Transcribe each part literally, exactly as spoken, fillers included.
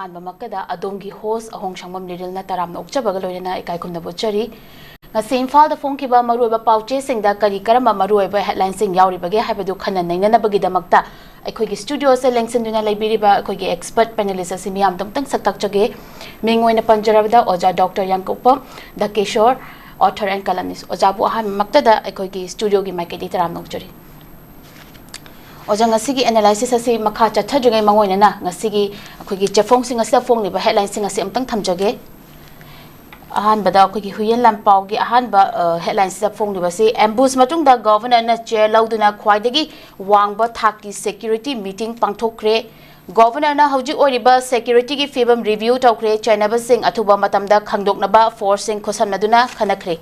ꯑꯍꯥꯟꯕꯃꯛꯇꯗ ꯑꯗꯣꯝꯒꯤ host ꯑꯍꯣꯡ ꯁꯪꯕꯝ ꯂꯤꯔꯤꯜꯅ ꯇꯔꯥꯝꯅ ꯑꯣꯛꯆꯕꯒ ꯂꯣꯏꯅꯅ ꯏꯀꯥꯏ ꯈꯨꯝꯅꯕ ꯎꯠꯆꯔꯤ꯫ ꯉꯁꯤ ꯏꯝꯐꯥꯜꯗ ꯐꯣꯡꯈꯤꯕ ꯃꯔꯨꯑꯣꯏꯕ ꯄꯥꯎꯆꯦꯁꯤꯡꯗ ꯀꯔꯤ ꯀꯔꯝꯕ ꯃꯔꯨꯑꯣꯏꯕ headlineꯁꯤꯡ ꯌꯥꯎꯔꯤꯕꯒꯦ ꯍꯥꯏꯕꯗꯨ ꯈꯟꯅ ꯅꯩꯅꯅꯕꯒꯤꯗꯃꯛꯇ ꯑꯩꯈꯣꯏꯒꯤ studioꯁꯦ ꯂꯦꯡꯁꯤꯟꯗꯨꯅ ꯂꯩꯕꯤꯔꯤꯕ ꯑꯩꯈꯣꯏꯒꯤ expert panelist ꯑꯁꯤ ꯃꯤꯌꯥꯝꯗ ꯑꯃꯨꯛꯇꯪ ꯁꯛ ꯇꯥꯛꯆꯒꯦ꯫ ꯃꯤꯡ ꯑꯣꯏꯅ ꯄꯟꯖꯔꯕꯗ ꯑꯣꯖꯥ ꯗꯣꯛꯇꯔ ꯌꯥꯡꯀꯣꯛꯄꯝ ꯙꯀꯦꯁꯣꯔ, author and columnist꯫ ꯑꯣꯖꯥꯕꯨ ꯑꯍꯥꯟꯕꯃꯛꯇꯗ ꯑꯩꯈꯣꯏꯒꯤ studioꯒꯤ ꯃꯥꯏꯀꯩꯗꯒꯤ ꯇꯔꯥꯝꯅ ꯑꯣꯛꯆꯔꯤ꯫ ꯑꯣꯖꯥ, ꯉꯁꯤꯒꯤ analysis ꯑꯁꯤ ꯃꯈꯥ ꯆꯠꯊꯗ꯭ꯔꯤꯉꯩ ꯃꯥꯡꯑꯣꯏꯅꯅ ꯉꯁꯤꯒꯤ ꯑꯩꯈꯣꯏꯒꯤ ꯆꯦꯐꯣꯡꯁꯤꯡ ꯑꯁꯤꯗ ꯐꯣꯡꯂꯤꯕ headlineꯁꯤꯡ ꯑꯁꯤ ꯑꯃꯨꯛꯇꯪ ꯊꯝꯖꯒꯦ꯫ ꯑꯍꯥꯟꯕꯗ ꯑꯩꯈꯣꯏꯒꯤ ꯍꯨꯏꯌꯦꯟ ꯂꯥꯟꯄꯥꯎꯒꯤ ꯑꯍꯥꯟꯕ, ꯑ, headlineꯁꯤꯗ ꯐꯣꯡꯂꯤꯕꯁꯤ, ambush ꯃꯇꯨꯡꯗ Governorꯅ chair ꯂꯧꯗꯨꯅ ꯈ꯭ꯋꯥꯏꯗꯒꯤ ꯋꯥꯡꯕ ꯊꯥꯛꯀꯤ security meeting ꯄꯥꯡꯊꯣꯛꯈ꯭ꯔꯦ꯫ Governorꯅ ꯍꯧꯖꯤꯛ ꯑꯣꯏꯔꯤꯕ securityꯒꯤ ꯐꯤꯕꯝ review ꯇꯧꯈ꯭ꯔꯦ, ꯆꯩꯅꯕꯁꯤꯡ ꯑꯊꯨꯕ ꯃꯇꯝꯗ ꯈꯪꯗꯣꯛꯅꯕ forceꯁꯤꯡ ꯈꯨꯠꯁꯝꯅꯗꯨꯅ ꯈꯟꯅꯈ꯭ꯔꯦ꯫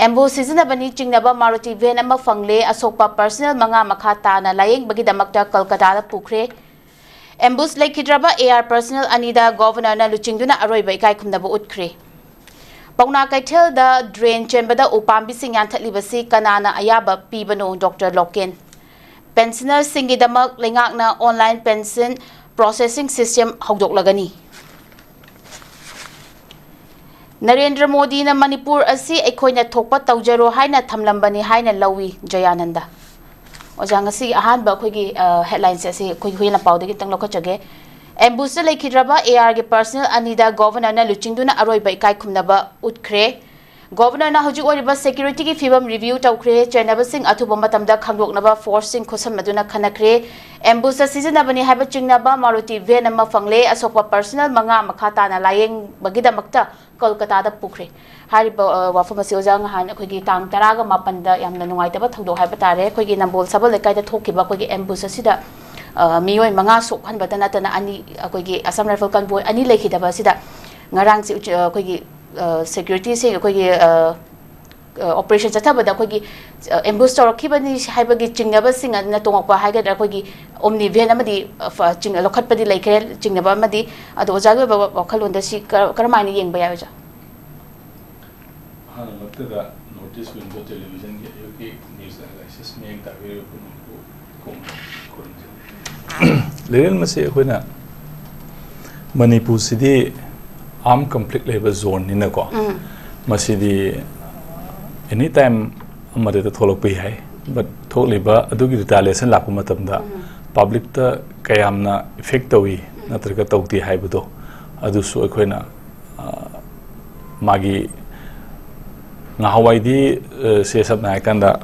Ambush ꯁꯤꯖꯤꯟꯅꯕꯅꯤ ꯆꯤꯡꯅꯕ Maruti van ꯑꯃ ꯐꯪꯂꯦ, ꯑꯁꯣꯛꯄ personnel ꯃꯉꯥ ꯃꯈꯥ ꯇꯥꯅ ꯂꯥꯌꯦꯡꯕꯒꯤꯗꯃꯛꯇ ꯀꯜꯀꯇꯥꯗ ꯄꯨꯈ꯭ꯔꯦ꯫ Ambush ꯂꯩꯈꯤꯗ꯭ꯔꯕ AR personnel ꯑꯅꯤꯗ Governorꯅ ꯂꯨꯆꯤꯡꯗꯨꯅ ꯑꯔꯣꯏꯕ ꯏꯀꯥꯏ ꯈꯨꯝꯅꯕ ꯎꯠꯈ꯭ꯔꯦ꯫ ꯄꯥꯎꯅꯥ ꯀꯩꯊꯦꯜꯗ drain ꯆꯦꯟꯕꯗ ꯎꯄꯥꯝꯕꯤꯁꯤꯡ ꯌꯥꯟꯊꯠꯂꯤꯕꯁꯤ ꯀꯅꯥꯅ ꯑꯌꯥꯕ ꯄꯤꯕꯅꯣ? Doctor local. Pensionerꯁꯤꯡꯒꯤꯗꯃꯛ ꯂꯩꯉꯥꯛꯅ online pension processing system ꯍꯧꯗꯣꯛꯂꯒꯅꯤ꯫ Narendra ꯃꯣꯗꯤꯅ ꯃꯅꯤꯄꯨꯔ ꯑꯁꯤ ꯑꯩꯈꯣꯏꯅ ꯊꯣꯛꯄ ꯇꯧꯖꯔꯣ ꯍꯥꯏꯅ ꯊꯝꯂꯝꯕꯅꯤ ꯍꯥꯏꯅ ꯂꯧꯏ꯫ ꯖꯌꯥꯅꯟꯗ꯫ ꯑꯣꯖꯥ, ꯉꯁꯤꯒꯤ ꯑꯍꯥꯟꯕ ꯑꯩꯈꯣꯏꯒꯤ, ꯑ, headlineꯁꯦ ꯑꯁꯤ ꯑꯩꯈꯣꯏꯒꯤ ꯍꯨꯏꯌꯦꯟ ꯂꯥꯟꯄꯥꯎꯗꯒꯤ ꯈꯤꯇꯪ ꯂꯧꯈꯠꯆꯒꯦ꯫ Ambushꯇ ꯂꯩꯈꯤꯗ꯭ꯔꯕ ARꯒꯤ personnel ꯑꯅꯤꯗ Governorꯅ ꯂꯨꯆꯤꯡꯗꯨꯅ ꯑꯔꯣꯏꯕ ꯏꯀꯥꯏ ꯈꯨꯝꯅꯕ ꯎꯠꯈ꯭ꯔꯦ꯫ Governorꯅ ꯍꯧꯖꯤꯛ ꯑꯣꯏꯔꯤꯕ securityꯒꯤ ꯐꯤꯕꯝ review ꯇꯧꯈ꯭ꯔꯦ, ꯆꯩꯅꯕꯁꯤꯡ ꯑꯊꯨꯕ ꯃꯇꯝꯗ ꯈꯪꯗꯣꯛꯅꯕ forceꯁꯤꯡ ꯈꯨꯠꯁꯝꯅꯗꯨꯅ ꯈꯟꯅꯈ꯭ꯔꯦ꯫ Ambushꯇ ꯁꯤꯖꯤꯟꯅꯕꯅꯤ ꯍꯥꯏꯕ ꯆꯤꯡꯅꯕ Maruti van ꯑꯃ ꯐꯪꯂꯦ, ꯑꯁꯣꯛꯄ personnel ꯃꯉꯥ ꯃꯈꯥ ꯇꯥꯅ ꯂꯥꯌꯦꯡꯕꯒꯤꯗꯃꯛꯇ ꯀꯣꯜꯀꯇꯥꯗ ꯄꯨꯈ꯭ꯔꯦ꯫ ꯍꯥꯏꯔꯤꯕ, ꯑ, ꯋꯥꯐꯝ ꯑꯁꯤ ꯑꯣꯖꯥ ꯉꯍꯥꯟ ꯑꯩꯈꯣꯏꯒꯤ ꯇꯥꯡ ꯇꯔꯥꯒ ꯃꯥꯄꯟꯗ ꯌꯥꯝꯅ ꯅꯨꯡꯉꯥꯏꯇꯕ ꯊꯧꯗꯣꯛ ꯍꯥꯏꯕ ꯇꯥꯔꯦ, ꯑꯩꯈꯣꯏꯒꯤ ꯅꯝꯕꯣꯜ ꯁꯕꯜ ꯂꯩꯀꯥꯏꯗ ꯊꯣꯛꯈꯤꯕ ꯑꯩꯈꯣꯏꯒꯤ ambush ꯑꯁꯤꯗ, ꯑ, ꯃꯤꯑꯣꯏ ꯃꯉꯥ ꯁꯣꯛꯍꯟꯕꯇ ꯅꯠꯇꯅ ꯑꯅꯤ ꯑꯩꯈꯣꯏꯒꯤ Assam Rifle convoy ꯑꯅꯤ ꯂꯩꯈꯤꯗꯕ ꯑꯁꯤꯗ ꯉꯔꯥꯡꯁꯤ ꯎꯆ-, ꯑ, ꯑꯩꯈꯣꯏꯒꯤ, ꯑ, securityꯁꯤꯡ ꯑꯩꯈꯣꯏꯒꯤ, ꯑ, ꯑ, operation ꯆꯠꯊꯕꯗ ꯑꯩꯈꯣꯏꯒꯤ, ꯑ, ambush ꯇꯧꯔꯛꯈꯤꯕꯅꯤ ꯍꯥꯏꯕꯒꯤ ꯆꯤꯡꯅꯕꯁꯤꯡ ꯑꯗꯨꯅ ꯇꯣꯡꯉꯛꯄ ꯍꯥꯏꯒꯗ꯭ꯔꯥ, ꯑꯩꯈꯣꯏꯒꯤ Omni van ꯑꯃꯗꯤ, ꯑ, ꯐ-, ꯆꯤꯡ-, ꯂꯧꯈꯠꯄꯗꯤ ꯂꯩꯈ꯭ꯔꯦ, ꯆꯤꯡꯅꯕ ꯑꯃꯗꯤ꯫ ꯑꯗꯣ ꯑꯣꯖꯥꯒꯤ ꯑꯣꯏꯕ ꯋꯥ-, ꯋꯥꯈꯜꯂꯣꯟꯗ ꯁꯤ ꯀ-, ꯀꯔꯝꯍꯥꯏꯅ ꯌꯦꯡꯕ ꯌꯥꯏ, ꯑꯣꯖꯥ? ꯑꯍꯥꯟꯕꯃꯛꯇꯗ North East Window Televisionꯒꯤ ꯑꯌꯨꯛꯀꯤ news analysis ꯃꯤꯠꯌꯦꯡ ꯇꯥꯕꯤꯔꯤꯕ ꯄꯨꯝꯅꯃꯛꯄꯨ ꯈꯨꯔꯨꯝꯖꯔꯤ꯫ ꯂꯩꯔꯦꯜ, ꯃꯁꯤ ꯑꯩꯈꯣꯏꯅ ꯃꯅꯤꯄꯨꯔꯁꯤꯗꯤ ꯑꯥꯔꯝ ꯀꯟꯐ꯭ꯂꯤꯛ ꯂꯩꯕ ꯖꯣꯟꯅꯤꯅꯀꯣ, ꯃꯁꯤꯗꯤ ꯑꯦꯅꯤ ꯇꯥꯏꯝ ꯑꯃꯗ ꯊꯣꯛꯂꯛꯄ ꯌꯥꯏ꯫ ꯕꯠ ꯊꯣꯛꯂꯤꯕ ꯑꯗꯨꯒꯤ ꯔꯤꯇꯥꯂꯤꯌꯦꯁꯟ ꯂꯥꯛꯄ ꯃꯇꯝꯗ ꯄꯕ꯭ꯂꯤꯛꯇ ꯀꯌꯥꯝꯅ ꯏꯐꯦꯛ ꯇꯧꯏ ꯅꯠꯇ꯭ꯔꯒ ꯇꯧꯗꯦ ꯍꯥꯏꯕꯗꯣ, ꯑꯗꯨꯁꯨ ꯑꯩꯈꯣꯏꯅ, ꯑ, ꯃꯥꯒꯤ ꯉꯍꯥꯟꯋꯥꯏꯗꯤ, ꯑ, ꯁꯦ ꯁꯝꯅ ꯍꯥꯏꯔꯀꯥꯟꯗ,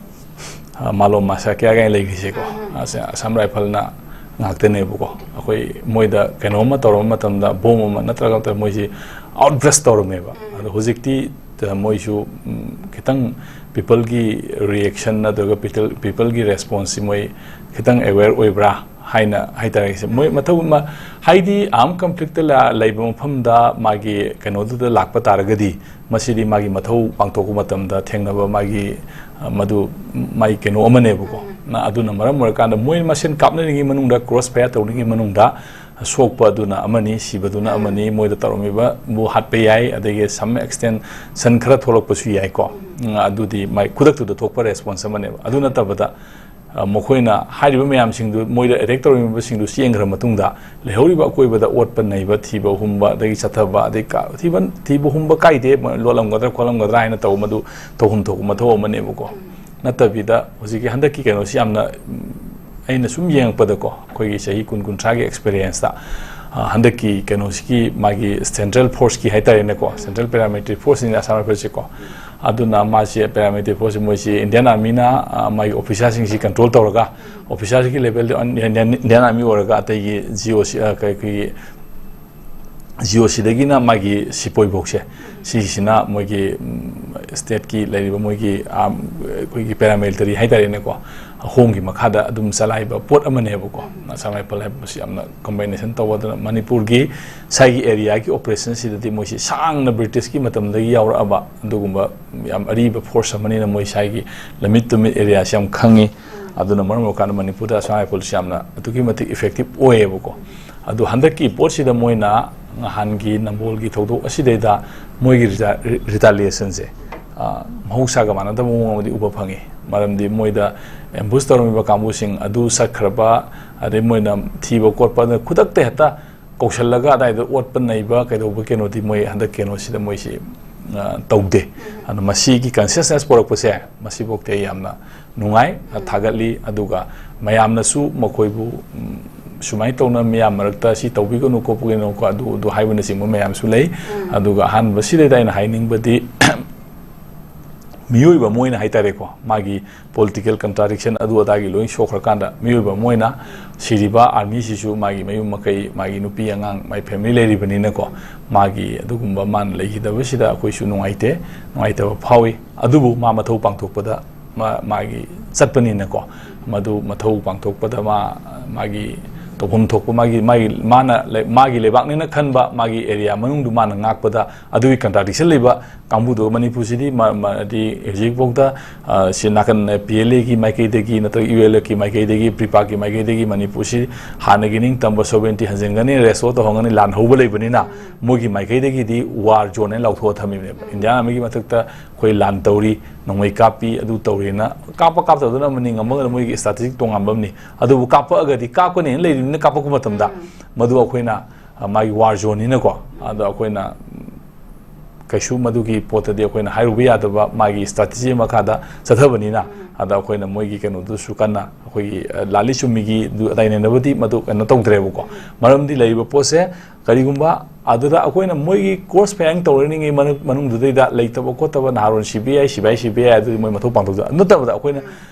ꯑ, ꯃꯥꯂꯣꯝ ꯃꯥꯁꯥ ꯀꯌꯥ ꯀꯌꯥ ꯂꯩꯈ꯭ꯔꯤꯁꯦꯀꯣ, ꯑꯁ-, ꯑꯁꯥꯝ ꯔꯥꯏꯐꯜꯅ ꯉꯥꯛꯇꯅꯦꯕꯀꯣ꯫ ꯑꯩꯈꯣꯏ ꯃꯣꯏꯗ ꯀꯩꯅꯣꯝꯃ ꯇꯧꯔꯕ ꯃꯇꯝꯗ, ꯕꯣꯝ ꯑꯃ ꯅꯠꯇ꯭ꯔꯒ ꯅꯠꯇ꯭ꯔꯒ ꯃꯣꯏꯁꯤ ꯑꯥꯎꯠꯕ꯭ꯔꯁ ꯇꯧꯔꯝꯃꯦꯕ꯫ ꯑꯗꯣ ꯍꯧꯖꯤꯛꯇꯤ, ꯑ, ꯃꯣꯏꯁꯨ, ꯎꯝ, ꯈꯤꯇꯪ ꯄꯤꯄꯜꯒꯤ ꯔꯤꯌꯦꯛꯁꯟ ꯅꯠꯇ꯭ꯔꯒ ꯄꯤꯄꯜ, ꯄꯤꯄꯜꯒꯤ ꯔꯦꯁꯄꯣꯟꯁꯁꯤ ꯃꯣꯏ ꯈꯤꯇꯪ ꯑꯦꯋꯦꯌꯔ ꯑꯣꯏꯕ꯭ꯔꯥ ꯍꯥꯏꯅ ꯍꯥꯏꯇꯥꯔꯦ꯫ ꯃꯣꯏ ꯃꯊꯧ ꯑꯃ, ꯍꯥꯏꯗꯤ ꯑꯥꯔꯝ ꯀꯟꯐ꯭ꯂꯤꯛꯇ ꯂ-, ꯂꯩꯕ ꯃꯐꯝꯗ ꯃꯥꯒꯤ ꯀꯩꯅꯣꯗꯨꯗ ꯂꯥꯛꯄ ꯇꯥꯔꯒꯗꯤ, ꯃꯁꯤꯗꯤ ꯃꯥꯒꯤ ꯃꯊꯧ ꯄꯥꯡꯊꯣꯛꯄ ꯃꯇꯝꯗ ꯊꯦꯡꯅꯕ ꯃꯥꯒꯤ, ꯑ, ꯃꯗꯨ ꯃꯥꯒꯤ ꯀꯩꯅꯣ ꯑꯃꯅꯦꯕꯀꯣ꯫ ꯅ ꯑꯗꯨꯅ ꯃꯔꯝ ꯑꯣꯏꯔꯀꯥꯟꯗ ꯃꯣꯏ ꯃꯁꯦꯟ ꯀꯥꯞꯅꯔꯤꯉꯩ ꯃꯅꯨꯡꯗ, ꯀ꯭ꯔꯣꯁ ꯐꯌꯥꯔ ꯇꯧꯔꯤꯉꯩ ꯃꯅꯨꯡꯗ ꯁꯣꯛꯄ ꯑꯗꯨꯅ ꯑꯃꯅꯤ, ꯁꯤꯕꯗꯨꯅ ꯑꯃꯅꯤ, ꯃꯣꯏꯗ ꯇꯧꯔꯝꯃꯤꯕꯕꯨ ꯍꯥꯠꯄ ꯌꯥꯏ, ꯑꯗꯒꯤ some extension ꯈꯔ ꯊꯣꯛꯂꯛꯄꯁꯨ ꯌꯥꯏꯀꯣ꯫ ꯎꯝ, ꯑꯗꯨꯗꯤ ꯃꯥꯏ ꯈꯨꯗꯛꯇꯨꯗ ꯊꯣꯛꯄ ꯔꯦꯁꯄꯣꯟꯁ ꯑꯃꯅꯦꯕ꯫ ꯑꯗꯨ ꯅꯠꯇꯕꯗ, ꯑ, ꯃꯈꯣꯏꯅ ꯍꯥꯏꯔꯤꯕ ꯃꯌꯥꯝꯁꯤꯡꯗꯨ, ꯃꯣꯏꯗ ꯑꯦꯇꯦꯛ ꯇꯧꯔꯝꯃꯤꯕꯁꯤꯡꯗꯨ ꯆꯦꯟꯈ꯭ꯔ ꯃꯇꯨꯡꯗ, ꯂꯩꯍꯧꯔꯤꯕ ꯑꯀꯣꯏꯕꯗ ꯑꯣꯠꯄ ꯅꯩꯕ, ꯊꯤꯕ ꯍꯨꯝꯕ, ꯑꯗꯒꯤ ꯆꯠꯊꯕ, ꯑꯗꯩ ꯀ-, ꯊꯤꯕ, ꯊꯤꯕ ꯍꯨꯝꯕ ꯀꯥꯏꯗꯦ, ꯃꯣꯏ ꯂꯣꯠꯂꯝꯒꯗ꯭ꯔꯥ ꯈꯣꯠꯂꯝꯒꯗ꯭ꯔꯥ ꯍꯥꯏꯅ ꯇꯧꯕ, ꯃꯗꯨ ꯇꯧꯐꯝ ꯊꯣꯛꯄ ꯃꯊꯧ ꯑꯃꯅꯦꯕꯀꯣ꯫ ꯅꯠꯇꯕꯤꯗ ꯍꯧꯖꯤꯛꯀꯤ ꯍꯟꯗꯛꯀꯤ ꯀꯩꯅꯣꯁꯤ ꯌꯥꯝꯅ, ꯎꯝ, ꯑꯩꯅ ꯁꯨꯝ ꯌꯦꯡꯉꯛꯄꯗꯀꯣ, ꯑꯩꯈꯣꯏꯒꯤ ꯆꯍꯤ ꯀꯨꯟ ꯀꯨꯟꯊ꯭ꯔꯥꯒꯤ ꯑꯦꯛꯁꯄꯤꯔꯤꯌꯦꯟꯁꯇ, ꯑ, ꯍꯟꯗꯛꯀꯤ ꯀꯩꯅꯣꯁꯤꯒꯤ ꯃꯥꯒꯤ ꯁꯦꯟꯇ꯭ꯔꯦꯜ ꯐꯣꯔꯁꯀꯤ ꯍꯥꯏꯇꯥꯔꯦꯅꯦꯀꯣ, ꯁꯦꯟꯇ꯭ꯔꯦꯜ ꯄꯦꯔꯥꯃꯤꯂꯤꯇꯔꯤ ꯐꯣꯔꯁꯁꯤꯡ ꯑꯁꯥꯝ ꯔꯥꯏꯐꯜꯁꯤꯀꯣ, ꯑꯗꯨꯅ ꯃꯥꯁꯤ ꯄꯦꯔꯥꯃꯤꯂꯤꯇꯔꯤ ꯐꯣꯔꯁꯁꯤ ꯃꯣꯏꯁꯤ ꯏꯟꯗꯤꯌꯥꯟ ꯑꯥꯔꯃꯤꯅ, ꯑ, ꯃꯥꯒꯤ ꯑꯣꯐꯤꯁꯥꯔꯁꯤꯡꯁꯤ ꯀꯟꯇ꯭ꯔꯣꯜ ꯇꯧꯔꯒ, ꯑꯣꯐꯤꯁꯥꯔꯁꯤꯒꯤ ꯂꯦꯚꯦꯜꯗ ꯏꯟꯗꯤꯌꯥꯟ, ꯏꯟꯗꯤꯌꯥꯟ ꯑꯥꯔꯃꯤ ꯑꯣꯏꯔꯒ ꯑꯇꯩꯒꯤ ꯖꯤ ꯑꯣ ꯁꯤ, ꯑ, ꯀꯩ-, ꯑꯩꯈꯣꯏꯒꯤ ꯖꯤ ꯑꯣ ꯁꯤꯗꯒꯤꯅ ꯃꯥꯒꯤ ꯁꯤꯄꯣꯏꯐꯧꯁꯦ, ꯁꯤꯁꯤꯅ ꯃꯣꯏꯒꯤ, ꯎꯝ, ꯁ꯭ꯇꯦꯠꯀꯤ ꯂꯩꯔꯤꯕ ꯃꯣꯏꯒꯤ, ꯑꯥꯝ, ꯑꯩꯈꯣꯏꯒꯤ ꯄꯦꯔꯥꯃꯤꯂꯤꯇꯔꯤ ꯍꯥꯏꯇꯥꯔꯦꯅꯦꯀꯣ, ꯍꯣꯝꯒꯤ ꯃꯈꯥꯗ ꯑꯗꯨꯝ ꯆꯂꯥꯏꯕ ꯄꯣꯠ ꯑꯃꯅꯦꯕꯀꯣ꯫ ꯑꯁꯥꯝ ꯔꯥꯏꯐꯜ ꯍꯥꯏꯕꯁꯤ ꯌꯥꯝꯅ ꯀꯝꯕꯥꯏꯅꯦꯁꯟ ꯇꯧꯕ, ꯑꯗꯨꯅ ꯃꯅꯤꯄꯨꯔꯒꯤ ꯁꯥꯏꯒꯤ ꯑꯦꯔꯤꯌꯥꯒꯤ ꯑꯣꯄꯔꯦꯁꯟꯁꯤꯗꯗꯤ ꯃꯣꯏꯁꯤ ꯁꯥꯡꯅ ꯕ꯭ꯔꯤꯇꯤꯁꯀꯤ ꯃꯇꯝꯗꯒꯤ ꯌꯥꯎꯔꯛꯑꯕ ꯑꯗꯨꯒꯨꯝꯕ ꯌꯥꯝ ꯑꯔꯤꯕ ꯐꯣꯔꯁ ꯑꯃꯅꯤꯅ ꯃꯣꯏ ꯁꯥꯏꯒꯤ ꯂꯝꯃꯤꯠ ꯇꯨꯃꯤꯠ ꯑꯦꯔꯤꯌꯥꯁꯤ ꯌꯥꯝ ꯈꯪꯉꯤ꯫ ꯑꯗꯨꯅ ꯃꯔꯝ ꯑꯣꯏꯔꯀꯥꯟꯗ ꯃꯅꯤꯄꯨꯔꯗ ꯑꯁꯥꯝ ꯔꯥꯏꯐꯜꯁꯤ ꯌꯥꯝꯅ ꯑꯗꯨꯛꯀꯤ ꯃꯇꯤꯛ ꯏꯐꯦꯛꯇꯤꯞ ꯑꯣꯏꯌꯦꯕꯀꯣ꯫ ꯑꯗꯣ ꯍꯟꯗꯛꯀꯤ ꯄꯣꯠꯁꯤꯗ ꯃꯣꯏꯅ ꯉꯍꯥꯟꯒꯤ ꯅꯝꯕꯣꯜꯒꯤ ꯊꯧꯗꯣꯛ ꯑꯁꯤꯗꯩꯗ ꯃꯣꯏꯒꯤ ꯔꯤꯇꯥ-, ꯔꯤ-, ꯔꯤꯇꯥꯂꯤꯌꯦꯁꯟꯁꯦ, ꯑ, ꯃꯍꯧꯁꯥꯒ ꯃꯥꯟꯅꯗꯕ ꯃꯑꯣꯡ ꯑꯃꯗꯤ ꯎꯕ ꯐꯪꯉꯤ꯫ ꯃꯔꯝꯗꯤ ꯃꯣꯏꯗ ꯑꯦꯝꯕꯨꯁ ꯇꯧꯔꯝꯃꯤꯕ ꯀꯥꯡꯕꯨꯁꯤꯡ ꯑꯗꯨ ꯆꯠꯈ꯭ꯔꯕ, ꯑꯗꯩ ꯃꯣꯏꯅ ꯊꯤꯕ ꯈꯣꯠꯄ, ꯑꯗꯨꯅ ꯈꯨꯗꯛꯇ ꯍꯦꯛꯇ ꯀꯧꯁꯜꯂꯒ ꯑꯗꯥꯏꯗ ꯑꯣꯠꯄ ꯅꯩꯕ ꯀꯩꯗꯧꯕ ꯀꯩꯅꯣꯗꯤ ꯃꯣꯏ ꯍꯟꯗꯛ ꯀꯩꯅꯣꯁꯤꯗ ꯃꯣꯏꯁꯤ, ꯑ, ꯇꯧꯗꯦ꯫ ꯑꯗꯣ ꯃꯁꯤꯒꯤ consciousness ꯄꯣꯔꯛꯄꯁꯦ, ꯃꯁꯤꯐꯥꯎꯗꯤ ꯑꯩ ꯌꯥꯝꯅ ꯅꯨꯡꯉꯥꯏ, ꯊꯥꯒꯠꯂꯤ꯫ ꯑꯗꯨꯒ ꯃꯌꯥꯝꯅꯁꯨ ꯃꯈꯣꯏꯕꯨ, ꯎꯝ, ꯁꯨꯃꯥꯏꯅ ꯇꯧꯅ ꯃꯤꯌꯥꯝ ꯃꯔꯛꯇ ꯁꯤ ꯇꯧꯕꯤꯒꯅꯨ ꯈꯣꯠꯄꯤꯒꯅꯨꯀꯣ, ꯑꯗꯨ, ꯑꯗꯨ ꯍꯥꯏꯕꯅꯆꯤꯡꯕ ꯃꯌꯥꯝꯁꯨ ꯂꯩ꯫ ꯑꯗꯨꯒ ꯑꯍꯥꯟꯕꯁꯤꯗꯩꯗ ꯑꯩꯅ ꯍꯥꯏꯅꯤꯡꯕꯗꯤ, ꯃꯤꯑꯣꯏꯕ ꯑꯃ ꯑꯣꯏꯅ ꯍꯥꯏꯇꯥꯔꯦꯀꯣ, ꯃꯥꯒꯤ political contradiction ꯑꯗꯨ ꯑꯗꯥꯒꯤ ꯂꯣꯏ ꯁꯣꯛꯈ꯭ꯔꯀꯥꯟꯗ, ꯃꯤꯑꯣꯏꯕ ꯑꯃ ꯑꯣꯏꯅ ꯁꯤꯔꯤꯕ army ꯁꯤꯁꯨ ꯃꯥꯒꯤ ꯃꯌꯨꯝ ꯃꯀꯩ, ꯃꯥꯒꯤ ꯅꯨꯄꯤ ꯑꯉꯥꯡ, ꯃꯥꯒꯤ family ꯂꯩꯔꯤꯕꯅꯤꯅꯀꯣ, ꯃꯥꯒꯤ ꯑꯗꯨꯒꯨꯝꯕ ꯃꯥꯅ ꯂꯩꯈꯤꯗꯕꯁꯤꯗ ꯑꯩꯈꯣꯏꯁꯨ ꯅꯨꯡꯉꯥꯏꯇꯦ, ꯅꯨꯡꯉꯥꯏꯇꯕ ꯐꯥꯎꯏ꯫ ꯑꯗꯨꯕꯨ ꯃꯥ ꯃꯊꯧ ꯄꯥꯡꯊꯣꯛꯄꯗ ꯃꯥ-, ꯃꯥꯒꯤ ꯆꯠꯄꯅꯤꯅꯀꯣ, ꯃꯗꯨ ꯃꯊꯧ ꯄꯥꯡꯊꯣꯛꯄꯗ ꯃꯥ, ꯃꯥꯒꯤ ꯇꯧꯐꯝ ꯊꯣꯛꯄ, ꯃꯥꯒꯤ, ꯃꯥꯒꯤ, ꯃꯥꯅ ꯂꯩ-, ꯃꯥꯒꯤ ꯂꯩꯕꯥꯛꯅꯦꯅ ꯈꯟꯕ ꯃꯥꯒꯤ area ꯃꯅꯨꯡꯗꯨ ꯃꯥꯅ ꯉꯥꯛꯄꯗ, ꯑꯗꯨꯒꯤ contradiction ꯂꯩꯕ ꯀꯥꯡꯕꯨꯗꯣ ꯃꯅꯤꯄꯨꯔꯁꯤꯗꯤ ꯃ-, ꯃ-, ꯍꯥꯏꯗꯤ ꯍꯧꯖꯤꯛꯐꯥꯎꯗ, ꯑ, ꯁꯤ ꯅꯥꯀꯟ, ꯑ, PLAꯒꯤ ꯃꯥꯏꯀꯩꯗꯒꯤ ꯅꯠꯇ꯭ꯔꯒ ULFꯀꯤ ꯃꯥꯏꯀꯩꯗꯒꯤ, PREPAꯀꯤ ꯃꯥꯏꯀꯩꯗꯒꯤ ꯃꯅꯤꯄꯨꯔꯁꯤ ꯍꯥꯟꯅꯒꯤ ꯅꯤꯡꯇꯝꯕ sovereignty ꯍꯟꯖꯤꯟꯒꯅꯤ, restore ꯇꯧꯍꯟꯒꯅꯤ, ꯂꯥꯟ ꯍꯧꯕ ꯂꯩꯕꯅꯤꯅ ꯃꯣꯏꯒꯤ ꯃꯥꯏꯀꯩꯗꯒꯤꯗꯤ war zone ꯍꯥꯏꯅ ꯂꯥꯎꯊꯣꯛꯑ ꯊꯝꯃꯤꯕꯅꯦꯕ꯫ Indian Armyꯒꯤ ꯃꯊꯛꯇ ꯑꯩꯈꯣꯏ ꯂꯥꯟ ꯇꯧꯔꯤ, ꯅꯣꯡꯃꯩ ꯀꯥꯞꯄꯤ, ꯑꯗꯨ ꯇꯧꯔꯤꯅ ꯀꯥꯞꯄ ꯀꯥꯞꯇꯕꯗꯨꯅ ꯑꯃꯅꯤ, ꯉꯝꯃꯒꯅ ꯃꯣꯏꯒꯤ strategic ꯇꯣꯉꯥꯟꯕ ꯑꯃꯅꯤ꯫ ꯑꯗꯨꯕꯨ ꯀꯥꯞꯄꯛꯑꯒꯗꯤ ꯀꯥꯞꯀꯅꯦꯅ ꯂꯩꯔꯤꯕꯅꯤꯅ ꯀꯥꯞꯄꯛꯄ ꯃꯇꯝꯗ ꯃꯗꯨ ꯑꯩꯈꯣꯏꯅ, ꯑ, ꯃꯥꯒꯤ war zoneꯅꯤꯅꯀꯣ, ꯑꯗꯣ ꯑꯩꯈꯣꯏꯅ ꯀꯩꯁꯨ ꯃꯗꯨꯒꯤ ꯄꯣꯠꯇꯗꯤ ꯑꯩꯈꯣꯏꯅ ꯍꯥꯏꯔꯨꯕ ꯌꯥꯗꯕ ꯃꯥꯒꯤ strategy ꯃꯈꯥꯗ ꯆꯠꯊꯕꯅꯤꯅ, ꯑꯗ ꯑꯩꯈꯣꯏꯅ ꯃꯣꯏꯒꯤ ꯀꯩꯅꯣꯗꯨꯁꯨ ꯀꯟꯅ ꯑꯩꯈꯣꯏꯒꯤ, ꯑ, ꯂꯥꯜꯂꯤ ꯆꯨꯝꯃꯤꯒꯤ ꯑꯗꯨ ꯑꯗꯥꯏꯅꯅꯕꯗꯤ ꯃꯗꯨ ꯀꯩꯅꯣ ꯇꯧꯗ꯭ꯔꯦꯕꯀꯣ꯫ ꯃꯔꯝꯗꯤ ꯂꯩꯔꯤꯕ ꯄꯣꯠꯁꯦ ꯀꯔꯤꯒꯨꯝꯕ ꯑꯗꯨꯗ ꯑꯩꯈꯣꯏꯅ ꯃꯣꯏꯒꯤ course ꯐꯌꯥꯡ ꯇꯧꯔꯅꯤꯡꯉꯩ ꯃꯅꯨꯡ-, ꯃꯅꯨꯡꯗꯨꯗꯩꯗ ꯂꯩꯇꯕ ꯈꯣꯠꯇꯕ ꯅꯍꯥꯔꯣꯟ ꯁꯤꯕ ꯌꯥꯏ, ꯁꯤꯕꯥꯏ ꯁꯤꯕ ꯌꯥꯏ, ꯑꯗꯨꯗꯤ ꯃꯣꯏ ꯃꯊꯧ ꯄꯥꯡꯊꯣꯛꯇ ꯅꯠꯇꯕꯗ ꯑꯩꯈꯣꯏꯅ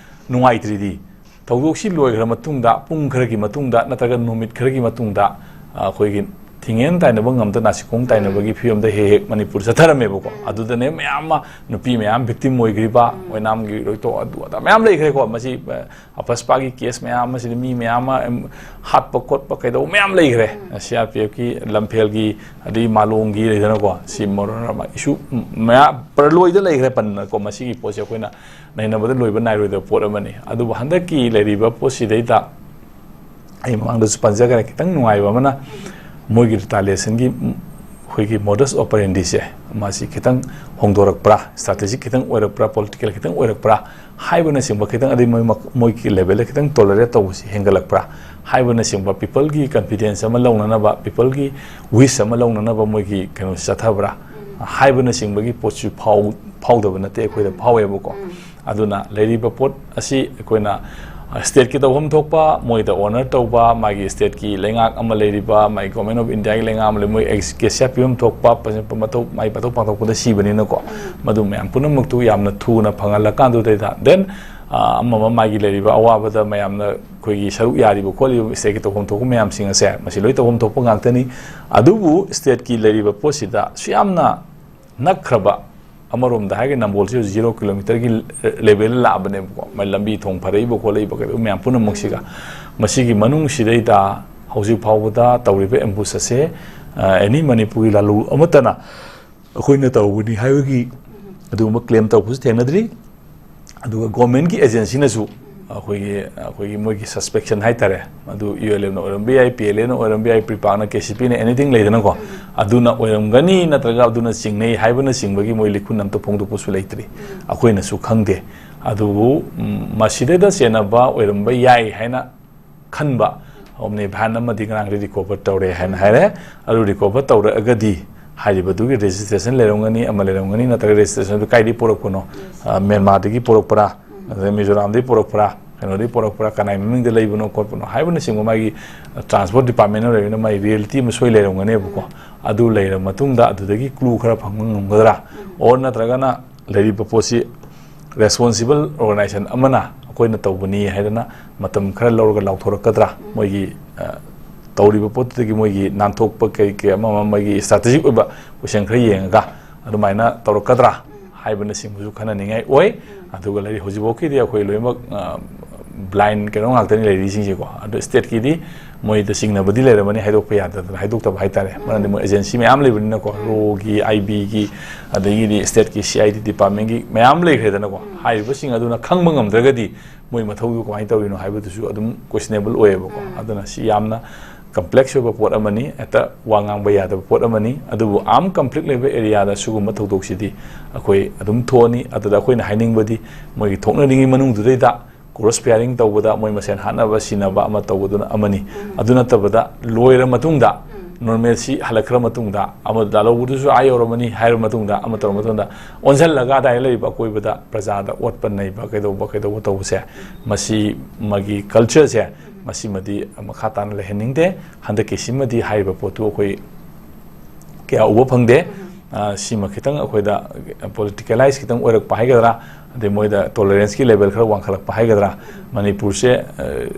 ꯅꯨꯡꯉꯥꯏꯇ꯭ꯔꯤꯗꯤ ꯊꯧꯗꯣꯛꯁꯤ ꯂꯣꯏꯈ꯭ꯔ ꯃꯇꯨꯡꯗ, ꯄꯨꯡ ꯈꯔꯒꯤ ꯃꯇꯨꯡꯗ ꯅꯠꯇ꯭ꯔꯒ ꯅꯨꯃꯤꯠ ꯈꯔꯒꯤ ꯃꯇꯨꯡꯗ, ꯑ, ꯑꯩꯈꯣꯏꯒꯤ ꯊꯤꯡꯉꯦꯟ ꯇꯥꯏꯅꯕ ꯉꯝꯗ ꯅꯥꯁꯤꯈꯣꯡ ꯇꯥꯏꯅꯕꯒꯤ ꯐꯤꯕꯝꯗ ꯍꯦꯛ ꯍꯦꯛ ꯃꯅꯤꯄꯨꯔ ꯆꯠꯊꯔꯝꯃꯦꯕꯀꯣ꯫ ꯑꯗꯨꯗꯅꯦ ꯃꯌꯥꯝ ꯑꯃ ꯅꯨꯄꯤ ꯃꯌꯥꯝ victim ꯑꯣꯏꯈ꯭ꯔꯤꯕ, ꯑꯣꯏꯅꯥꯝꯒꯤ ꯂꯣꯏꯇꯣꯛ ꯑꯗꯨ ꯑꯗꯥ ꯃꯌꯥꯝ ꯂꯩꯈ꯭ꯔꯦꯀꯣ꯫ ꯃꯁꯤ, ꯑ, ꯑꯄꯁꯄꯥꯒꯤ case ꯃꯌꯥꯝ ꯑꯃꯁꯤꯗ ꯃꯤ ꯃꯌꯥꯝ ꯑꯃ, ꯑꯦꯝ, ꯍꯥꯠꯄ ꯈꯣꯠꯄ ꯀꯩꯗꯧꯕ ꯃꯌꯥꯝ ꯂꯩꯈ꯭ꯔꯦ꯫ CRPFꯀꯤ, ꯂꯝꯐꯦꯜꯒꯤ, ꯑꯗꯩ ꯃꯥꯂꯣꯝꯒꯤ ꯂꯩꯗꯅꯀꯣ꯫ ꯁꯤ ꯃꯔꯣꯟ ꯑꯃ issue ꯃꯌꯥꯝ ꯄꯔꯂꯣꯏꯗ ꯂꯩꯈ꯭ꯔꯦ ꯄꯟꯗꯅꯀꯣ꯫ ꯃꯁꯤꯒꯤ ꯄꯣꯠꯁꯦ ꯑꯩꯈꯣꯏꯅ ꯅꯩꯅꯕꯗ ꯂꯣꯏꯕ ꯅꯥꯏꯔꯣꯏꯗꯕ ꯄꯣꯠ ꯑꯃꯅꯤ꯫ ꯑꯗꯨꯕꯨ ꯍꯟꯗꯛꯀꯤ ꯂꯩꯔꯤꯕ ꯄꯣꯠꯁꯤꯗꯩꯗ ꯑꯩ ꯃꯃꯥꯡꯗꯁꯨ ꯄꯟꯖꯈ꯭ꯔꯦ, ꯈꯤꯇꯪ ꯅꯨꯡꯉꯥꯏꯕ ꯑꯃꯅ ꯃꯣꯏꯒꯤ retaliationꯒꯤ ꯑꯩꯈꯣꯏꯒꯤ modus operandiꯁꯦ, ꯃꯁꯤ ꯈꯤꯇꯪ ꯍꯣꯡꯗꯣꯔꯛꯄ꯭ꯔꯥ, strategic ꯈꯤꯇꯪ ꯑꯣꯏꯔꯛꯄ꯭ꯔꯥ, political ꯈꯤꯇꯪ ꯑꯣꯏꯔꯛꯄ꯭ꯔꯥ ꯍꯥꯏꯕꯅꯆꯤꯡꯕ, ꯈꯤꯇꯪ ꯑꯗꯩ ꯃꯣꯏ ꯃꯛ-, ꯃꯣꯏꯒꯤ levelꯗ ꯈꯤꯇꯪ tolerate ꯇꯧꯕꯁꯤ ꯍꯦꯟꯒꯠꯂꯛꯄ꯭ꯔꯥ ꯍꯥꯏꯕꯅꯆꯤꯡꯕ, peopleꯒꯤ confidence ꯑꯃ ꯂꯧꯅꯅꯕ, peopleꯒꯤ wish ꯑꯃ ꯂꯧꯅꯅꯕ ꯃꯣꯏꯒꯤ ꯀꯩꯅꯣꯁꯤ ꯆꯠꯊꯕ꯭ꯔꯥ ꯍꯥꯏꯕꯅꯆꯤꯡꯕꯒꯤ ꯄꯣꯠꯁꯨ ꯐꯥꯎ-, ꯐꯥꯎꯗꯕ ꯅꯠꯇꯦ, ꯑꯩꯈꯣꯏꯗ ꯐꯥꯎꯋꯦꯕꯀꯣ꯫ ꯑꯗꯨꯅ ꯂꯩꯔꯤꯕ ꯄꯣꯠ ꯑꯁꯤ ꯑꯩꯈꯣꯏꯅ stateꯀꯤ ꯇꯧꯐꯝ ꯊꯣꯛꯄ, ꯃꯣꯏꯗ honour ꯇꯧꯕ, ꯃꯥꯒꯤ stateꯀꯤ ꯂꯩꯉꯥꯛ ꯑꯃ ꯂꯩꯔꯤꯕ, ꯃꯥꯒꯤ Government of Indiaꯒꯤ ꯂꯩꯉꯥꯛ ꯑꯃ ꯂꯩ, ꯃꯣꯏ ex-, ꯒꯦꯁꯤꯌꯥ ꯄꯤꯐꯝ ꯊꯣꯛꯄ ꯄ-, ꯃꯊꯧ, ꯃꯥꯒꯤ ꯃꯊꯧ ꯄꯥꯡꯊꯣꯛꯄꯗ ꯁꯤꯕꯅꯤꯅꯀꯣ, ꯃꯗꯨ ꯃꯌꯥꯝ ꯄꯨꯝꯅꯃꯛꯇꯨ ꯌꯥꯝꯅ ꯊꯨꯅ ꯐꯪꯍꯜꯂꯀꯥꯟꯗꯨꯗꯩꯗ, then, ꯑ, ꯑꯃ ꯑꯃ ꯃꯥꯒꯤ ꯂꯩꯔꯤꯕ ꯑꯋꯥꯕꯗ ꯃꯌꯥꯝꯅ ꯑꯩꯈꯣꯏꯒꯤ ꯁꯔꯨꯛ ꯌꯥꯔꯤꯕ ꯈꯣꯠꯂꯤꯕ stateꯀꯤ ꯇꯧꯐꯝ ꯊꯣꯛꯄ ꯃꯌꯥꯝꯁꯤꯡ ꯑꯁꯦ, ꯃꯁꯤ ꯂꯣꯏ ꯇꯧꯐꯝ ꯊꯣꯛꯄ ꯉꯥꯛꯇꯅꯤ꯫ ꯑꯗꯨꯕꯨ stateꯀꯤ ꯂꯩꯔꯤꯕ ꯄꯣꯠꯁꯤꯗ ꯁꯨ ꯌꯥꯝꯅ ꯅꯛꯈ꯭ꯔꯕ, ꯑꯃꯔꯣꯝꯗ ꯍꯥꯏꯔꯒ ꯅꯝꯕꯣꯜꯁꯤ ꯍꯧꯖꯤꯛ zero kilometerꯒꯤ levelꯗ ꯂꯥꯛꯑꯕꯅꯦꯕꯀꯣ, ꯃꯥꯏ ꯂꯝꯕꯤ ꯊꯣꯡ ꯐꯔꯛꯏꯕ ꯈꯣꯠꯂꯛꯏꯕ ꯀꯩꯗꯧꯕ ꯃꯌꯥꯝ ꯄꯨꯝꯅꯃꯛꯁꯤꯒ꯫ ꯃꯁꯤꯒꯤ ꯃꯅꯨꯡꯁꯤꯗꯩꯗ ꯍꯧꯖꯤꯛ ꯐꯥꯎꯕꯗ ꯇꯧꯔꯤꯕ ambush ꯑꯁꯦ, ꯑ, any ꯃꯅꯤꯄꯨꯔꯒꯤ ꯂꯥꯂꯣꯡ ꯑꯃꯠꯇꯅ ꯑꯩꯈꯣꯏꯅ ꯇꯧꯕꯅꯤ ꯍꯥꯏꯕꯒꯤ ꯑꯗꯨꯒꯨꯝꯕ claim ꯇꯧꯕꯁꯨ ꯊꯦꯡꯅꯗ꯭ꯔꯤ꯫ ꯑꯗꯨꯒ governmentꯀꯤ agencyꯅꯁꯨ ꯑꯩꯈꯣꯏꯒꯤ, ꯑꯩꯈꯣꯏꯒꯤ ꯃꯣꯏꯒꯤ suspicion ꯍꯥꯏꯇꯥꯔꯦ, ꯑꯗꯨ ULFꯅ ꯑꯣꯏꯔꯝꯕ ꯌꯥꯏ, PLAꯅ ꯑꯣꯏꯔꯝꯕ ꯌꯥꯏ, PREPAKꯅ, KCPꯅ, anything ꯂꯩꯗꯅꯀꯣ, ꯑꯗꯨꯅ ꯑꯣꯏꯔꯝꯒꯅꯤ ꯅꯠꯇ꯭ꯔꯒ ꯑꯗꯨꯅ ꯆꯤꯡꯅꯩ ꯍꯥꯏꯕꯅꯆꯤꯡꯕꯒꯤ ꯃꯣꯏ ꯂꯤꯈꯨꯟ ꯑꯝꯇ ꯐꯣꯡꯗꯣꯛꯄꯁꯨ ꯂꯩꯇ꯭ꯔꯤ, ꯑꯩꯈꯣꯏꯅꯁꯨ ꯈꯪꯗꯦ꯫ ꯑꯗꯨꯕꯨ, ꯎꯝ, ꯃꯁꯤꯗꯩꯗ ꯆꯦꯟꯅꯕ ꯑꯣꯏꯔꯝꯕ ꯌꯥꯏ ꯍꯥꯏꯅ ꯈꯟꯕ Omni van ꯑꯃꯗꯤ ꯉꯔꯥꯡꯗꯤ recover ꯇꯧꯔꯦ ꯍꯥꯏꯅ ꯍꯥꯏꯔꯦ꯫ ꯑꯗꯨ recover ꯇꯧꯔꯛꯑꯒꯗꯤ ꯍꯥꯏꯔꯤꯕꯗꯨꯒꯤ registration ꯂꯩꯔꯝꯒꯅꯤ, ꯑꯃ ꯂꯩꯔꯝꯒꯅꯤ, ꯅꯠꯇ꯭ꯔꯒ registration ꯑꯗꯨ ꯀꯥꯏꯗꯒꯤ ꯄꯨꯔꯛꯄꯅꯣ? ꯑ, ꯃ꯭ꯌꯥꯟꯃꯥꯔꯗꯒꯤ ꯄꯨꯔꯛꯄ꯭ꯔꯥ? ꯑꯗꯩ ꯃꯤꯖꯣꯔꯥꯝꯗꯒꯤ ꯄꯨꯔꯛꯄ꯭ꯔꯥ? ꯀꯩꯅꯣꯗꯒꯤ ꯄꯨꯔꯛꯄ꯭ꯔꯥ? ꯀꯅꯥꯏ ꯃꯃꯤꯡꯗ ꯂꯩꯕꯅꯣ ꯈꯣꯠꯄꯅꯣ ꯍꯥꯏꯕꯅꯆꯤꯡꯕ ꯃꯥꯒꯤ, ꯑ, transport department ꯑꯃ ꯂꯩꯕꯅꯤꯅ ꯃꯥꯒꯤ reality ꯑꯃ ꯁꯣꯏ ꯂꯩꯔꯝꯒꯅꯦꯕꯀꯣ꯫ ꯑꯗꯨ ꯂꯩꯔꯕ ꯃꯇꯨꯡꯗ ꯑꯗꯨꯗꯒꯤ clue ꯈꯔ ꯐꯪꯕ ꯉꯝꯒꯗ꯭ꯔꯥ? Or ꯅꯠꯇ꯭ꯔꯒꯅ ꯂꯩꯔꯤꯕ ꯄꯣꯠꯁꯤ responsible organization ꯑꯃꯅ ꯑꯩꯈꯣꯏꯅ ꯇꯧꯕꯅꯤ ꯍꯥꯏꯗꯅ ꯃꯇꯝ ꯈꯔ ꯂꯧꯔꯒ ꯂꯥꯎꯊꯣꯔꯛꯀꯗ꯭ꯔꯥ? ꯃꯣꯏꯒꯤ, ꯑ, ꯇꯧꯔꯤꯕ ꯄꯣꯠꯇꯨꯗꯒꯤ ꯃꯣꯏꯒꯤ ꯅꯥꯟꯊꯣꯛꯄ ꯀꯩ ꯀꯩ ꯑꯃ ꯑꯃ ꯃꯣꯏꯒꯤ strategic ꯑꯣꯏꯕ question ꯈꯔ ꯌꯦꯡꯉꯒ ꯑꯗꯨꯃꯥꯏꯅ ꯇꯧꯔꯛꯀꯗ꯭ꯔꯥ ꯍꯥꯏꯕꯅꯆꯤꯡꯕꯁꯨ ꯈꯟꯅꯅꯤꯡꯉꯥꯏ ꯑꯣꯏ꯫ ꯑꯗꯨꯒ ꯂꯩꯔꯤ ꯍꯧꯖꯤꯛꯐꯥꯎꯀꯤꯗꯤ ꯑꯩꯈꯣꯏ ꯂꯣꯏꯅꯃꯛ, ꯑ, blind ꯀꯩꯅꯣ ꯉꯥꯛꯇꯅꯤ ꯂꯩꯔꯤꯁꯤꯡꯁꯦꯀꯣ꯫ ꯑꯗꯣ stateꯀꯤꯗꯤ ꯃꯣꯏꯗ ꯆꯤꯡꯅꯕꯗꯤ ꯂꯩꯔꯝꯃꯅꯤ, ꯍꯥꯏꯗꯣꯛꯄ ꯌꯥꯗꯗꯅ ꯍꯥꯏꯗꯣꯛꯇꯕ ꯍꯥꯏꯇꯥꯔꯦ꯫ ꯃꯔꯝꯗꯤ ꯃꯣꯏ agency ꯃꯌꯥꯝ ꯂꯩꯕꯅꯤꯅꯀꯣ, RAWꯒꯤ, IBꯒꯤ, ꯑꯗꯒꯤꯗꯤ stateꯀꯤ CID departmentꯀꯤ ꯃꯌꯥꯝ ꯂꯩꯈ꯭ꯔꯦꯗꯅꯀꯣ꯫ ꯍꯥꯏꯔꯤꯕꯁꯤꯡ ꯑꯗꯨꯅ ꯈꯪꯕ ꯉꯝꯗ꯭ꯔꯒꯗꯤ ꯃꯣꯏ ꯃꯊꯧꯗꯨ ꯀꯃꯥꯏꯅ ꯇꯧꯔꯤꯅꯣ ꯍꯥꯏꯕꯗꯨꯁꯨ ꯑꯗꯨꯝ questionable ꯑꯣꯏꯌꯦꯕꯀꯣ꯫ ꯑꯗꯨꯅ ꯁꯤ ꯌꯥꯝꯅ ꯀꯝꯄ꯭ꯂꯦꯛꯁ ꯑꯣꯏꯕ ꯄꯣꯠ ꯑꯃꯅꯤ, ꯍꯦꯛꯇ ꯋꯥ ꯉꯥꯡꯕ ꯌꯥꯗꯕ ꯄꯣꯠ ꯑꯃꯅꯤ꯫ ꯑꯗꯨꯕꯨ ꯑꯥꯔꯝ ꯀꯟꯐ꯭ꯂꯤꯛ ꯂꯩꯕ ꯑꯦꯔꯤꯌꯥꯗ ꯁꯤꯒꯨꯝꯕ ꯊꯧꯗꯣꯛꯁꯤꯗꯤ ꯑꯩꯈꯣꯏ ꯑꯗꯨꯝ ꯊꯣꯛꯑꯅꯤ꯫ ꯑꯗꯨꯗ ꯑꯩꯈꯣꯏꯅ ꯍꯥꯏꯅꯤꯡꯕꯗꯤ, ꯃꯣꯏꯒꯤ ꯊꯣꯛꯅꯅꯤꯡꯉꯤ ꯃꯅꯨꯡꯗꯨꯗꯩꯗ ꯀ꯭ꯔꯣꯁ ꯐꯤꯌꯥꯔꯤꯡ ꯇꯧꯕꯗ ꯃꯣꯏ ꯃꯁꯦꯟ ꯍꯥꯠꯅꯕ ꯁꯤꯅꯕ ꯑꯃ ꯇꯧꯕꯗꯨꯅ ꯑꯃꯅꯤ꯫ ꯑꯗꯨ ꯅꯠꯇꯕꯗ ꯂꯣꯏꯔ ꯃꯇꯨꯡꯗ, ꯅꯣꯔꯃꯦꯜꯁꯤ ꯍꯜꯂꯛꯈ꯭ꯔ ꯃꯇꯨꯡꯗ, ꯑꯃ ꯂꯥꯜꯍꯧꯕꯗꯨꯁꯨ ꯑꯥ ꯌꯧꯔꯕꯅꯤ ꯍꯥꯏꯔꯕ ꯃꯇꯨꯡꯗ, ꯑꯃ ꯇꯧꯔꯕ ꯃꯇꯨꯡꯗ, ꯑꯣꯟꯁꯤꯜꯂꯒ ꯑꯗꯥꯏꯗ ꯂꯩꯔꯤꯕ ꯑꯀꯣꯏꯕꯗ ꯄ꯭ꯔꯖꯥꯗ ꯑꯣꯠꯄ ꯅꯩꯕ, ꯀꯩꯗꯧꯕ ꯀꯩꯗꯧꯕ ꯇꯧꯕꯁꯦ, ꯃꯁꯤ ꯃꯥꯒꯤ ꯀꯜꯆꯔꯁꯦ, ꯃꯁꯤꯃꯗꯤ ꯃꯈꯥ ꯇꯥꯅ ꯂꯩꯍꯟꯅꯤꯡꯗꯦ꯫ ꯍꯟꯗꯛꯀꯤꯁꯤꯃꯗꯤ ꯍꯥꯏꯔꯤꯕ ꯄꯣꯠꯇꯨ ꯑꯩꯈꯣꯏ ꯀꯌꯥ ꯎꯕ ꯐꯪꯗꯦ꯫ ꯑ, ꯁꯤꯃ ꯈꯤꯇꯪ ꯑꯩꯈꯣꯏꯗ ꯄꯣꯂꯤꯇꯤꯀꯦꯂꯥꯏꯁ ꯈꯤꯇꯪ ꯑꯣꯏꯔꯛꯄ ꯍꯥꯏꯒꯗ꯭ꯔꯥ, ꯑꯗꯩ ꯃꯣꯏꯗ ꯇꯣꯂꯔꯦꯟꯁꯀꯤ ꯂꯦꯚꯦꯜ ꯈꯔ ꯋꯥꯡꯈꯠꯂꯛꯄ ꯍꯥꯏꯒꯗ꯭ꯔꯥ, ꯃꯅꯤꯄꯨꯔꯁꯦ, ꯑ,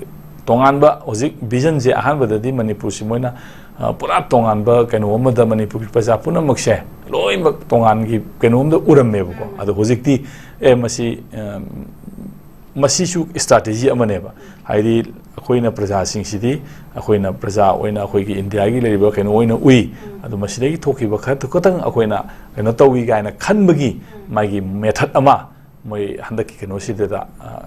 ꯇꯣꯉꯥꯟꯕ ꯍꯧꯖꯤꯛ ꯚꯤꯖꯟꯁꯦ ꯑꯍꯥꯟꯕꯗꯗꯤ ꯃꯅꯤꯄꯨꯔꯁꯤ ꯃꯣꯏꯅ, ꯑ, ꯄꯨꯔꯥ ꯇꯣꯉꯥꯟꯕ ꯀꯩꯅꯣ ꯑꯃꯗ ꯃꯅꯤꯄꯨꯔꯒꯤ ꯄ꯭ꯔꯖꯥ ꯄꯨꯝꯅꯃꯛꯁꯦ ꯂꯣꯏꯅꯃꯛ ꯇꯣꯉꯥꯟꯒꯤ ꯀꯩꯅꯣꯝꯗ ꯎꯔꯝꯃꯦꯕꯀꯣ꯫ ꯑꯗꯣ ꯍꯧꯖꯤꯛꯇꯤ, ꯑꯦ, ꯃꯁꯤ, ꯑ, ꯃꯁꯤꯁꯨ ꯏꯁꯇ꯭ꯔꯥꯇꯦꯖꯤ ꯑꯃꯅꯦꯕ꯫ ꯍꯥꯏꯗꯤ ꯑꯩꯈꯣꯏꯅ ꯄ꯭ꯔꯖꯥꯁꯤꯡꯁꯤꯗꯤ, ꯑꯩꯈꯣꯏꯅ ꯄ꯭ꯔꯖꯥ ꯑꯣꯏꯅ ꯑꯩꯈꯣꯏꯒꯤ ꯏꯟꯗꯤꯌꯥꯒꯤ ꯂꯩꯔꯤꯕ ꯀꯩꯅꯣ ꯑꯣꯏꯅ ꯎꯏ, ꯑꯗꯣ ꯃꯁꯤꯗꯒꯤ ꯊꯣꯛꯈꯤꯕ ꯈꯔ ꯈꯛꯇꯪ ꯑꯩꯈꯣꯏꯅ ꯀꯩꯅꯣ ꯇꯧꯏ ꯀꯥꯏꯅ ꯈꯟꯕꯒꯤ ꯃꯥꯒꯤ ꯃꯦꯊꯠ ꯑꯃ ꯃꯣꯏ ꯍꯟꯗꯛꯀꯤ ꯀꯩꯅꯣꯁꯤꯗ, ꯑ,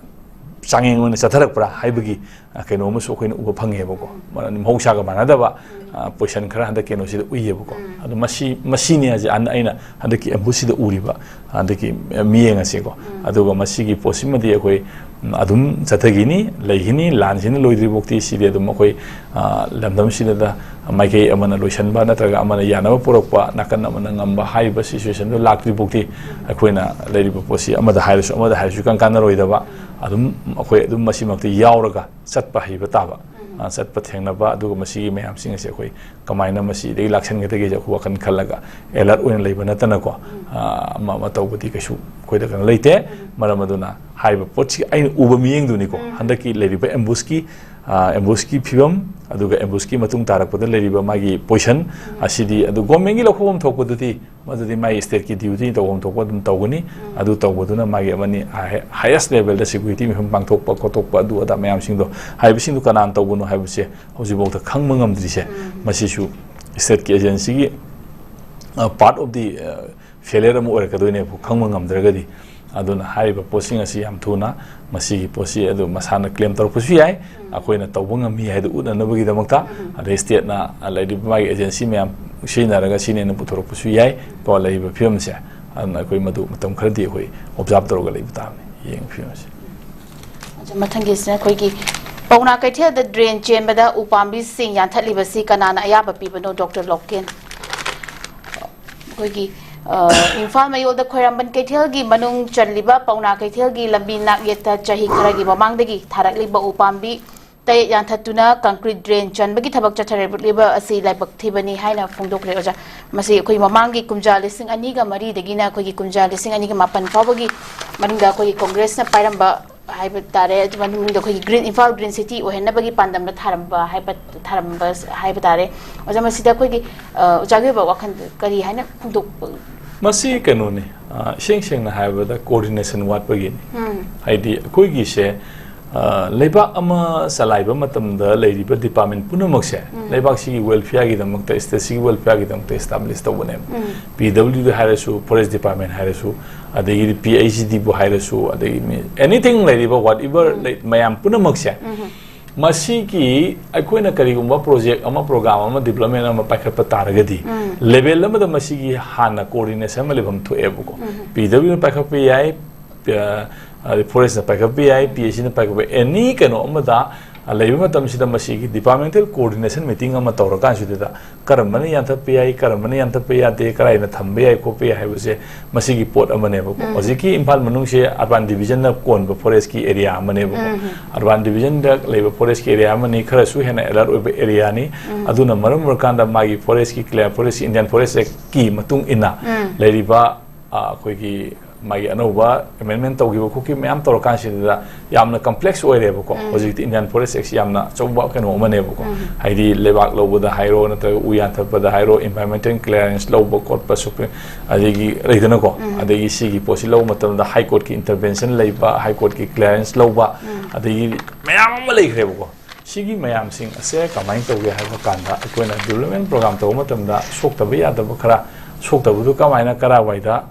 ꯆꯥꯡꯌꯦꯡ ꯑꯣꯏꯅ ꯆꯠꯊꯔꯛꯄ꯭ꯔꯥ ꯍꯥꯏꯕꯒꯤ, ꯑ, ꯀꯩꯅꯣ ꯑꯃꯁꯨ ꯑꯩꯈꯣꯏꯅ ꯎꯕ ꯐꯪꯉꯦꯕꯀꯣ꯫ ꯃꯔꯝꯗꯤ ꯃꯍꯧꯁꯥꯒ ꯃꯥꯟꯅꯗꯕ, ꯑ, ꯄꯣꯖꯤꯁꯟ ꯈꯔ ꯍꯟꯗꯛ ꯀꯩꯅꯣꯁꯤꯗ ꯎꯏꯌꯦꯕꯀꯣ꯫ ꯑꯗꯣ ꯃꯁꯤ, ꯃꯁꯤꯅꯤ ꯍꯥꯏꯁꯦ ꯑꯟ-, ꯑꯩꯅ ꯍꯟꯗꯛꯀꯤ ꯑꯦꯝꯕꯨꯁꯁꯤꯗ ꯎꯔꯤꯕ ꯍꯟꯗꯛꯀꯤ ꯃꯤꯠꯌꯦꯡ ꯑꯁꯤꯀꯣ꯫ ꯑꯗꯨꯒ ꯃꯁꯤꯒꯤ ꯄꯣꯠꯁꯤꯃꯗꯤ ꯑꯩꯈꯣꯏ, ꯎꯝ, ꯑꯗꯨꯝ ꯆꯠꯊꯈꯤꯅꯤ, ꯂꯩꯈꯤꯅꯤ, ꯂꯥꯟꯁꯤꯅ ꯂꯣꯏꯗ꯭ꯔꯤꯐꯥꯎꯗꯤ ꯁꯤꯗꯤ ꯑꯗꯨꯝ ꯑꯩꯈꯣꯏ, ꯑ, ꯂꯝꯗꯝꯁꯤꯗ ꯃꯥꯏꯀꯩ ꯑꯃꯅ ꯂꯣꯏꯁꯤꯟꯕ ꯅꯠꯇ꯭ꯔꯒ ꯑꯃꯅ ꯌꯥꯅꯕ ꯄꯨꯔꯛꯄ, ꯅꯥꯀꯟ ꯑꯃꯅ ꯉꯝꯕ ꯍꯥꯏꯔꯤꯕ ꯁꯤꯆꯨꯋꯦꯁꯟꯗꯨ ꯂꯥꯛꯇ꯭ꯔꯤꯐꯥꯎꯗꯤ ꯑꯩꯈꯣꯏꯅ ꯂꯩꯔꯤꯕ ꯄꯣꯠꯁꯤ ꯑꯃꯗ ꯍꯥꯏꯔꯁꯨ ꯑꯃꯗ ꯍꯥꯏꯔꯁꯨ ꯏꯀꯥꯟ ꯀꯥꯟꯅꯔꯣꯏꯗꯕ, ꯑꯗꯨꯝ ꯑꯩꯈꯣꯏ ꯑꯗꯨꯝ ꯃꯁꯤꯃꯛꯇ ꯌꯥꯎꯔꯒ ꯆꯠꯄ ꯍꯩꯕ ꯇꯥꯕ꯫ ꯑ, ꯆꯠꯄ ꯊꯦꯡꯅꯕ, ꯑꯗꯨꯒ ꯃꯁꯤꯒꯤ ꯃꯌꯥꯝꯁꯤꯡ ꯑꯁꯦ ꯑꯩꯈꯣꯏ ꯀꯃꯥꯏꯅ ꯃꯁꯤꯗꯒꯤ ꯂꯥꯛꯁꯟꯒꯗꯒꯦꯁꯦ ꯑꯩꯈꯣꯏ ꯋꯥꯈꯜ ꯈꯜꯂꯒ ꯑꯦꯂꯔꯠ ꯑꯣꯏꯅ ꯂꯩꯕ ꯅꯠꯇꯅꯀꯣ, ꯑ, ꯑꯃ ꯑꯃ ꯇꯧꯕꯗꯤ ꯀꯩꯁꯨ ꯑꯩꯈꯣꯏꯗ ꯀꯩꯅꯣ ꯂꯩꯇꯦ꯫ ꯃꯔꯝ ꯑꯗꯨꯅ ꯍꯥꯏꯔꯤꯕ ꯄꯣꯠꯁꯤ ꯑꯩꯅ ꯎꯕ ꯃꯤꯠꯌꯦꯡꯗꯨꯅꯤꯀꯣ, ꯍꯟꯗꯛꯀꯤ ꯂꯩꯔꯤꯕ ꯑꯦꯝꯕꯨꯁꯀꯤ, ꯑ, ꯑꯦꯝꯕꯨꯁꯀꯤ ꯐꯤꯕꯝ, ꯑꯗꯨꯒ ꯑꯦꯝꯕꯨꯁꯀꯤ ꯃꯇꯨꯡ ꯇꯥꯔꯛꯄꯗ ꯂꯩꯔꯤꯕ ꯃꯥꯒꯤ ꯄꯣꯖꯤꯁꯟ ꯑꯁꯤꯗꯤ, ꯑꯗꯨ ꯒꯣꯔꯃꯦꯟꯒꯤ ꯂꯧꯐꯝ ꯊꯣꯛꯄꯗꯨꯗꯤ ꯃꯗꯨꯗꯤ ꯃꯥꯒꯤ ꯁ꯭ꯇꯦꯠꯀꯤ ꯗ꯭ꯌꯨꯇꯤ ꯇꯧꯐꯝ ꯊꯣꯛꯄ ꯑꯗꯨꯝ ꯇꯧꯒꯅꯤ꯫ ꯑꯗꯨ ꯇꯧꯕꯗꯨꯅ ꯃꯥꯒꯤ ꯑꯃꯅꯤ, ꯍꯥꯏ-, ꯍꯥꯏꯌꯦꯁ ꯂꯦꯚꯦꯜꯗ ꯁꯦꯀ꯭ꯌꯨꯔꯤꯇꯤ ꯃꯤꯐꯝ ꯄꯥꯡꯊꯣꯛꯄ ꯈꯣꯠꯇꯣꯛꯄ ꯑꯗꯨ ꯑꯗꯥ ꯃꯌꯥꯝꯁꯤꯡꯗꯣ, ꯍꯥꯏꯔꯤꯕꯁꯤꯡꯗꯣ ꯀꯅꯥꯅ ꯇꯧꯕꯅꯣ ꯍꯥꯏꯕꯁꯦ ꯍꯧꯖꯤꯛꯐꯥꯎꯗ ꯈꯪꯕ ꯉꯝꯗ꯭ꯔꯤꯁꯦ, ꯃꯁꯤꯁꯨ ꯁ꯭ꯇꯦꯠꯀꯤ ꯑꯦꯖꯦꯟꯁꯤꯒꯤ, ꯑ, ꯄꯥꯔꯠ ꯑꯣꯐ ꯗꯤ, ꯑ, ꯐꯦꯂꯤꯌꯔ ꯑꯃ ꯑꯣꯏꯔꯛꯀꯗꯣꯏꯅꯦꯕ, ꯈꯪꯕ ꯉꯝꯗ꯭ꯔꯒꯗꯤ꯫ ꯑꯗꯨꯅ ꯍꯥꯏꯔꯤꯕ ꯄꯣꯠꯁꯤꯡ ꯑꯁꯤ ꯌꯥꯝ ꯊꯨꯅ ꯃꯁꯤꯒꯤ ꯄꯣꯠꯁꯤ ꯑꯗꯨ ꯃꯁꯥꯅ ꯀ꯭ꯂꯦꯝ ꯇꯧꯔꯛꯄꯁꯨ ꯌꯥꯏ, ꯑꯩꯈꯣꯏꯅ ꯇꯧꯕ ꯉꯝꯃꯤ ꯍꯥꯏꯗꯨ ꯎꯠꯅꯅꯕꯒꯤꯗꯃꯛꯇ꯫ ꯑꯗꯩ ꯁ꯭ꯇꯦꯠꯅ ꯂꯩꯔꯤꯕ ꯃꯥꯒꯤ ꯑꯦꯖꯦꯟꯁꯤ ꯃꯌꯥꯝ ꯁꯤꯖꯤꯟꯅꯔꯒ ꯁꯤꯅꯦꯅ ꯄꯨꯊꯣꯔꯛꯄꯁꯨ ꯌꯥꯏ ꯀꯣ, ꯂꯩꯔꯤꯕ ꯐꯤꯕꯝꯁꯦ꯫ ꯑꯗꯨꯅ ꯑꯩꯈꯣꯏ ꯃꯗꯨ ꯃꯇꯝ ꯈꯔꯗꯤ ꯑꯩꯈꯣꯏ ꯑꯣꯕꯖꯥꯔꯕ ꯇꯧꯔꯒ ꯂꯩꯕ ꯇꯥꯕꯅꯤ, ꯌꯦꯡꯕ ꯐꯤꯕꯝꯁꯦ꯫ ꯑꯗꯨ ꯃꯊꯪꯒꯤꯁꯤꯅ ꯑꯩꯈꯣꯏꯒꯤ ꯄꯥꯎꯅꯥ ꯀꯩꯊꯦꯜꯗ ꯗ꯭ꯔꯦꯟ ꯆꯦꯟꯕꯗ ꯎ ꯄꯥꯝꯕꯤꯁꯤꯡ ꯌꯥꯟꯊꯠꯂꯤꯕꯁꯤ ꯀꯅꯥꯅ ꯑꯌꯥꯕ ꯄꯤꯕꯅꯣ, ꯗꯣꯛꯇꯔ ꯂꯣꯀꯦꯟ? ꯑꯩꯈꯣꯏꯒꯤ ꯏꯝꯐꯥꯜ ꯃꯌꯣꯜꯗ ꯈ꯭ꯋꯥꯏꯔꯝꯕꯟ ꯀꯩꯊꯦꯜꯒꯤ ꯃꯅꯨꯡ ꯆꯜꯂꯤꯕ ꯄꯥꯎꯅꯥ ꯀꯩꯊꯦꯜꯒꯤ ꯂꯝꯕꯤ ꯅꯥꯛꯌꯦꯠꯇ ꯆꯍꯤ ꯈꯔꯒꯤ ꯃꯃꯥꯡꯗꯒꯤ ꯊꯥꯔꯛꯂꯤꯕ ꯎ ꯄꯥꯝꯕꯤ ꯇꯔꯦꯠ ꯌꯥꯟꯊꯠꯇꯨꯅ ꯀꯪꯀ꯭ꯔꯤꯠ ꯗ꯭ꯔꯦꯟ ꯆꯟꯕꯒꯤ ꯊꯕꯛ ꯆꯠꯊꯔꯛꯂꯤꯕ ꯑꯁꯤ ꯂꯥꯏꯕꯛ ꯊꯤꯕꯅꯤ ꯍꯥꯏꯅ ꯐꯣꯡꯗꯣꯛꯈ꯭ꯔꯦ꯫ ꯑꯣꯖꯥ, ꯃꯁꯤ ꯑꯩꯈꯣꯏ ꯃꯃꯥꯡꯒꯤ ꯀꯨꯝꯖꯥ ꯂꯤꯁꯤꯡ ꯑꯅꯤꯒ ꯃꯔꯤꯗꯒꯤꯅ ꯑꯩꯈꯣꯏꯒꯤ ꯀꯨꯝꯖꯥ ꯂꯤꯁꯤꯡ ꯑꯅꯤꯒ ꯃꯥꯄꯟ ꯐꯥꯎꯕꯒꯤ ꯃꯅꯨꯡꯗ ꯑꯩꯈꯣꯏꯒꯤ ꯀꯣꯡꯒ꯭ꯔꯦꯁꯅ ꯄꯥꯏꯔꯝꯕ ꯍꯥꯏꯕ ꯇꯥꯔꯦ꯫ ꯑꯗꯨ ꯃꯅꯨꯡꯗ ꯑꯩꯈꯣꯏꯒꯤ ꯒ꯭ꯔꯤꯟ, ꯏꯝꯐꯥꯜ ꯒ꯭ꯔꯤꯟ ꯁꯤꯇꯤ ꯑꯣꯏꯍꯟꯅꯕꯒꯤ ꯄꯥꯟꯗꯝꯗ ꯊꯥꯔꯝꯕ ꯍꯥꯏꯕ, ꯊꯥꯔꯝꯕ ꯍꯥꯏꯕ ꯇꯥꯔꯦ꯫ ꯑꯣꯖꯥ, ꯃꯁꯤꯗ ꯑꯩꯈꯣꯏꯒꯤ ꯑ, ꯑꯣꯖꯥꯒꯤ ꯑꯣꯏꯕ ꯋꯥꯈꯜ ꯀꯔꯤ ꯍꯥꯏꯅ ꯐꯣꯡꯗꯣꯛꯄ? ꯃꯁꯤ ꯀꯩꯅꯣꯅꯤ, ꯑ, ꯏꯁꯦꯡ ꯁꯦꯡꯅ ꯍꯥꯏꯔꯕꯗ ꯀꯣꯑꯣꯔꯗꯤꯅꯦꯁꯟ ꯋꯥꯠꯄꯒꯤꯅꯤ꯫ ꯍꯥꯏꯗꯤ ꯑꯩꯈꯣꯏꯒꯤꯁꯦ, ꯑ, ꯂꯩꯕꯥꯛ ꯑꯃ ꯆꯂꯥꯏꯕ ꯃꯇꯝꯗ ꯂꯩꯔꯤꯕ ꯗꯤꯄꯥꯔꯠꯃꯦꯟ ꯄꯨꯝꯅꯃꯛꯁꯦ ꯂꯩꯕꯥꯛꯁꯤꯒꯤ ꯋꯦꯜꯐꯤꯌꯥꯔꯒꯤꯗꯃꯛꯇ, ꯁ꯭ꯇꯦꯠꯁꯤꯒꯤ ꯋꯦꯜꯐꯤꯌꯥꯔꯒꯤꯗꯃꯛꯇ ꯏꯁꯇꯥꯕ꯭ꯂꯤꯁ ꯇꯧꯕꯅꯦꯕ꯫ ꯄꯤ ꯗꯕ꯭ꯂꯤꯎ ꯗꯤ ꯍꯥꯏꯔꯁꯨ, ꯐꯣꯔꯦꯁ ꯗꯤꯄꯥꯔꯠꯃꯦꯟ ꯍꯥꯏꯔꯁꯨ, ꯑꯗꯒꯤꯗꯤ ꯄꯤ ꯑꯩꯆ ꯏ ꯗꯤꯕꯨ ꯍꯥꯏꯔꯁꯨ, ꯑꯗꯒꯤ ꯑꯦꯅꯤꯊꯤꯡ ꯂꯩꯔꯤꯕ ꯋꯥꯠ ꯏꯚꯔ ꯃꯌꯥꯝ ꯄꯨꯝꯅꯃꯛꯁꯦ ꯃꯁꯤꯒꯤ ꯑꯩꯈꯣꯏꯅ ꯀꯔꯤꯒꯨꯝꯕ ꯄ꯭ꯔꯣꯖꯦꯛ ꯑꯃ, ꯄ꯭ꯔꯣꯒ꯭ꯔꯥꯝ ꯑꯃ, ꯗꯤꯕ꯭ꯂꯞꯃꯦꯟ ꯑꯃ ꯄꯥꯏꯈꯠꯄ ꯇꯥꯔꯒꯗꯤ, ꯂꯦꯚꯦꯜ ꯑꯃꯗ ꯃꯁꯤꯒꯤ ꯍꯥꯟꯅ ꯀꯣꯑꯣꯔꯗꯤꯅꯦꯁꯟ ꯑꯃ ꯂꯩꯐꯝ ꯊꯣꯛꯑꯦꯕꯀꯣ꯫ ꯄꯤ ꯗꯕ꯭ꯂꯤꯎꯅ ꯄꯥꯏꯈꯠꯄ ꯌꯥꯏ, ꯑ, ꯑꯗꯩ ꯐꯣꯔꯦꯁꯅ ꯄꯥꯏꯈꯠꯄ ꯌꯥꯏ, ꯄꯤ ꯑꯩꯆ ꯏꯅ ꯄꯥꯏꯈꯠꯄ, ꯑꯦꯅꯤ ꯀꯩꯅꯣ ꯑꯃꯗ, ꯑ, ꯂꯩꯕ ꯃꯇꯝꯁꯤꯗ ꯃꯁꯤꯒꯤ ꯗꯤꯄꯥꯔꯠꯃꯦꯟꯇꯦꯜ ꯀꯣꯑꯣꯔꯗꯤꯅꯦꯁꯟ ꯃꯤꯇꯤꯡ ꯑꯃ ꯇꯧꯔꯀꯥꯟꯁꯤꯗ ꯀꯔꯝꯕꯅ ꯌꯥꯟꯊꯠꯄ ꯌꯥꯏ, ꯀꯔꯝꯕꯅ ꯌꯥꯟꯊꯠꯄ ꯌꯥꯗꯦ, ꯀꯗꯥꯏꯅ ꯊꯝꯕ ꯌꯥꯏ ꯈꯣꯠꯄ ꯌꯥꯏ ꯍꯥꯏꯕꯁꯦ ꯃꯁꯤꯒꯤ ꯄꯣꯠ ꯑꯃꯅꯦꯕꯀꯣ꯫ ꯍꯧꯖꯤꯛꯀꯤ ꯏꯝꯐꯥꯜ ꯃꯅꯨꯡꯁꯦ ꯑꯔꯕꯥꯟ ꯗꯤꯕꯤꯖꯟꯅ ꯀꯣꯟꯕ ꯐꯣꯔꯦꯁꯀꯤ ꯑꯦꯔꯤꯌꯥ ꯑꯃꯅꯦꯕꯀꯣ꯫ ꯑꯔꯕꯥꯟ ꯗꯤꯕꯤꯖꯟꯗ ꯂꯩꯕ ꯐꯣꯔꯦꯁꯀꯤ ꯑꯦꯔꯤꯌꯥ ꯑꯃꯅꯤ, ꯈꯔꯁꯨ ꯍꯦꯟꯅ ꯑꯦꯂꯔꯠ ꯑꯣꯏꯕ ꯑꯦꯔꯤꯌꯥꯅꯤ꯫ ꯑꯗꯨꯅ ꯃꯔꯝ ꯑꯣꯏꯔꯀꯥꯟꯗ ꯃꯥꯒꯤ ꯐꯣꯔꯦꯁꯀꯤ ꯀ꯭ꯂꯦ-, ꯐꯣꯔꯦꯁꯀꯤ, ꯏꯟꯗꯤꯌꯥꯟ ꯐꯣꯔꯦꯁ ꯑꯦꯛꯀꯤ ꯃꯇꯨꯡ ꯏꯟꯅ ꯂꯩꯔꯤꯕ, ꯑ, ꯑꯩꯈꯣꯏꯒꯤ ꯃꯥꯒꯤ ꯑꯅꯧꯕ ꯑꯦꯃꯦꯟꯃꯦꯟ ꯇꯧꯈꯤꯕ ꯈꯣꯠꯈꯤꯕ ꯃꯌꯥꯝ ꯇꯧꯔꯀꯥꯟꯁꯤꯗ ꯌꯥꯝꯅ ꯀꯝꯄ꯭ꯂꯦꯛꯁ ꯑꯣꯏꯔꯦꯕꯀꯣ꯫ ꯍꯧꯖꯤꯛꯇꯤ ꯏꯟꯗꯤꯌꯥꯟ ꯐꯣꯔꯦꯁ ꯑꯦꯛꯁꯤ ꯌꯥꯝꯅ ꯑꯆꯧꯕ ꯀꯩꯅꯣ ꯑꯃꯅꯦꯕꯀꯣ꯫ ꯍꯥꯏꯗꯤ ꯂꯩꯕꯥꯛ ꯂꯧꯕꯗ ꯍꯥꯏꯔꯣ, ꯅꯠꯇ꯭ꯔꯒ ꯎ ꯌꯥꯟꯊꯠꯄꯗ ꯍꯥꯏꯔꯣ, ꯏꯟꯚꯥꯏꯔꯣꯟꯃꯦꯟꯇꯦꯜ ꯀ꯭ꯂꯤꯌꯥꯔꯦꯟꯁ ꯂꯧꯕ ꯈꯣꯠꯄ, ꯁꯨꯄ꯭ꯔꯤꯝ, ꯑꯗꯒꯤ ꯂꯩꯗꯅꯀꯣ꯫ ꯑꯗꯒꯤ ꯁꯤꯒꯤ ꯄꯣꯠꯁꯤ ꯂꯧꯕ ꯃꯇꯝꯗ ꯍꯥꯏ ꯀꯣꯔꯠꯀꯤ ꯏꯟꯇꯔꯚꯦꯟꯁꯟ ꯂꯩꯕ, ꯍꯥꯏ ꯀꯣꯔꯠꯀꯤ ꯀ꯭ꯂꯤꯌꯥꯔꯦꯟꯁ ꯂꯧꯕ, ꯑꯗꯒꯤ ꯃꯌꯥꯝ ꯑꯃ ꯂꯩꯈ꯭ꯔꯦꯕꯀꯣ꯫ ꯁꯤꯒꯤ ꯃꯌꯥꯝꯁꯤꯡ ꯑꯁꯦ ꯀꯃꯥꯏꯅ ꯇꯧꯒꯦ ꯍꯥꯏꯕ ꯀꯥꯟꯗ, ꯑꯩꯈꯣꯏꯅ ꯗꯤꯕ꯭ꯂꯞꯃꯦꯟ ꯄ꯭ꯔꯣꯒ꯭ꯔꯥꯝ ꯇꯧꯕ ꯃꯇꯝꯗ ꯁꯣꯛꯇꯕ ꯌꯥꯗꯕ ꯈꯔ, ꯁꯣꯛꯇꯕꯗꯨ ꯀꯃꯥꯏꯅ, ꯀꯔꯥꯏꯋꯥꯏꯗ,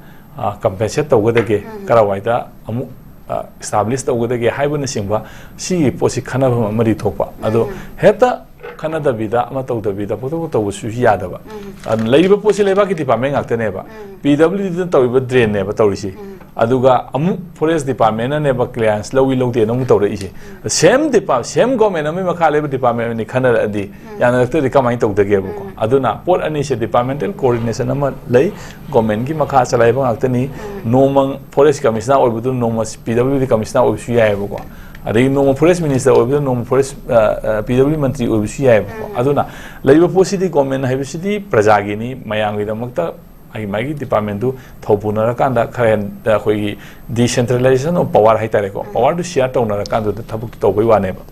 ꯀꯝꯄꯦꯟꯁꯦꯠ ꯇꯧꯒꯗꯒꯦ, ꯀꯔꯥꯏꯋꯥꯏꯗ ꯑꯃꯨꯛ ꯑꯦꯁꯇꯥꯕ꯭ꯂꯤꯁ ꯇꯧꯒꯗꯒꯦ ꯍꯥꯏꯕꯅꯆꯤꯡꯕ, ꯁꯤꯒꯤ ꯄꯣꯠꯁꯤ ꯈꯟꯅꯐꯝ ꯑꯃꯗꯤ ꯊꯣꯛꯄ꯫ ꯑꯗꯣ ꯍꯦꯛꯇ ꯈꯟꯅꯗꯕꯤꯗ, ꯑꯃ ꯇꯧꯗꯕꯤꯗ ꯄꯣꯠꯇꯧ ꯇꯧꯕꯁꯨ ꯌꯥꯗꯕ꯫ ꯑꯗꯨꯅ ꯂꯩꯔꯤꯕ ꯄꯣꯠꯁꯤ ꯂꯩꯕꯥꯛꯀꯤ ꯗꯤꯄꯥꯔꯠꯃꯦꯟ ꯉꯥꯛꯇꯅꯦꯕ꯫ ꯄꯤ ꯗꯕ꯭ꯂꯤꯎ ꯗꯤꯗ ꯇꯧꯔꯤꯕ ꯗ꯭ꯔꯦꯟꯅꯦꯕ ꯇꯧꯔꯤꯁꯤ꯫ ꯑꯗꯨꯒ ꯑꯃꯨꯛ ꯐꯣꯔꯦꯁ ꯗꯤꯄꯥꯔꯠꯃꯦꯟꯅꯅꯦꯕ ꯀ꯭ꯂꯤꯌꯥꯔꯦꯟꯁ ꯂꯧꯏ ꯂꯧꯗꯦꯅ ꯑꯃꯨꯛ ꯇꯧꯔꯛꯏꯁꯦ꯫ ꯁꯦꯝ ꯗꯤꯄꯥ-, ꯁꯦꯝ ꯒꯣꯔꯃꯦꯟ ꯑꯃꯒꯤ ꯃꯈꯥ ꯂꯩꯕ ꯗꯤꯄꯥꯔꯠꯃꯦꯟ ꯑꯅꯤ ꯈꯟꯅꯔꯛꯑꯗꯤ ꯌꯥꯅꯔꯛꯇ꯭ꯔꯗꯤ ꯀꯃꯥꯏꯅ ꯇꯧꯗꯒꯦꯕꯀꯣ? ꯑꯗꯨꯅ ꯄꯣꯠ ꯑꯅꯤꯁꯦ ꯗꯤꯄꯥꯔꯠꯃꯦꯟꯇꯦꯜ ꯀꯣꯑꯣꯔꯗꯤꯅꯦꯁꯟ ꯑꯃ ꯂꯩ, ꯒꯣꯔꯃꯦꯟꯒꯤ ꯃꯈꯥ ꯆꯂꯥꯏꯕ ꯉꯥꯛꯇꯅꯤ꯫ ꯅꯣꯡꯃ ꯐꯣꯔꯦꯁ ꯀꯃꯤꯁꯅꯔ ꯑꯣꯏꯕꯗꯨ ꯅꯣꯡꯃ ꯄꯤ ꯗꯕ꯭ꯂꯤꯎ ꯗꯤ ꯀꯃꯤꯁꯅꯔ ꯑꯣꯏꯕꯁꯨ ꯌꯥꯏꯑꯕꯀꯣ꯫ ꯑꯗꯒꯤ ꯅꯣꯡꯃ ꯐꯣꯔꯦꯁ ꯃꯤꯅꯤꯁꯇꯔ ꯑꯣꯏꯕꯗꯨ ꯅꯣꯡꯃ ꯐꯣꯔꯦꯁ, ꯑ, ꯑ, ꯄꯤ ꯗꯕ꯭ꯂꯤꯎ ꯃꯟꯇ꯭ꯔꯤ ꯑꯣꯏꯕꯁꯨ ꯌꯥꯏꯑꯕꯀꯣ꯫ ꯑꯗꯨꯅ ꯂꯩꯕ ꯄꯣꯠꯁꯤꯗꯤ, ꯒꯣꯔꯃꯦꯟ ꯍꯥꯏꯕꯁꯤꯗꯤ ꯄ꯭ꯔꯖꯥꯒꯤꯅꯤ, ꯃꯌꯥꯝꯒꯤꯗꯃꯛꯇ ꯃꯥꯒꯤ ꯃꯥꯒꯤ ꯗꯤꯄꯥꯔꯠꯃꯦꯟꯗꯨ ꯊꯧ ꯄꯨꯅꯔꯀꯥꯟꯗ ꯈꯔ ꯍꯦꯟꯅ ꯑꯩꯈꯣꯏꯒꯤ ꯗꯤꯁꯦꯟꯇ꯭ꯔꯦꯂꯥꯏꯖꯦꯁꯟ ꯑꯣꯐ ꯄꯋꯥꯔ ꯍꯥꯏꯇꯥꯔꯦꯀꯣ, ꯄꯋꯥꯔꯗꯨ ꯁꯤꯌꯥꯔ ꯇꯧꯅꯔꯀꯥꯟꯗꯨꯗ ꯊꯕꯛ ꯇꯧꯕꯩ ꯋꯥꯅꯦꯕ꯫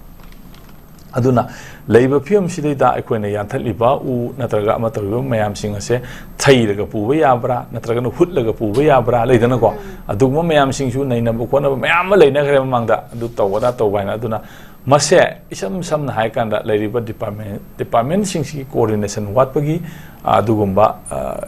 ꯑꯗꯨꯅ ꯂꯩꯔꯤꯕ ꯐꯤꯕꯝꯁꯤꯗꯩꯗ ꯑꯩꯈꯣꯏꯅ ꯌꯥꯟꯊꯠꯂꯤꯕ ꯎ ꯅꯠꯇ꯭ꯔꯒ ꯑꯃ ꯇꯧꯔꯤꯕ ꯃꯌꯥꯝꯁꯤꯡ ꯑꯁꯦ ꯊꯩꯔꯒ ꯄꯨꯕ ꯌꯥꯕ꯭ꯔꯥ, ꯅꯠꯇ꯭ꯔꯒꯅ ꯍꯨꯠꯂꯒ ꯄꯨꯕ ꯌꯥꯕ꯭ꯔꯥ, ꯂꯩꯗꯅꯀꯣ? ꯑꯗꯨꯒꯨꯝꯕ ꯃꯌꯥꯝꯁꯤꯡꯁꯨ ꯅꯩꯅꯕ ꯈꯣꯠꯅꯕ ꯃꯌꯥꯝ ꯑꯃ ꯂꯩꯅꯈ꯭ꯔꯦ ꯃꯃꯥꯡꯗ, ꯑꯗꯨ ꯇꯧꯕ ꯑꯗꯥ ꯇꯧꯕ ꯍꯥꯏꯅ꯫ ꯑꯗꯨꯅ ꯃꯁꯦ ꯏꯁꯝ ꯁꯝꯅ ꯍꯥꯏꯔꯀꯥꯟꯗ ꯂꯩꯔꯤꯕ ꯗꯤꯄꯥꯔꯠꯃꯦꯟ, ꯗꯤꯄꯥꯔꯠꯃꯦꯟꯁꯤꯡꯁꯤꯒꯤ ꯀꯣꯑꯣꯔꯗꯤꯅꯦꯁꯟ ꯋꯥꯠꯄꯒꯤ, ꯑ, ꯑꯗꯨꯒꯨꯝꯕ, ꯑ,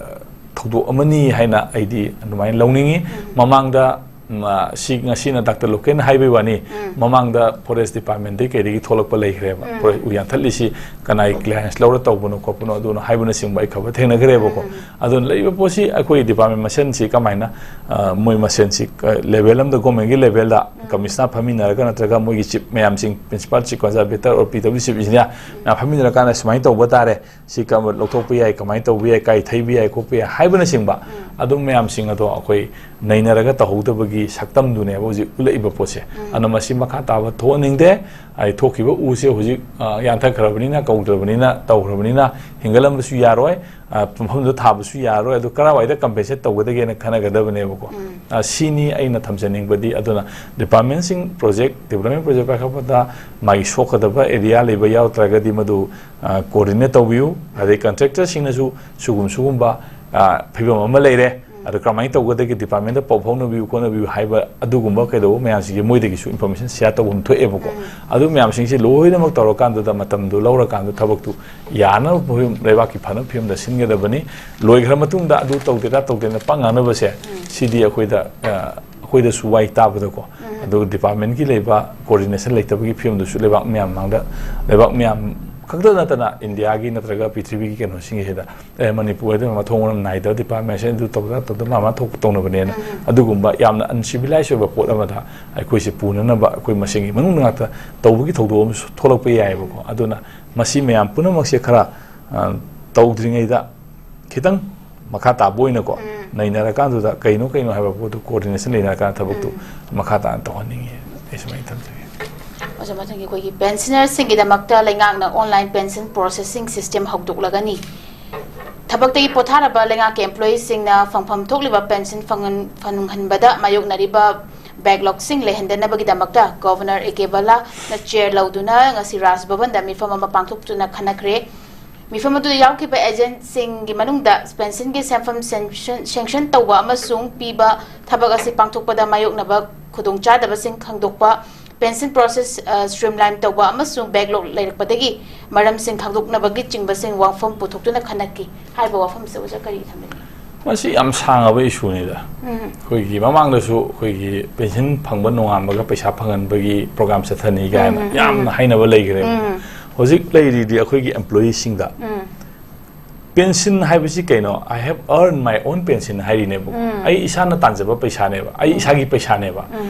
ꯊꯧꯗꯣꯛ ꯑꯃꯅꯤ ꯍꯥꯏꯅ ꯑꯩꯗꯤ ꯑꯗꯨꯃꯥꯏꯅ ꯂꯧꯅꯤꯡꯉꯤ꯫ ꯃꯃꯥꯡꯗ, ꯎꯝ, ꯑ, ꯁꯤ ꯉꯁꯤꯅ ꯗꯥꯛꯇꯔ ꯂꯣꯀꯦꯟ ꯍꯥꯏꯕꯒꯤ ꯋꯥꯅꯤ, ꯃꯃꯥꯡꯗ ꯐꯣꯔꯦꯁ ꯗꯤꯄꯥꯔꯠꯃꯦꯟꯗꯒꯤ ꯀꯩꯗꯒꯤ ꯊꯣꯛꯂꯛꯄ ꯂꯩꯈ꯭ꯔꯦꯕ꯫ ꯐꯣꯔꯦꯁ ꯎ ꯌꯥꯟꯊꯠꯂꯤꯁꯤ ꯀꯅꯥꯒꯤ ꯀ꯭ꯂꯤꯌꯥꯔꯦꯟꯁ ꯂꯧꯔ ꯇꯧꯕꯅꯣ ꯈꯣꯠꯄꯅꯣ ꯑꯗꯨꯅꯣ ꯍꯥꯏꯕꯅꯆꯤꯡꯕ ꯑꯩ ꯈꯕꯔ ꯊꯦꯡꯅꯈ꯭ꯔꯦꯕꯀꯣ꯫ ꯑꯗꯨꯅ ꯂꯩꯔꯤꯕ ꯄꯣꯠꯁꯤ ꯑꯩꯈꯣꯏ ꯗꯤꯄꯥꯔꯠꯃꯦꯟ ꯃꯁꯦꯟꯁꯤ ꯀꯃꯥꯏꯅ, ꯑ, ꯃꯣꯏ ꯃꯁꯦꯟꯁꯤ, ꯑ, ꯂꯦꯚꯦꯜ ꯑꯃꯗ ꯒꯣꯔꯃꯦꯟꯒꯤ ꯂꯦꯚꯦꯜꯗ ꯀꯃꯤꯁꯅꯔ ꯐꯝꯃꯤꯟꯅꯔꯒ ꯅꯠꯇ꯭ꯔꯒ ꯃꯣꯏꯒꯤ ꯆꯤꯞ ꯃꯌꯥꯝꯁꯤꯡ, principal chief conservator or P W chief engineer ꯃꯌꯥꯝ ꯐꯝꯃꯤꯟꯅꯔꯀꯥꯟꯗ ꯁꯨꯃꯥꯏꯅ ꯇꯧꯕ ꯇꯥꯔꯦ, ꯁꯤ ꯀꯔꯝꯕ ꯂꯧꯊꯣꯛꯄ ꯌꯥꯏ, ꯀꯃꯥꯏꯅ ꯇꯧꯕ ꯌꯥꯏ, ꯀꯥꯏ ꯊꯩꯕ ꯌꯥꯏ, ꯈꯣꯠꯄ ꯌꯥꯏ ꯍꯥꯏꯕꯅꯆꯤꯡꯕ, ꯑꯗꯨꯝ ꯃꯌꯥꯝꯁꯤꯡ ꯑꯗꯣ ꯑꯩꯈꯣꯏ ꯅꯩꯅꯔꯒ ꯇꯧꯍꯧꯗꯕꯒꯤ ꯁꯛꯇꯝꯗꯨꯅꯦꯕ ꯍꯧꯖꯤꯛ ꯎꯠꯂꯛꯏꯕ ꯄꯣꯠꯁꯦ꯫ ꯑꯗꯨꯅ ꯃꯁꯤ ꯃꯈꯥ ꯇꯥꯕ ꯊꯣꯛꯍꯟꯅꯤꯡꯗꯦ꯫ ꯑꯩ ꯊꯣꯛꯈꯤꯕ ꯎꯁꯦ ꯍꯧꯖꯤꯛ, ꯑ, ꯌꯥꯟꯊꯠꯈ꯭ꯔꯕꯅꯤꯅ, ꯀꯧꯗ꯭ꯔꯕꯅꯤꯅ, ꯇꯧꯈ꯭ꯔꯕꯅꯤꯅ ꯍꯤꯡꯒꯠꯂꯝꯕꯁꯨ ꯌꯥꯔꯣꯏ, ꯑ, ꯃꯐꯝꯗꯨꯗ ꯊꯥꯕꯁꯨ ꯌꯥꯔꯣꯏ꯫ ꯑꯗꯨ ꯀꯔꯥꯏꯋꯥꯏꯗ ꯀꯝꯄꯦꯟꯁꯦꯠ ꯇꯧꯒꯗꯒꯦꯅ ꯈꯟꯅꯒꯗꯕꯅꯦꯕꯀꯣ꯫ ꯑ, ꯁꯤꯅꯤ ꯑꯩꯅ ꯊꯝꯖꯅꯤꯡꯕꯗꯤ꯫ ꯑꯗꯨꯅ ꯗꯤꯄꯥꯔꯠꯃꯦꯟꯁꯤꯡ ꯄ꯭ꯔꯣꯖꯦꯛ, ꯗꯤꯕ꯭ꯂꯞꯃꯦꯟ ꯄ꯭ꯔꯣꯖꯦꯛ ꯄꯥꯏꯈꯠꯄꯗ ꯃꯥꯒꯤ ꯁꯣꯛꯀꯗꯕ ꯑꯦꯔꯤꯌꯥ ꯂꯩꯕ ꯌꯥꯎꯗ꯭ꯔꯒꯗꯤ ꯃꯗꯨ, ꯑ, ꯀꯣꯑꯣꯔꯗꯤꯅꯦꯠ ꯇꯧꯕꯤꯌꯨ꯫ ꯑꯗꯩ ꯀꯟꯇ꯭ꯔꯦꯛꯇꯔꯁꯤꯡꯅꯁꯨ ꯁꯤꯒꯨꯝ-, ꯁꯤꯒꯨꯝꯕ, ꯑ, ꯐꯤꯕꯝ ꯑꯃ ꯂꯩꯔꯦ, ꯑꯗꯣ ꯀꯔꯝꯍꯥꯏꯅ ꯇꯧꯒꯗꯒꯦ, ꯗꯤꯄꯥꯔꯠꯃꯦꯟꯗ ꯄꯥꯎ ꯐꯥꯎꯅꯕꯤꯌꯨ ꯈꯣꯠꯅꯕꯤꯌꯨ ꯍꯥꯏꯕ ꯑꯗꯨꯒꯨꯝꯕ ꯀꯩꯗꯧꯕ ꯃꯌꯥꯝꯁꯤꯡꯁꯦ ꯃꯣꯏꯗꯒꯤꯁꯨ ꯏꯟꯐꯣꯔꯃꯦꯁꯟ ꯁꯤꯌꯥꯔ ꯇꯧꯐꯝ ꯊꯣꯛꯑꯦꯕꯀꯣ꯫ ꯑꯗꯨ ꯃꯌꯥꯝꯁꯤꯡꯁꯦ ꯂꯣꯏꯅꯃꯛ ꯇꯧꯔꯀꯥꯟꯗꯨꯗ, ꯃꯇꯝꯗꯨ ꯂꯧꯔꯀꯥꯟꯗ ꯊꯕꯛꯇꯨ ꯌꯥꯅꯕ ꯐꯤꯕꯝ, ꯂꯩꯕꯥꯛꯀꯤ ꯐꯅꯕ ꯐꯤꯕꯝꯗ ꯁꯤꯟꯒꯗꯕꯅꯤ꯫ ꯂꯣꯏꯈ꯭ꯔ ꯃꯇꯨꯡꯗ ꯑꯗꯨ ꯇꯧꯗꯦꯗ ꯇꯧꯗꯦꯅ ꯄꯪ ꯉꯥꯡꯅꯕꯁꯦ, ꯁꯤꯗꯤ ꯑꯩꯈꯣꯏꯗ, ꯑ, ꯑꯩꯈꯣꯏꯗꯁꯨ ꯋꯥꯏ ꯇꯥꯕꯗꯀꯣ꯫ ꯑꯗꯨꯒ ꯗꯤꯄꯥꯔꯠꯃꯦꯟꯒꯤ ꯂꯩꯕ ꯀꯣꯑꯣꯔꯗꯤꯅꯦꯁꯟ ꯂꯩꯇꯕꯒꯤ ꯐꯤꯕꯝꯗꯨꯁꯨ ꯂꯩꯕꯥꯛ ꯃꯌꯥꯝ ꯃꯥꯡꯗ, ꯂꯩꯕꯥꯛ ꯃꯌꯥꯝ ꯈꯛꯇ ꯅꯠꯇꯅ ꯏꯟꯗꯤꯌꯥꯒꯤ ꯅꯠꯇ꯭ꯔꯒ ꯄ꯭ꯔꯤꯊꯤꯕꯤꯒꯤ ꯀꯩꯅꯣꯁꯤꯡꯁꯤꯗ, ꯑꯦ, ꯃꯅꯤꯄꯨꯔꯗ ꯃꯊꯣꯡ ꯃꯔꯝ ꯅꯥꯏꯗꯕ ꯗꯤꯄꯥꯔꯠꯃꯦꯟꯁꯦ ꯑꯗꯨ ꯇꯧꯗ ꯇꯧꯗ ꯃꯥ ꯃꯥ ꯊꯣꯛꯄ ꯇꯧꯅꯕꯅꯦꯅ꯫ ꯑꯗꯨꯒꯨꯝꯕ ꯌꯥꯝꯅ ꯑꯟꯁꯤꯚꯤꯂꯥꯏꯁ ꯑꯣꯏꯕ ꯄꯣꯠ ꯑꯃꯗ ꯑꯩꯈꯣꯏꯁꯦ ꯄꯨꯅꯅꯕ ꯑꯩꯈꯣꯏ ꯃꯁꯦꯟꯒꯤ ꯃꯅꯨꯡꯗ ꯉꯥꯛꯇ ꯇꯧꯕꯒꯤ ꯊꯧꯗꯣꯛ ꯑꯃꯁꯨ ꯊꯣꯛꯂꯛꯄ ꯌꯥꯏꯑꯕꯀꯣ꯫ ꯑꯗꯨꯅ ꯃꯁꯤ ꯃꯌꯥꯝ ꯄꯨꯝꯅꯃꯛꯁꯦ ꯈꯔ, ꯑ, ꯇꯧꯗ꯭ꯔꯤꯉꯩꯗ ꯈꯤꯇꯪ ꯃꯈꯥ ꯇꯥꯕ ꯑꯣꯏꯅꯀꯣ, ꯅꯩꯅꯔꯀꯥꯟꯗꯨꯗ ꯀꯩꯅꯣ ꯀꯩꯅꯣ ꯍꯥꯏꯕ ꯄꯣꯠꯇꯨ ꯀꯣꯑꯣꯔꯗꯤꯅꯦꯁꯟ ꯂꯩꯅꯔꯀꯥꯟꯗ ꯊꯕꯛꯇꯨ ꯃꯈꯥ ꯇꯥꯅ ꯇꯧꯍꯟꯅꯤꯡꯉꯤ꯫ ꯑꯩ ꯁꯨꯃꯥꯏꯅ ꯊꯝꯖꯒꯦ꯫ ꯑꯣꯖꯥ, ꯃꯊꯪꯒꯤ ꯑꯩꯈꯣꯏꯒꯤ ꯄꯦꯟꯁꯤꯅꯔꯁꯤꯡꯒꯤꯗꯃꯛꯇ ꯂꯩꯉꯥꯛꯅ ꯑꯣꯟꯂꯥꯏꯟ ꯄꯦꯟꯁꯤꯟ ꯄ꯭ꯔꯣꯁꯦꯁꯤꯡ ꯁꯤꯁꯇꯦꯝ ꯍꯧꯗꯣꯛꯂꯒꯅꯤ꯫ ꯊꯕꯛꯇꯒꯤ ꯄꯣꯊꯥꯔꯕ ꯂꯩꯉꯥꯛꯀꯤ ꯑꯦꯝꯄ꯭ꯂꯣꯌꯤꯁꯤꯡꯅ ꯐꯪꯐꯝ ꯊꯣꯛꯂꯤꯕ pension ꯐꯪꯍꯟ-, ꯐꯪꯍꯟꯕꯗ ꯃꯥꯌꯣꯛꯅꯔꯤꯕ ꯕꯦꯛꯂꯣꯛꯁꯤꯡ ꯂꯩꯍꯟꯗꯅꯕꯒꯤꯗꯃꯛꯇ governor A K ꯕꯂꯥꯅ chair ꯂꯧꯗꯨꯅ ꯉꯁꯤ ꯔꯥꯖ ꯚꯕꯟꯗ ꯃꯤꯐꯝ ꯑꯃ ꯄꯥꯡꯊꯣꯛꯇꯨꯅ ꯈꯟꯅꯈ꯭ꯔꯦ꯫ ꯃꯤꯐꯝ ꯑꯗꯨꯗ ꯌꯥꯎꯈꯤꯕ ꯑꯦꯖꯦꯟꯠꯁꯤꯡꯒꯤ ꯃꯅꯨꯡꯗ ꯄꯦꯟꯁꯤꯟꯒꯤ ꯁꯦꯟꯐꯝ ꯁꯦꯟꯁꯟ, ꯁꯦꯡꯁꯟ ꯇꯧꯕ ꯑꯃꯁꯨꯡ ꯄꯤꯕ ꯊꯕꯛ ꯑꯁꯤ ꯄꯥꯡꯊꯣꯛꯄꯗ ꯃꯥꯌꯣꯛꯅꯕ ꯈꯨꯗꯣꯡꯆꯥꯗꯕꯁꯤꯡ ꯈꯪꯗꯣꯛꯄ, ꯄꯦꯟꯁꯤꯟ ꯄ꯭ꯔꯣꯁꯦꯁ, ꯑ, ꯁ꯭ꯇ꯭ꯔꯤꯝꯂꯥꯏꯟ ꯇꯧꯕ ꯑꯃꯁꯨꯡ ꯕꯦꯛꯂꯣꯛ ꯂꯩꯔꯛꯄꯗꯒꯤ ꯃꯔꯝꯁꯤꯡ ꯈꯪꯗꯣꯛꯅꯕꯒꯤꯆꯤꯡꯕꯁꯤꯡ ꯋꯥꯐꯝ ꯄꯨꯊꯣꯛꯇꯨꯅ ꯈꯟꯅꯈꯤ꯫ ꯍꯥꯏꯔꯤꯕ ꯋꯥꯐꯝꯁꯦ ꯑꯣꯖꯥ ꯀꯔꯤ ꯊꯝꯕꯤꯅꯤꯡꯉꯤ? ꯃꯁꯤ ꯌꯥꯝ ꯁꯥꯡꯉꯕ ꯏꯁꯨꯅꯤꯗ꯫ ꯑꯩꯈꯣꯏꯒꯤ ꯃꯃꯥꯡꯗꯁꯨ ꯑꯩꯈꯣꯏꯒꯤ ꯄꯦꯟꯁꯤꯟ ꯐꯪꯕ ꯅꯣꯡꯉꯥꯟꯕꯒ ꯄꯩꯁꯥ ꯐꯪꯍꯟꯕꯒꯤ ꯄ꯭ꯔꯣꯒ꯭ꯔꯥꯝ ꯆꯠꯊꯅꯤ ꯀꯥꯏꯅ ꯌꯥꯝꯅ ꯍꯥꯏꯅꯕ ꯂꯩꯈ꯭ꯔꯦꯕ꯫ ꯍꯧꯖꯤꯛ ꯂꯩꯔꯤꯗꯤ ꯑꯩꯈꯣꯏꯒꯤ ꯑꯦꯝꯄ꯭ꯂꯣꯌꯤꯁꯤꯡꯗ ꯄꯦꯟꯁꯤꯟ ꯍꯥꯏꯕꯁꯤ ꯀꯩꯅꯣ? "I have earned my own pension" ꯍꯥꯏꯔꯤꯅꯦꯕꯀꯣ꯫ ꯑꯩ ꯏꯁꯥꯅ ꯇꯥꯟꯖꯕ ꯄꯩꯁꯥꯅꯦꯕ, ꯑꯩ ꯏꯁꯥꯒꯤ ꯄꯩꯁꯥꯅꯦꯕ꯫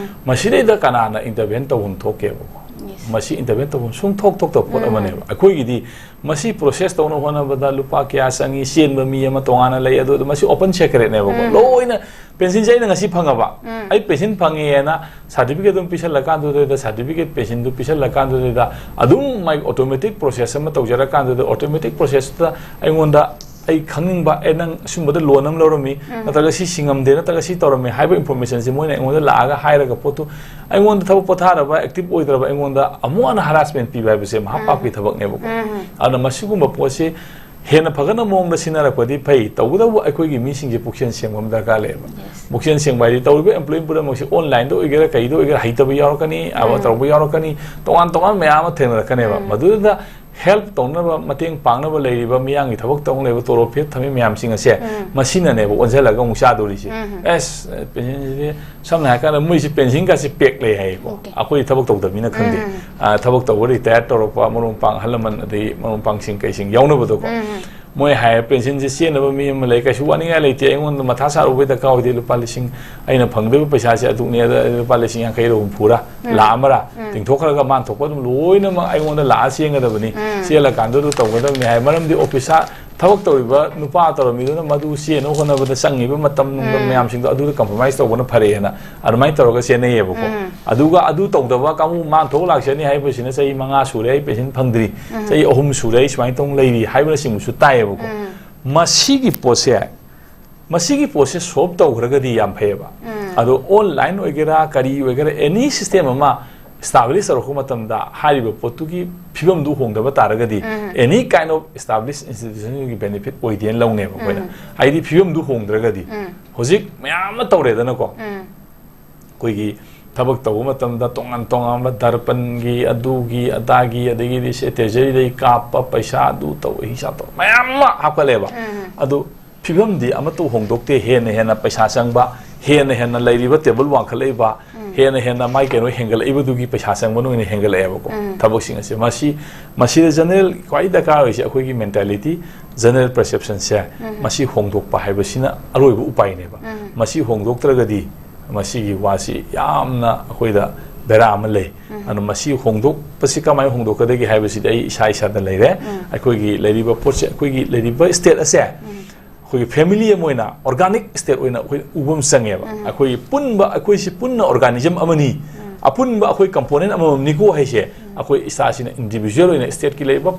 ꯃꯁꯤꯗꯩꯗ ꯀꯅꯥꯅ ꯏꯟꯇꯔꯚꯦꯟ ꯇꯧꯐꯝ ꯊꯣꯛꯀꯦꯕꯀꯣ? ꯃꯁꯤ ꯏꯟꯇꯔꯚꯦꯟ ꯇꯧꯐꯝ ꯁꯨꯡꯊꯣꯛ ꯊꯣꯛꯇꯕ ꯄꯣꯠ ꯑꯃꯅꯦꯕ꯫ ꯑꯩꯈꯣꯏꯒꯤꯗꯤ ꯃꯁꯤ ꯄ꯭ꯔꯣꯁꯦꯁ ꯇꯧꯅꯕ ꯍꯣꯠꯅꯕꯗ ꯂꯨꯄꯥ ꯀꯌꯥ ꯆꯪꯉꯤ, ꯆꯦꯟꯕ ꯃꯤ ꯑꯃ ꯇꯣꯉꯥꯟꯅ ꯂꯩ, ꯑꯗꯨ, ꯑꯗꯨ ꯃꯁꯤ ꯑꯣꯄꯟ ꯁꯦꯀ꯭ꯔꯦꯠꯅꯦꯕꯀꯣ꯫ ꯂꯣꯏꯅ ꯄꯦꯟꯁꯤꯟꯁꯦ ꯑꯩꯅ ꯉꯁꯤ ꯐꯪꯉꯕ, ꯑꯩ ꯄꯦꯟꯁꯤꯟ ꯐꯪꯉꯦꯅ ꯁꯥꯔꯇꯤꯐꯤꯀꯦꯠ ꯑꯗꯨꯝ ꯄꯤꯁꯜꯂꯀꯥꯟꯗꯨꯗ, ꯁꯥꯔꯇꯤꯐꯤꯀꯦꯠ ꯄꯦꯟꯁꯤꯟꯗꯨ ꯄꯤꯁꯜꯂꯀꯥꯟꯗꯨꯗ ꯑꯗꯨꯝ ꯃꯥꯒꯤ ꯑꯣꯇꯣꯃꯦꯇꯤꯛ ꯄ꯭ꯔꯣꯁꯦꯁ ꯑꯃ ꯇꯧꯖꯔꯀꯥꯟꯗꯨꯗ, ꯑꯣꯇꯣꯃꯦꯇꯤꯛ ꯄ꯭ꯔꯣꯁꯦꯁꯇꯨꯗ ꯑꯩꯉꯣꯟꯗ ꯑꯩ ꯈꯪꯅꯤꯡꯕ, "ꯑꯦ, ꯅꯪ ꯑꯁꯨꯝꯕꯗ ꯂꯣꯟ ꯑꯃ ꯂꯧꯔꯝꯃꯤ, ꯅꯠꯇ꯭ꯔꯒ ꯁꯤ ꯁꯤꯡꯉꯝꯗꯦ, ꯅꯠꯇ꯭ꯔꯒ ꯁꯤ ꯇꯧꯔꯝꯃꯤ" ꯍꯥꯏꯕ ꯏꯟꯐꯣꯔꯃꯦꯁꯟꯁꯦ ꯃꯣꯏꯅ ꯑꯩꯉꯣꯟꯗ ꯂꯥꯛꯑꯒ ꯍꯥꯏꯔꯒ ꯄꯣꯠꯇꯨ ꯑꯩꯉꯣꯟꯗ ꯊꯕꯛ ꯄꯣꯊꯥꯔꯕ, ꯑꯦꯛꯇꯤꯚ ꯑꯣꯏꯗ꯭ꯔꯕ ꯑꯩꯉꯣꯟꯗ ꯑꯃꯨꯛ ꯍꯟꯅ ꯍꯔꯥꯁꯃꯦꯟ ꯄꯤꯕ ꯍꯥꯏꯕꯁꯦ ꯃꯍꯥ ꯄꯥꯞꯀꯤ ꯊꯕꯛꯅꯦꯕꯀꯣ꯫ ꯑꯗꯨꯅ ꯃꯁꯤꯒꯨꯝꯕ ꯄꯣꯠꯁꯤ ꯍꯦꯟꯅ ꯐꯒꯠꯅꯕ ꯃꯑꯣꯡꯗ ꯁꯤꯖꯤꯟꯅꯔꯛꯄꯗꯤ ꯐꯩ, ꯇꯧꯕꯇꯕꯨ ꯑꯩꯈꯣꯏꯒꯤ ꯃꯤꯁꯤꯡꯁꯦ ꯄꯨꯛꯆꯦꯜ ꯁꯦꯡꯕ ꯑꯃ ꯗꯔꯀꯥꯔ ꯂꯩꯌꯦꯕ꯫ Yes. ꯄꯨꯛꯆꯦꯜ ꯁꯦꯡꯕ ꯍꯥꯏꯗꯤ ꯇꯧꯔꯤꯕ employee ꯄꯨꯝꯅꯃꯛꯁꯤ online ꯗ ꯑꯣꯏꯒꯦꯔꯥ ꯀꯩꯗ ꯑꯣꯏꯒꯦꯔꯥ ꯍꯩꯇꯕ ꯌꯥꯎꯔꯛꯀꯅꯤ, ꯑꯃ ꯎꯝ. ꯇꯧꯕ ꯌꯥꯎꯔꯛꯀꯅꯤ, ꯇꯣꯉꯥꯟ ꯇꯣꯉꯥꯟꯕ ꯃꯌꯥꯝ ꯑꯃ ꯊꯦꯡꯅꯔꯛꯀꯅꯦꯕ꯫ ꯎꯝ. ꯃꯗꯨꯗ help ꯇꯧꯅꯕ, ꯃꯇꯦꯡ ꯄꯥꯡꯅꯕ ꯂꯩꯔꯤꯕ ꯃꯤꯌꯥꯝꯒꯤ ꯊꯕꯛ ꯇꯧꯅ ꯂꯩꯕ ꯇꯣꯂꯣꯞ ꯐꯦꯠ ꯊꯝꯃꯤ ꯃꯌꯥꯝꯁꯤꯡ ꯑꯁꯦ ꯎꯝ. ꯃꯁꯤꯅꯅꯦꯕ ꯑꯣꯟꯁꯤꯜꯂꯒ ꯑꯃꯨꯛ ꯆꯥꯗꯣꯔꯤꯁꯦ꯫ ꯎꯝ. ꯑꯦꯁ, pension ꯁꯤꯗꯤ ꯁꯝꯅ ꯍꯥꯏꯔꯀꯥꯟꯗ ꯃꯣꯏꯁꯤ pension ꯀꯥꯁꯤ ꯄꯦꯛ ꯂꯩ ꯍꯥꯏꯌꯦꯀꯣ꯫ Okay. ꯑꯩꯈꯣꯏ ꯊꯕꯛ ꯇꯧꯗꯕꯅꯤꯅ ꯈꯪꯗꯦ꯫ ꯎꯝ. ꯑ, ꯊꯕꯛ ꯇꯧꯕ retire ꯇꯧꯔꯛꯄ ꯃꯔꯨꯞ ꯃꯄꯥꯡ ꯑꯍꯜ ꯂꯃꯟ ꯑꯗꯩ ꯃꯔꯨꯞ ꯃꯄꯥꯡꯁꯤꯡ ꯀꯩꯁꯤꯡ ꯌꯥꯎꯅꯕꯗꯣꯀꯣ꯫ ꯎꯝ. ꯃꯣꯏ ꯍꯥꯏꯌꯦ, pension ꯁꯦ ꯆꯦꯟꯅꯕ ꯃꯤ ꯑꯃ ꯂꯩ, ꯀꯩꯁꯨ ꯋꯥꯅꯤꯡꯉꯥꯏ ꯂꯩꯇꯦ, ꯑꯩꯉꯣꯟꯗ ꯃꯊꯥ ꯁꯥꯔꯨꯕꯩ ꯗꯔꯀꯥꯔ ꯑꯣꯏꯗꯦ, ꯂꯨꯄꯥ ꯂꯤꯁꯤꯡ, ꯑꯩꯅ ꯐꯪꯗꯣꯏꯕ ꯄꯩꯁꯥꯁꯦ ꯑꯗꯨꯛꯅꯤ, ꯑꯗ ꯂꯨꯄꯥ ꯂꯤꯁꯤꯡ ꯌꯥꯡꯈꯩꯔ ꯍꯨꯝꯐꯨꯔ, ꯎꯝ. ꯂꯥꯛ ꯑꯃꯔ ꯎꯝ. ꯇꯤꯡꯊꯣꯛꯈ꯭ꯔꯒ ꯃꯥꯟ ꯊꯣꯛꯄ ꯑꯗꯨꯝ ꯂꯣꯏꯅꯃꯛ ꯑꯩꯉꯣꯟꯗ ꯂꯥꯛꯑ ꯆꯦꯟꯒꯗꯕꯅꯤ, ꯎꯝ. ꯆꯦꯜꯂꯀꯥꯟꯗꯨꯗ ꯇꯧꯒꯗꯕꯅꯤ ꯍꯥꯏ꯫ ꯃꯔꯝꯗꯤ office ꯊꯕꯛ ꯇꯧꯔꯤꯕ ꯅꯨꯄꯥ ꯇꯧꯔꯝꯃꯤꯗꯨꯅ ꯃꯗꯨ ꯆꯦꯟꯅꯕ ꯍꯣꯠꯅꯕꯗ ꯆꯪꯉꯤꯕ ꯃꯇꯝ ꯅꯨꯡꯗꯝ ꯎꯝ. ꯃꯌꯥꯝꯁꯤꯡꯗꯣ ꯑꯗꯨꯗ compromise ꯇꯧꯕꯅ ꯐꯔꯦꯅ ꯑꯗꯨꯃꯥꯏꯅ ꯇꯧꯔꯒ ꯆꯦꯟꯅꯩꯌꯦꯕꯀꯣ꯫ ꯎꯝ. ꯑꯗꯨꯒ ꯑꯗꯨ ꯇꯧꯗꯕ ꯀꯥꯡꯕꯨ ꯃꯥꯟ ꯊꯣꯛ ꯂꯥꯛꯆꯅꯤ ꯍꯥꯏꯕꯁꯤꯅ ꯆꯍꯤ ꯃꯉꯥ ꯁꯨꯔꯦ ꯑꯩ pension ꯐꯪꯗ꯭ꯔꯤ, ꯎꯝ. ꯆꯍꯤ ꯑꯍꯨꯝ ꯁꯨꯔꯦ ꯑꯩ ꯁꯨꯃꯥꯏꯅ ꯇꯧꯅ ꯂꯩꯔꯤ ꯍꯥꯏꯕꯅꯆꯤꯡꯕꯁꯨ ꯇꯥꯏꯌꯦꯕꯀꯣ꯫ ꯎꯝ. ꯃꯁꯤꯒꯤ ꯄꯣꯠꯁꯦ, ꯃꯁꯤꯒꯤ ꯄꯣꯠꯁꯦ solve ꯇꯧꯈ꯭ꯔꯒꯗꯤ ꯌꯥꯝ ꯐꯩꯌꯦꯕ꯫ ꯎꯝ. ꯑꯗꯣ online ꯑꯣꯏꯒꯦꯔꯥ ꯀꯔꯤ ꯑꯣꯏꯒꯦꯔꯥ any system ꯑꯃ establish ꯇꯧꯔꯛꯄ ꯃꯇꯝꯗ ꯍꯥꯏꯔꯤꯕ ꯄꯣꯠꯇꯨꯒꯤ ꯐꯤꯕꯝꯗꯨ ꯍꯣꯡꯗꯕ ꯇꯥꯔꯒꯗꯤ ꯎꯝ. any kind of established institution ꯒꯤ benefit ꯑꯣꯏꯗꯦꯅ ꯂꯧꯅꯦꯕ ꯑꯩꯈꯣꯏꯅ꯫ ꯎꯝ. ꯍꯥꯏꯗꯤ ꯐꯤꯕꯝꯗꯨ ꯍꯣꯡꯗ꯭ꯔꯒꯗꯤ ꯎꯝ. ꯍꯧꯖꯤꯛ ꯃꯌꯥꯝ ꯑꯃ ꯇꯧꯔꯦꯗꯅꯀꯣ꯫ ꯎꯝ. ꯑꯩꯈꯣꯏꯒꯤ ꯊꯕꯛ ꯇꯧꯕ ꯃꯇꯝꯗ ꯇꯣꯉꯥꯟ ꯇꯣꯉꯥꯟꯕ ꯗꯔꯄꯟꯒꯤ, ꯑꯗꯨꯒꯤ ꯑꯗꯥꯒꯤ, ꯑꯗꯒꯤꯗꯤ ꯁꯦ treasury ꯗꯒꯤ ꯀꯥꯞꯄ ꯄꯩꯁꯥ, ꯑꯗꯨ ꯇꯧꯕ, ꯍꯤꯁꯥꯞ ꯇꯧꯕ ꯃꯌꯥꯝ ꯑꯃ ꯍꯥꯞꯀꯠꯂꯦꯕ꯫ ꯎꯝ. ꯑꯗꯨ ꯐꯤꯕꯝꯗꯤ ꯑꯃꯠꯇ ꯍꯣꯡꯗꯣꯛꯇꯦ꯫ ꯍꯦꯟꯅ ꯍꯦꯟꯅ ꯄꯩꯁꯥ ꯆꯪꯕ, ꯍꯦꯟꯅ ꯍꯦꯟꯅ ꯂꯩꯔꯤꯕ table ꯋꯥꯡꯈꯠꯂꯛꯏꯕ, ꯎꯝ. ꯍꯦꯟꯅ ꯍꯦꯟꯅ ꯃꯥꯏ ꯀꯩꯅꯣ ꯍꯦꯟꯒꯠꯂꯛꯏꯕꯗꯨꯒꯤ ꯄꯩꯁꯥ ꯆꯪꯕꯅ ꯑꯣꯏꯅ ꯍꯦꯟꯒꯠꯂꯛꯑꯦꯕꯀꯣ꯫ ꯎꯝ. ꯊꯕꯛꯁꯤꯡ ꯑꯁꯦ ꯃꯁꯤ, ꯃꯁꯤꯗ general ꯈ꯭ꯋꯥꯏ ꯗꯔꯀꯥꯔ ꯑꯣꯏꯔꯤꯁꯦ ꯑꯩꯈꯣꯏꯒꯤ mentality, general perception ꯁꯦ ꯎꯝ. ꯃꯁꯤ ꯍꯣꯡꯗꯣꯛꯄ ꯍꯥꯏꯕꯁꯤꯅ ꯑꯔꯣꯏꯕ ꯎꯄꯥꯏꯅꯦꯕ꯫ ꯎꯝ. ꯃꯁꯤ ꯍꯣꯡꯗꯣꯛꯇ꯭ꯔꯒꯗꯤ ꯃꯁꯤꯒꯤ ꯋꯥꯁꯤ ꯌꯥꯝꯅ ꯑꯩꯈꯣꯏꯗ ꯕꯦꯔꯥ ꯑꯃ ꯂꯩ꯫ ꯎꯝ. ꯑꯗꯨꯅ ꯃꯁꯤ ꯍꯣꯡꯗꯣꯛꯄꯁꯤ ꯀꯃꯥꯏꯅ ꯍꯣꯡꯗꯣꯛꯀꯗꯒꯦ ꯍꯥꯏꯕꯁꯤꯗꯤ ꯑꯩ ꯏꯁꯥ ꯏꯁꯥꯗ ꯂꯩꯔꯦ꯫ ꯎꯝ. ꯑꯩꯈꯣꯏꯒꯤ ꯂꯩꯔꯤꯕ ꯄꯣꯠꯁꯦ, ꯑꯩꯈꯣꯏꯒꯤ ꯂꯩꯔꯤꯕ state ꯑꯁꯦ ꯎꯝ. ꯑꯩꯈꯣꯏꯒꯤ family ꯑꯃ ꯑꯣꯏꯅ organic state ꯑꯣꯏꯅ ꯑꯩꯈꯣꯏ ꯎꯕ ꯑꯃ ꯆꯪꯉꯦꯕ꯫ ꯎꯝ. ꯑꯩꯈꯣꯏꯒꯤ ꯄꯨꯟꯕ, ꯑꯩꯈꯣꯏꯁꯤ ꯄꯨꯟꯅ organism ꯑꯃꯅꯤ, ꯎꯝ. ꯑꯄꯨꯟꯕ ꯑꯩꯈꯣꯏ component ꯑꯃꯃꯝꯅꯤꯀꯣ ꯍꯥꯏꯁꯦ꯫ ꯑꯩꯈꯣꯏ ꯏꯁꯥꯁꯤꯅ individual ꯑꯣꯏꯅ state ꯀꯤ ꯂꯩꯔꯤꯕ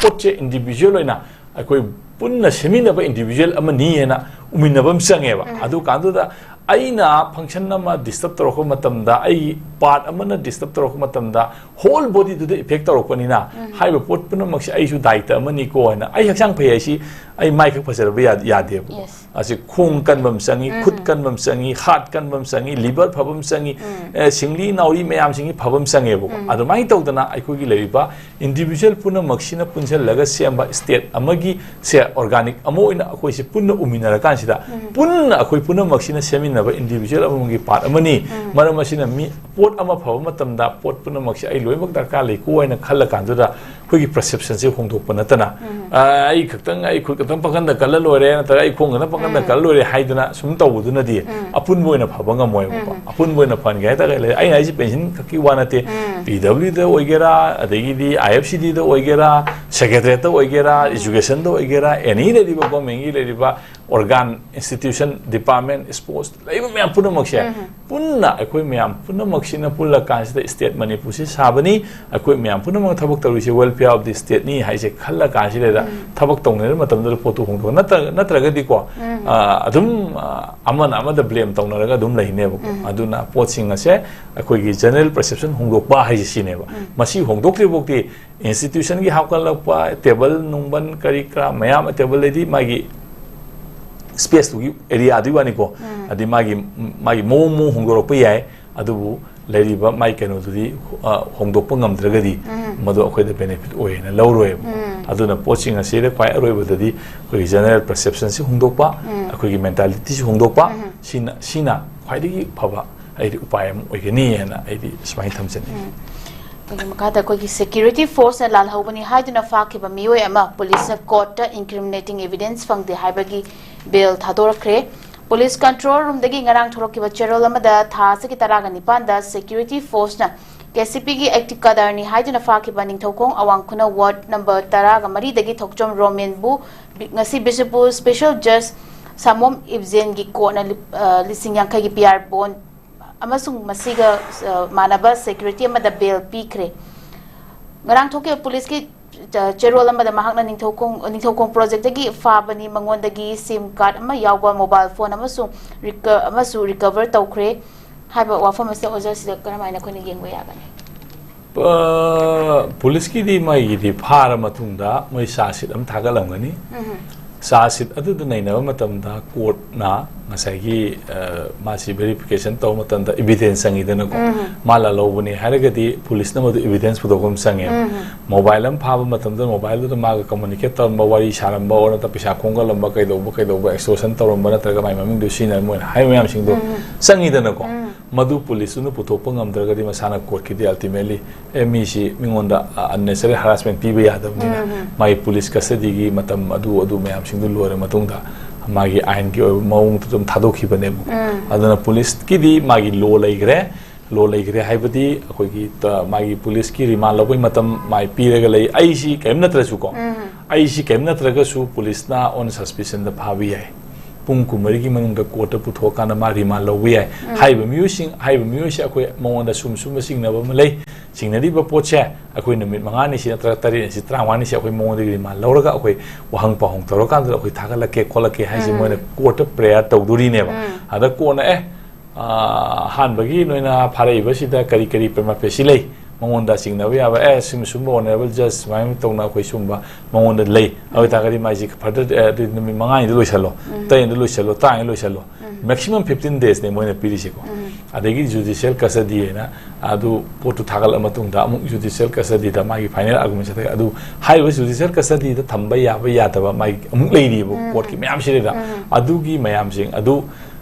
ꯄꯣꯠꯁꯦ individual ꯑꯣꯏꯅ ꯑꯩꯈꯣꯏ ꯄꯨꯟꯅ ꯁꯦꯝꯃꯤꯟꯅꯕ individual ꯑꯃꯅꯤ ꯍꯥꯏꯅ ꯎꯃꯤꯟꯅꯕ ꯑꯃ ꯆꯪꯉꯦꯕ꯫ ꯎꯝ. ꯑꯗꯨ ꯀꯥꯟꯗꯨꯗ ꯑꯩꯅ function ꯑꯃ disturb ꯇꯧꯔꯛꯄ ꯃꯇꯝꯗ ꯑꯩ ꯄꯥꯔꯠ ꯑꯃꯅ ꯗꯤꯁꯇꯔꯕ ꯇꯧꯔꯛꯄ ꯃꯇꯝꯗ ꯍꯣꯜ ꯕꯣꯗꯤꯗꯨꯗ ꯏꯐꯦꯛ ꯇꯧꯔꯛꯄꯅꯤꯅ, ꯎꯝ꯫ ꯍꯥꯏꯔꯤꯕ ꯄꯣꯠ ꯄꯨꯝꯅꯃꯛꯁꯦ ꯑꯩꯁꯨ ꯗꯥꯏꯇ ꯑꯃꯅꯤꯀꯣ ꯍꯥꯏꯅ, ꯑꯩ ꯍꯛꯆꯥꯡ ꯐꯩ ꯍꯥꯏꯁꯤ ꯑꯩ ꯃꯥꯏꯈꯛ ꯐꯖꯔꯕ ꯌꯥ-, ꯌꯥꯗꯦꯕꯀꯣ꯫ Yes. ꯑꯁꯤ ꯈꯣꯡ ꯀꯟꯕ ꯑꯃ ꯆꯪꯉꯤ, ꯎꯝ꯫ ꯈꯨꯠ ꯀꯟꯕ ꯑꯃ ꯆꯪꯉꯤ, ꯍꯥꯔꯠ ꯀꯟꯕ ꯑꯃ ꯆꯪꯉꯤ, ꯂꯤꯚꯔ ꯐꯕ ꯑꯃ ꯆꯪꯉꯤ, ꯎꯝ꯫ ꯑꯦ, ꯁꯤꯡꯂꯤ ꯅꯥꯎꯔꯤ ꯃꯌꯥꯝꯁꯤꯡꯒꯤ ꯐꯕ ꯑꯃ ꯆꯪꯉꯦꯕꯀꯣ꯫ ꯎꯝ꯫ ꯑꯗꯨꯃꯥꯏꯅ ꯇꯧꯗꯅ ꯑꯩꯈꯣꯏꯒꯤ ꯂꯩꯔꯤꯕ ꯏꯟꯗꯤꯚꯤꯖꯨꯋꯦꯜ ꯄꯨꯝꯅꯃꯛꯁꯤꯅ ꯄꯨꯟꯁꯤꯜꯂꯒ ꯁꯦꯝꯕ ꯁ꯭ꯇꯦꯠ ꯑꯃꯒꯤ ꯁꯦ ꯑꯣꯔꯒꯥꯅꯤꯛ ꯑꯃ ꯑꯣꯏꯅ ꯑꯩꯈꯣꯏꯁꯦ ꯄꯨꯟꯅ ꯎꯃꯤꯟꯅꯔꯀꯥꯟꯁꯤꯗ, ꯎꯝ꯫ ꯄꯨꯟꯅ ꯑꯩꯈꯣꯏ ꯄꯨꯝꯅꯃꯛꯁꯤꯅ ꯁꯦꯝꯃꯤꯟꯅꯕ ꯏꯟꯗꯤꯚꯤꯖꯨꯋꯦꯜ ꯑꯃꯃꯝꯒꯤ ꯄꯥꯔꯠ ꯑꯃꯅꯤ꯫ ꯎꯝ꯫ ꯃꯔꯝ ꯑꯁꯤꯅ ꯃꯤ ꯄꯣꯠ ꯑꯃ ꯐꯕ ꯃꯇꯝꯗ ꯄꯣꯠ ꯄꯨꯝꯅꯃꯛꯁꯦ ꯑꯩ ꯂꯣꯏꯅꯃꯛ ꯗꯔꯀꯥꯔ ꯂꯩꯀꯣ ꯍꯥꯏꯅ ꯈꯜꯂ ꯀꯥꯟꯗꯨꯗ ꯑꯩꯈꯣꯏꯒꯤ ꯄꯔꯁꯦꯞꯁꯟꯁꯦ ꯍꯣꯡꯗꯣꯛꯄ ꯅꯠꯇꯅ, ꯎꯝ꯫ "ꯑ, ꯑꯩ ꯈꯛꯇꯪ, ꯑꯩ ꯈꯨꯠ ꯈꯛꯇꯪ ꯄꯥꯡꯒꯟꯗ ꯀꯜꯂ ꯂꯣꯏꯔꯦ", ꯅꯠꯇ꯭ꯔꯒ "ꯑꯩ ꯈꯣꯡ ꯈꯛꯇꯪ ꯄꯥꯡꯒꯟꯗ ꯎꯝ꯫ ꯀꯜꯂ ꯂꯣꯏꯔꯦ" ꯍꯥꯏꯗꯨꯅ ꯁꯨꯝ ꯇꯧꯕꯗꯨꯅꯗꯤ ꯎꯝ꯫ ꯑꯄꯨꯟꯕ ꯑꯣꯏꯅ ꯐꯕ ꯉꯝꯃꯣꯏꯕꯀꯣ꯫ ꯎꯝ꯫ ꯑꯄꯨꯟꯕ ꯑꯣꯏꯅ ꯐꯍꯟꯒꯦ ꯍꯥꯏ ꯇꯥꯔꯒꯗꯤ, ꯑꯩꯅ ꯍꯥꯏꯁꯤ ꯄꯦꯟꯁꯤꯟ ꯈꯛꯀꯤ ꯋꯥ ꯅꯠꯇꯦ꯫ ꯎꯝ꯫ ꯄꯤ ꯗꯕ꯭ꯂꯤꯎꯗ ꯑꯣꯏꯒꯦꯔꯥ, ꯑꯗꯒꯤꯗꯤ ꯑꯥꯏ ꯑꯦꯐ ꯁꯤ ꯗꯤꯗ ꯑꯣꯏꯒꯦꯔꯥ, ꯁꯦꯀ꯭ꯔꯦꯇꯔꯤꯌꯦꯠꯇ ꯑꯣꯏꯒꯦꯔꯥ, ꯎꯝ꯫ ꯏꯖꯨꯀꯦꯁꯟꯗ ꯑꯣꯏꯒꯦꯔꯥ, ꯑꯦꯅꯤ ꯂꯩꯔꯤꯕ ꯒꯣꯔꯃꯦꯟꯒꯤ ꯂꯩꯔꯤꯕ ꯑꯣꯔꯒꯥꯟ, ꯏꯟꯁꯇꯤꯇ꯭ꯌꯨꯁꯟ, ꯗꯤꯄꯥꯔꯠꯃꯦꯟ, ꯁ꯭ꯄꯣꯔꯠꯁ ꯂꯩꯔꯤꯕ ꯃꯌꯥꯝ ꯄꯨꯝꯅꯃꯛꯁꯦ ꯎꯝ꯫ ꯄꯨꯟꯅ ꯑꯩꯈꯣꯏ ꯃꯌꯥꯝ ꯄꯨꯝꯅꯃꯛꯁꯤꯅ ꯄꯨꯜꯂ ꯀꯥꯟꯁꯤꯗ ꯁ꯭ꯇꯦꯠ ꯃꯅꯤꯄꯨꯔꯁꯤ ꯁꯥꯕꯅꯤ, ꯑꯩꯈꯣꯏ ꯃꯌꯥꯝ ꯄꯨꯝꯅꯃꯛ ꯊꯕꯛ ꯇꯧꯔꯤꯁꯦ welfare of the stateꯅꯤ ꯍꯥꯏꯁꯦ ꯈꯜꯂ ꯀꯥꯟꯁꯤꯗ ꯎꯝ꯫ ꯊꯕꯛ ꯇꯧꯅꯔꯤꯕ ꯃꯇꯝꯗꯨꯗ ꯄꯣꯠꯇꯨ ꯍꯣꯡꯗꯣꯛ-, ꯅꯠꯇ꯭ꯔ-, ꯅꯠꯇ꯭ꯔꯒꯗꯤꯀꯣ, ꯎꯝ꯫ ꯑ, ꯑꯗꯨꯝ, ꯑ, ꯑꯃꯅ ꯑꯃꯗ ꯕ꯭ꯂꯦꯝ ꯇꯧꯅꯔꯒ ꯑꯗꯨꯝ ꯂꯩꯅꯦꯕꯀꯣ꯫ ꯎꯝ꯫ ꯑꯗꯨꯅ ꯄꯣꯠꯁꯤꯡ ꯑꯁꯦ ꯑꯩꯈꯣꯏꯒꯤ ꯖꯦꯅꯔꯦꯜ ꯄꯔꯁꯦꯞꯁꯟ ꯍꯣꯡꯗꯣꯛꯄ ꯍꯥꯏꯁꯦ ꯁꯤꯅꯦꯕ꯫ ꯎꯝ꯫ ꯃꯁꯤ ꯍꯣꯡꯗꯣꯛꯇ꯭ꯔꯤ ꯐꯥꯎꯗꯤ ꯏꯟꯁꯇꯤꯇ꯭ꯌꯨꯁꯟꯒꯤ ꯍꯥꯞꯀꯠꯂꯛꯄ, ꯇꯦꯕꯜ ꯅꯨꯡꯕꯟ ꯀꯔꯤ ꯀꯔꯥ ꯃꯌꯥꯝ, ꯇꯦꯕꯜ ꯍꯥꯏꯗꯤ ꯃꯥꯒꯤ ꯁ꯭ꯄꯦꯁꯇꯨꯒꯤ ꯑꯦꯔꯤꯌꯥꯗꯨꯒꯤ ꯋꯥꯅꯤꯀꯣ꯫ ꯎꯝ꯫ ꯑꯗꯩ ꯃꯥꯒꯤ, ꯃꯥꯒꯤ ꯃꯑꯣꯡ ꯃꯑꯣꯡ ꯍꯣꯡꯗꯣꯔꯛꯄ ꯌꯥꯏ, ꯑꯗꯨꯕꯨ ꯂꯩꯔꯤꯕ ꯃꯥꯒꯤ ꯀꯩꯅꯣꯗꯨꯗꯤ, ꯑ, ꯍꯣꯡꯗꯣꯛꯄ ꯉꯝꯗ꯭ꯔꯒꯗꯤ ꯎꯝ꯫ ꯃꯗꯨ ꯑꯩꯈꯣꯏꯗ ꯕꯦꯅꯤꯐꯤꯠ ꯑꯣꯏꯌꯦꯅ ꯂꯧꯔꯣꯏꯕ꯫ ꯎꯝ꯫ ꯑꯗꯨꯅ ꯄꯣꯠꯁꯤꯡ ꯑꯁꯤꯗ ꯈ꯭ꯋꯥꯏ ꯑꯔꯣꯏꯕꯗꯗꯤ ꯑꯩꯈꯣꯏꯒꯤ ꯖꯦꯅꯔꯦꯜ ꯄꯔꯁꯦꯞꯁꯟꯁꯤ ꯍꯣꯡꯗꯣꯛꯄ, ꯎꯝ꯫ ꯑꯩꯈꯣꯏꯒꯤ ꯃꯦꯟꯇꯥꯂꯤꯇꯤꯁꯤ ꯍꯣꯡꯗꯣꯛꯄ, ꯎꯝ꯫ ꯁꯤꯅ, ꯁꯤꯅ ꯈ꯭ꯋꯥꯏꯗꯒꯤ ꯐꯕ ꯑꯩꯗꯤ ꯎꯄꯥꯏ ꯑꯃ ꯑꯣꯏꯒꯅꯤ ꯍꯥꯏꯅ ꯑꯩꯗꯤ ꯁꯨꯃꯥꯏꯅ ꯊꯝꯖꯅꯤꯡꯉꯤ꯫ ꯎꯝ꯫ ꯑꯗꯨꯒꯤ ꯃꯈꯥꯗ ꯑꯩꯈꯣꯏꯒꯤ ꯁꯦꯀ꯭ꯌꯨꯔꯤꯇꯤ ꯐꯣꯔꯁꯅ ꯂꯥꯜꯍꯧꯕꯅꯤ ꯍꯥꯏꯗꯨꯅ ꯐꯥꯈꯤꯕ ꯃꯤꯑꯣꯏ ꯑꯃ ꯄꯨꯂꯤꯁꯅ ꯀꯣꯔꯠꯇ ꯏꯟꯀ꯭ꯔꯤꯃꯤꯅꯦꯇꯤꯡ ꯑꯦꯚꯤꯗꯦꯟꯁ ꯐꯪꯗꯦ ꯍꯥꯏꯕꯒꯤ ꯕꯦꯜ ꯊꯥꯗꯣꯔꯛꯈ꯭ꯔꯦ꯫ ꯄꯨꯂꯤꯁ ꯀꯟꯇ꯭ꯔꯣꯜ ꯔꯨꯝꯗꯒꯤ ꯉꯔꯥꯡ ꯊꯣꯔꯛꯈꯤꯕ ꯆꯦꯔꯣꯜ ꯑꯃꯗ ꯊꯥ ꯑꯁꯤꯒꯤ ꯇꯔꯥꯒ ꯅꯤꯄꯥꯟꯗ ꯁꯦꯀ꯭ꯌꯨꯔꯤꯇꯤ ꯐꯣꯔꯁꯅ ꯀꯦ ꯁꯤ ꯄꯤꯒꯤ ꯑꯦꯛꯇꯤꯚ ꯀꯥꯗꯔꯅꯤ ꯍꯥꯏꯗꯨꯅ ꯐꯥꯈꯤꯕ ꯅꯤꯡꯊꯧꯈꯣꯡ ꯑꯋꯥꯡ ꯈꯨꯅꯧ ꯋꯥꯔꯗ ꯅꯝꯕꯔ ꯇꯔꯥꯒ ꯃꯔꯤꯗꯒꯤ ꯊꯣꯛꯆꯣꯝ ꯔꯣꯃꯦꯟꯕꯨ ꯕꯤ-, ꯉꯁꯤ ꯕꯤꯁꯅꯨꯄꯨꯔ ꯁ꯭ꯄꯦꯁꯦꯜ ꯖꯖ ꯁꯥꯃꯣꯝ ꯏꯕꯖꯦꯟꯒꯤ ꯀꯣꯔꯠꯅ ꯂꯤꯞ-, ꯑ, ꯂꯤꯁꯤꯡ ꯌꯥꯡꯈꯩꯒꯤ ꯄꯤ ꯑꯥꯔ ꯕꯣꯟ ꯑꯃꯁꯨꯡ ꯃꯁꯤꯒ, ꯑ, ꯃꯥꯟꯅꯕ ꯁꯦꯀ꯭ꯌꯨꯔꯤꯇꯤ ꯑꯃꯗ ꯕꯦꯜ ꯄꯤꯈ꯭ꯔꯦ꯫ ꯉꯔꯥꯡ ꯊꯣꯛꯈꯤꯕ ꯄꯨꯂꯤꯁꯀꯤ, ꯑ, ꯆꯦꯔꯣꯜ ꯑꯃꯗ ꯃꯍꯥꯛꯅ ꯅꯤꯡꯊꯧꯈꯣꯡ, ꯅꯤꯡꯊꯧꯈꯣꯡ ꯄ꯭ꯔꯣꯖꯦꯛꯇꯒꯤ ꯐꯥꯕꯅꯤ, ꯃꯉꯣꯟꯗꯒꯤ ꯁꯤꯝ ꯀꯥꯔꯗ ꯑꯃ ꯌꯥꯎꯕ ꯃꯣꯕꯥꯏꯜ ꯐꯣꯟ ꯑꯃꯁꯨꯡ ꯔꯤꯀ-, ꯑꯃꯁꯨ ꯔꯤꯀꯚꯔ ꯇꯧꯈ꯭ꯔꯦ꯫ ꯍꯥꯏꯕ ꯋꯥꯐꯝ ꯑꯁꯤꯗ ꯑꯣꯖꯥꯁꯤꯗ ꯀꯔꯝꯍꯥꯏꯅ ꯑꯩꯈꯣꯏꯅ ꯌꯦꯡꯕ ꯌꯥꯒꯅꯤ? ꯑ, ꯄꯨꯂꯤꯁꯀꯤꯗꯤ ꯃꯣꯏꯒꯤꯗꯤ ꯐꯥꯔ ꯃꯇꯨꯡꯗ ꯃꯣꯏ ꯆꯥꯔꯖ ꯁꯤꯠ ꯑꯃ ꯊꯥꯒꯠꯂꯝꯒꯅꯤ꯫ ꯎꯝ꯫ ꯆꯥꯔꯖ ꯁꯤꯠ ꯑꯗꯨꯗ ꯅꯩꯅꯕ ꯃꯇꯝꯗ ꯀꯣꯔꯠꯅ ꯉꯁꯥꯏꯒꯤ, ꯑ, ꯃꯥꯁꯤ ꯚꯦꯔꯤꯐꯤꯀꯦꯁꯟ ꯇꯧꯕ ꯃꯇꯝꯗ ꯏꯕꯤꯗꯦꯟꯁ ꯆꯪꯉꯤꯗꯅꯀꯣ꯫ ꯎꯝ꯫ ꯃꯥ ꯂꯥꯜꯍꯧꯕꯅꯤ ꯍꯥꯏꯔꯒꯗꯤ ꯄꯨꯂꯤꯁꯅ ꯃꯗꯨ ꯏꯕꯤꯗꯦꯟꯁ ꯄꯨꯊꯣꯛꯄ ꯑꯃ ꯆꯪꯉꯦꯕ꯫ ꯎꯝ꯫ ꯃꯣꯕꯥꯏꯜ ꯑꯃ ꯐꯥꯕ ꯃꯇꯝꯗ ꯃꯣꯕꯥꯏꯜꯗꯨꯗ ꯃꯥꯒ ꯀꯝꯃꯨꯅꯤꯀꯦꯠ ꯇꯧꯔꯝꯕ, ꯋꯥꯔꯤ ꯁꯥꯔꯝꯕ, ꯑꯣꯔ ꯅꯠꯇ꯭ꯔ ꯄꯩꯁꯥ ꯈꯣꯝꯒꯠꯂꯝꯕ, ꯀꯩꯗꯧꯕ, ꯀꯩꯗꯧꯕ, ꯑꯦꯛꯁꯇꯣꯔꯁꯟ ꯇꯧꯔꯝꯕ, ꯅꯠꯇ꯭ꯔꯒ ꯃꯥꯏ ꯃꯃꯤꯡꯗꯨ ꯁꯤꯖꯤꯟꯅꯔꯝꯕ, ꯃꯣꯏꯅ ꯍꯥꯏꯕ ꯃꯌꯥꯝꯁꯤꯡꯗꯣ ꯎꯝ꯫ ꯆꯪꯉꯤꯗꯅꯀꯣ꯫ ꯎꯝ꯫ ꯃꯗꯨ ꯄꯨꯂꯤꯁꯇꯨꯅ ꯄꯨꯊꯣꯛꯄ ꯉꯝꯗ꯭ꯔꯒꯗꯤ ꯃꯁꯥꯅ ꯀꯣꯔꯠꯀꯤꯗꯤ ꯑꯜꯇꯤꯃꯦꯠꯂꯤ, ꯑꯦ, ꯃꯤꯁꯤ ꯃꯤꯉꯣꯟꯗ, ꯑ, unnecessary harassment ꯄꯤꯕ ꯌꯥꯗꯕꯅꯤꯅ ꯎꯝ, ꯎꯝ꯫ ꯃꯥꯒꯤ ꯄꯨꯂꯤꯁ ꯀꯁꯇꯗꯤꯒꯤ ꯃꯇꯝ ꯑꯗꯨ, ꯑꯗꯨ ꯃꯌꯥꯝꯁꯤꯡꯗꯨ ꯂꯣꯏꯔ ꯃꯇꯨꯡꯗ ꯃꯥꯒꯤ ꯑꯥꯏꯟꯒꯤ ꯑꯣꯏꯕ ꯃꯑꯣꯡꯗ ꯑꯗꯨꯝ ꯊꯥꯗꯣꯛꯈꯤꯕꯅꯦꯕꯀꯣ꯫ ꯎꯝ꯫ ꯑꯗꯨꯅ ꯄꯨꯂꯤꯁꯀꯤꯗꯤ ꯃꯥꯒꯤ ꯂꯣ ꯂꯩꯈ꯭ꯔꯦ꯫ ꯂꯣ ꯂꯩꯈ꯭ꯔꯦ ꯍꯥꯏꯕꯗꯤ ꯑꯩꯈꯣꯏꯒꯤ ꯇ-, ꯃꯥꯒꯤ ꯄꯨꯂꯤꯁꯀꯤ ꯔꯤꯃꯥꯟ ꯂꯧꯕꯒꯤ ꯃꯇꯝ ꯃꯥꯏ ꯄꯤꯔꯒ ꯂꯩ꯫ ꯑꯩꯁꯤ ꯀꯔꯤꯝ ꯅꯠꯇ꯭ꯔꯁꯨꯀꯣ, ꯎꯝ꯫ ꯑꯩꯁꯤ ꯀꯔꯤꯝ ꯅꯠꯇ꯭ꯔꯒꯁꯨ ꯄꯨꯂꯤꯁꯅ on suspicion ꯗ ꯐꯥꯕ ꯌꯥꯏ꯫ ꯄꯨꯡ ꯀꯨꯟꯃꯔꯤꯒꯤ ꯃꯅꯨꯡꯗ ꯀꯣꯔꯠꯇ ꯄꯨꯊꯣꯛꯑꯀꯥꯟꯗ ꯃꯥ ꯔꯤꯃꯥꯟ ꯂꯧꯕ ꯌꯥꯏ꯫ ꯎꯝ꯫ ꯍꯥꯏꯔꯤꯕ ꯃꯤꯑꯣꯏꯁꯤꯡ, ꯍꯥꯏꯔꯤꯕ ꯃꯤꯑꯣꯏꯁꯦ ꯑꯩꯈꯣꯏ ꯃꯉꯣꯟꯗ ꯁꯨꯝ ꯁꯨꯝꯕ ꯆꯤꯡꯅꯕ ꯑꯃ ꯂꯩ꯫ ꯆꯤꯡꯅꯔꯤꯕ ꯄꯣꯠꯁꯦ ꯑꯩꯈꯣꯏ ꯅꯨꯃꯤꯠ ꯃꯉꯥꯅꯤꯁꯤ ꯅꯠꯇ꯭ꯔꯒ ꯇꯔꯦꯠꯅꯤꯁꯤ, ꯇꯔꯥꯃꯉꯥꯅꯤꯁꯤ ꯑꯩꯈꯣꯏ ꯃꯉꯣꯟꯗꯒꯤ ꯔꯤꯃꯥꯟ ꯂꯧꯔꯒ ꯑꯩꯈꯣꯏ ꯋꯥꯍꯪ ꯄꯥꯎꯍꯪ ꯇꯧꯔꯀꯥꯟꯗ ꯑꯩꯈꯣꯏ ꯊꯥꯒꯠꯂꯛꯀꯦ ꯈꯣꯠꯂꯛꯀꯦ ꯍꯥꯏꯁꯦ ꯎꯝ꯫ ꯃꯣꯏꯅ ꯀꯣꯔꯠꯇ ꯄ꯭ꯔꯦꯌꯔ ꯇꯧꯗꯣꯔꯤꯅꯦꯕ꯫ ꯎꯝ꯫ ꯑꯗ ꯀꯣꯔꯠꯅ, "ꯑꯦ, ꯑ, ꯑꯍꯥꯟꯕꯒꯤ ꯅꯣꯏꯅ ꯐꯥꯔꯛꯏꯕꯁꯤꯗ ꯀꯔꯤ ꯀꯔꯤ ꯄ꯭ꯔꯃꯥ ꯐꯦꯁꯤ ꯂꯩ? ꯃꯉꯣꯟꯗ ꯆꯤꯡꯅꯕ ꯌꯥꯕ, ꯑꯦ, ꯁꯨꯝ ꯁꯨꯝꯕ ꯑꯣꯅꯔꯦꯕꯜ ꯖꯖ ꯁꯨꯃꯥꯏꯅ ꯇꯧꯅ ꯑꯩꯈꯣꯏ ꯁꯨꯝꯕ ꯃꯉꯣꯟꯗ ꯂꯩ꯫ ꯑꯗꯨ ꯑꯣꯏꯇꯥꯔꯒꯗꯤ ꯃꯥꯏꯁꯤ ꯐꯔꯗꯔ, ꯑꯦ, ꯑꯗꯨꯗꯤ ꯅꯨꯃꯤꯠ ꯃꯉꯥꯅꯤꯗ ꯂꯣꯏꯁꯜꯂꯣ, ꯎꯝ꯫ ꯇꯔꯦꯠꯅꯤꯗ ꯂꯣꯏꯁꯜꯂꯣ, ꯇꯔꯥꯃꯉꯥꯗ ꯂꯣꯏꯁꯜꯂꯣ꯫ ꯎꯝ꯫ Maximum fifteen days ꯅꯦ ꯃꯣꯏꯅ ꯄꯤꯔꯤꯁꯦꯀꯣ꯫ ꯎꯝ꯫ ꯑꯗꯒꯤ ꯖꯨꯗꯤꯁꯤꯌꯦꯜ ꯀꯁꯇꯗꯤ ꯍꯥꯏꯅ ꯑꯗꯨ ꯄꯣꯠꯇꯨ ꯊꯥꯒꯠꯂ ꯃꯇꯨꯡꯗ ꯑꯃꯨꯛ ꯖꯨꯗꯤꯁꯤꯌꯦꯜ ꯀꯁꯇꯗꯤꯗ ꯃꯥꯒꯤ ꯐꯥꯏꯅꯦꯜ ꯑꯥꯔꯒꯨꯃꯦꯟ ꯆꯠꯊꯔꯒ ꯑꯗꯨ ꯍꯥꯏꯔꯤꯕ ꯖꯨꯗꯤꯁꯤꯌꯦꯜ ꯀꯁꯇꯗꯤꯗ ꯊꯝꯕ ꯌꯥꯕ ꯌꯥꯗꯕ ꯃꯥꯒꯤ ꯑꯃꯨꯛ ꯂꯩꯔꯤꯕ ꯎꯝ꯫ ꯀꯣꯔꯠꯀꯤ ꯃꯌꯥꯝꯁꯤꯗꯩꯗ ꯎꯝ꯫ ꯑꯗꯨꯒꯤ ꯃꯌꯥꯝꯁꯤꯡ ꯑꯗꯨ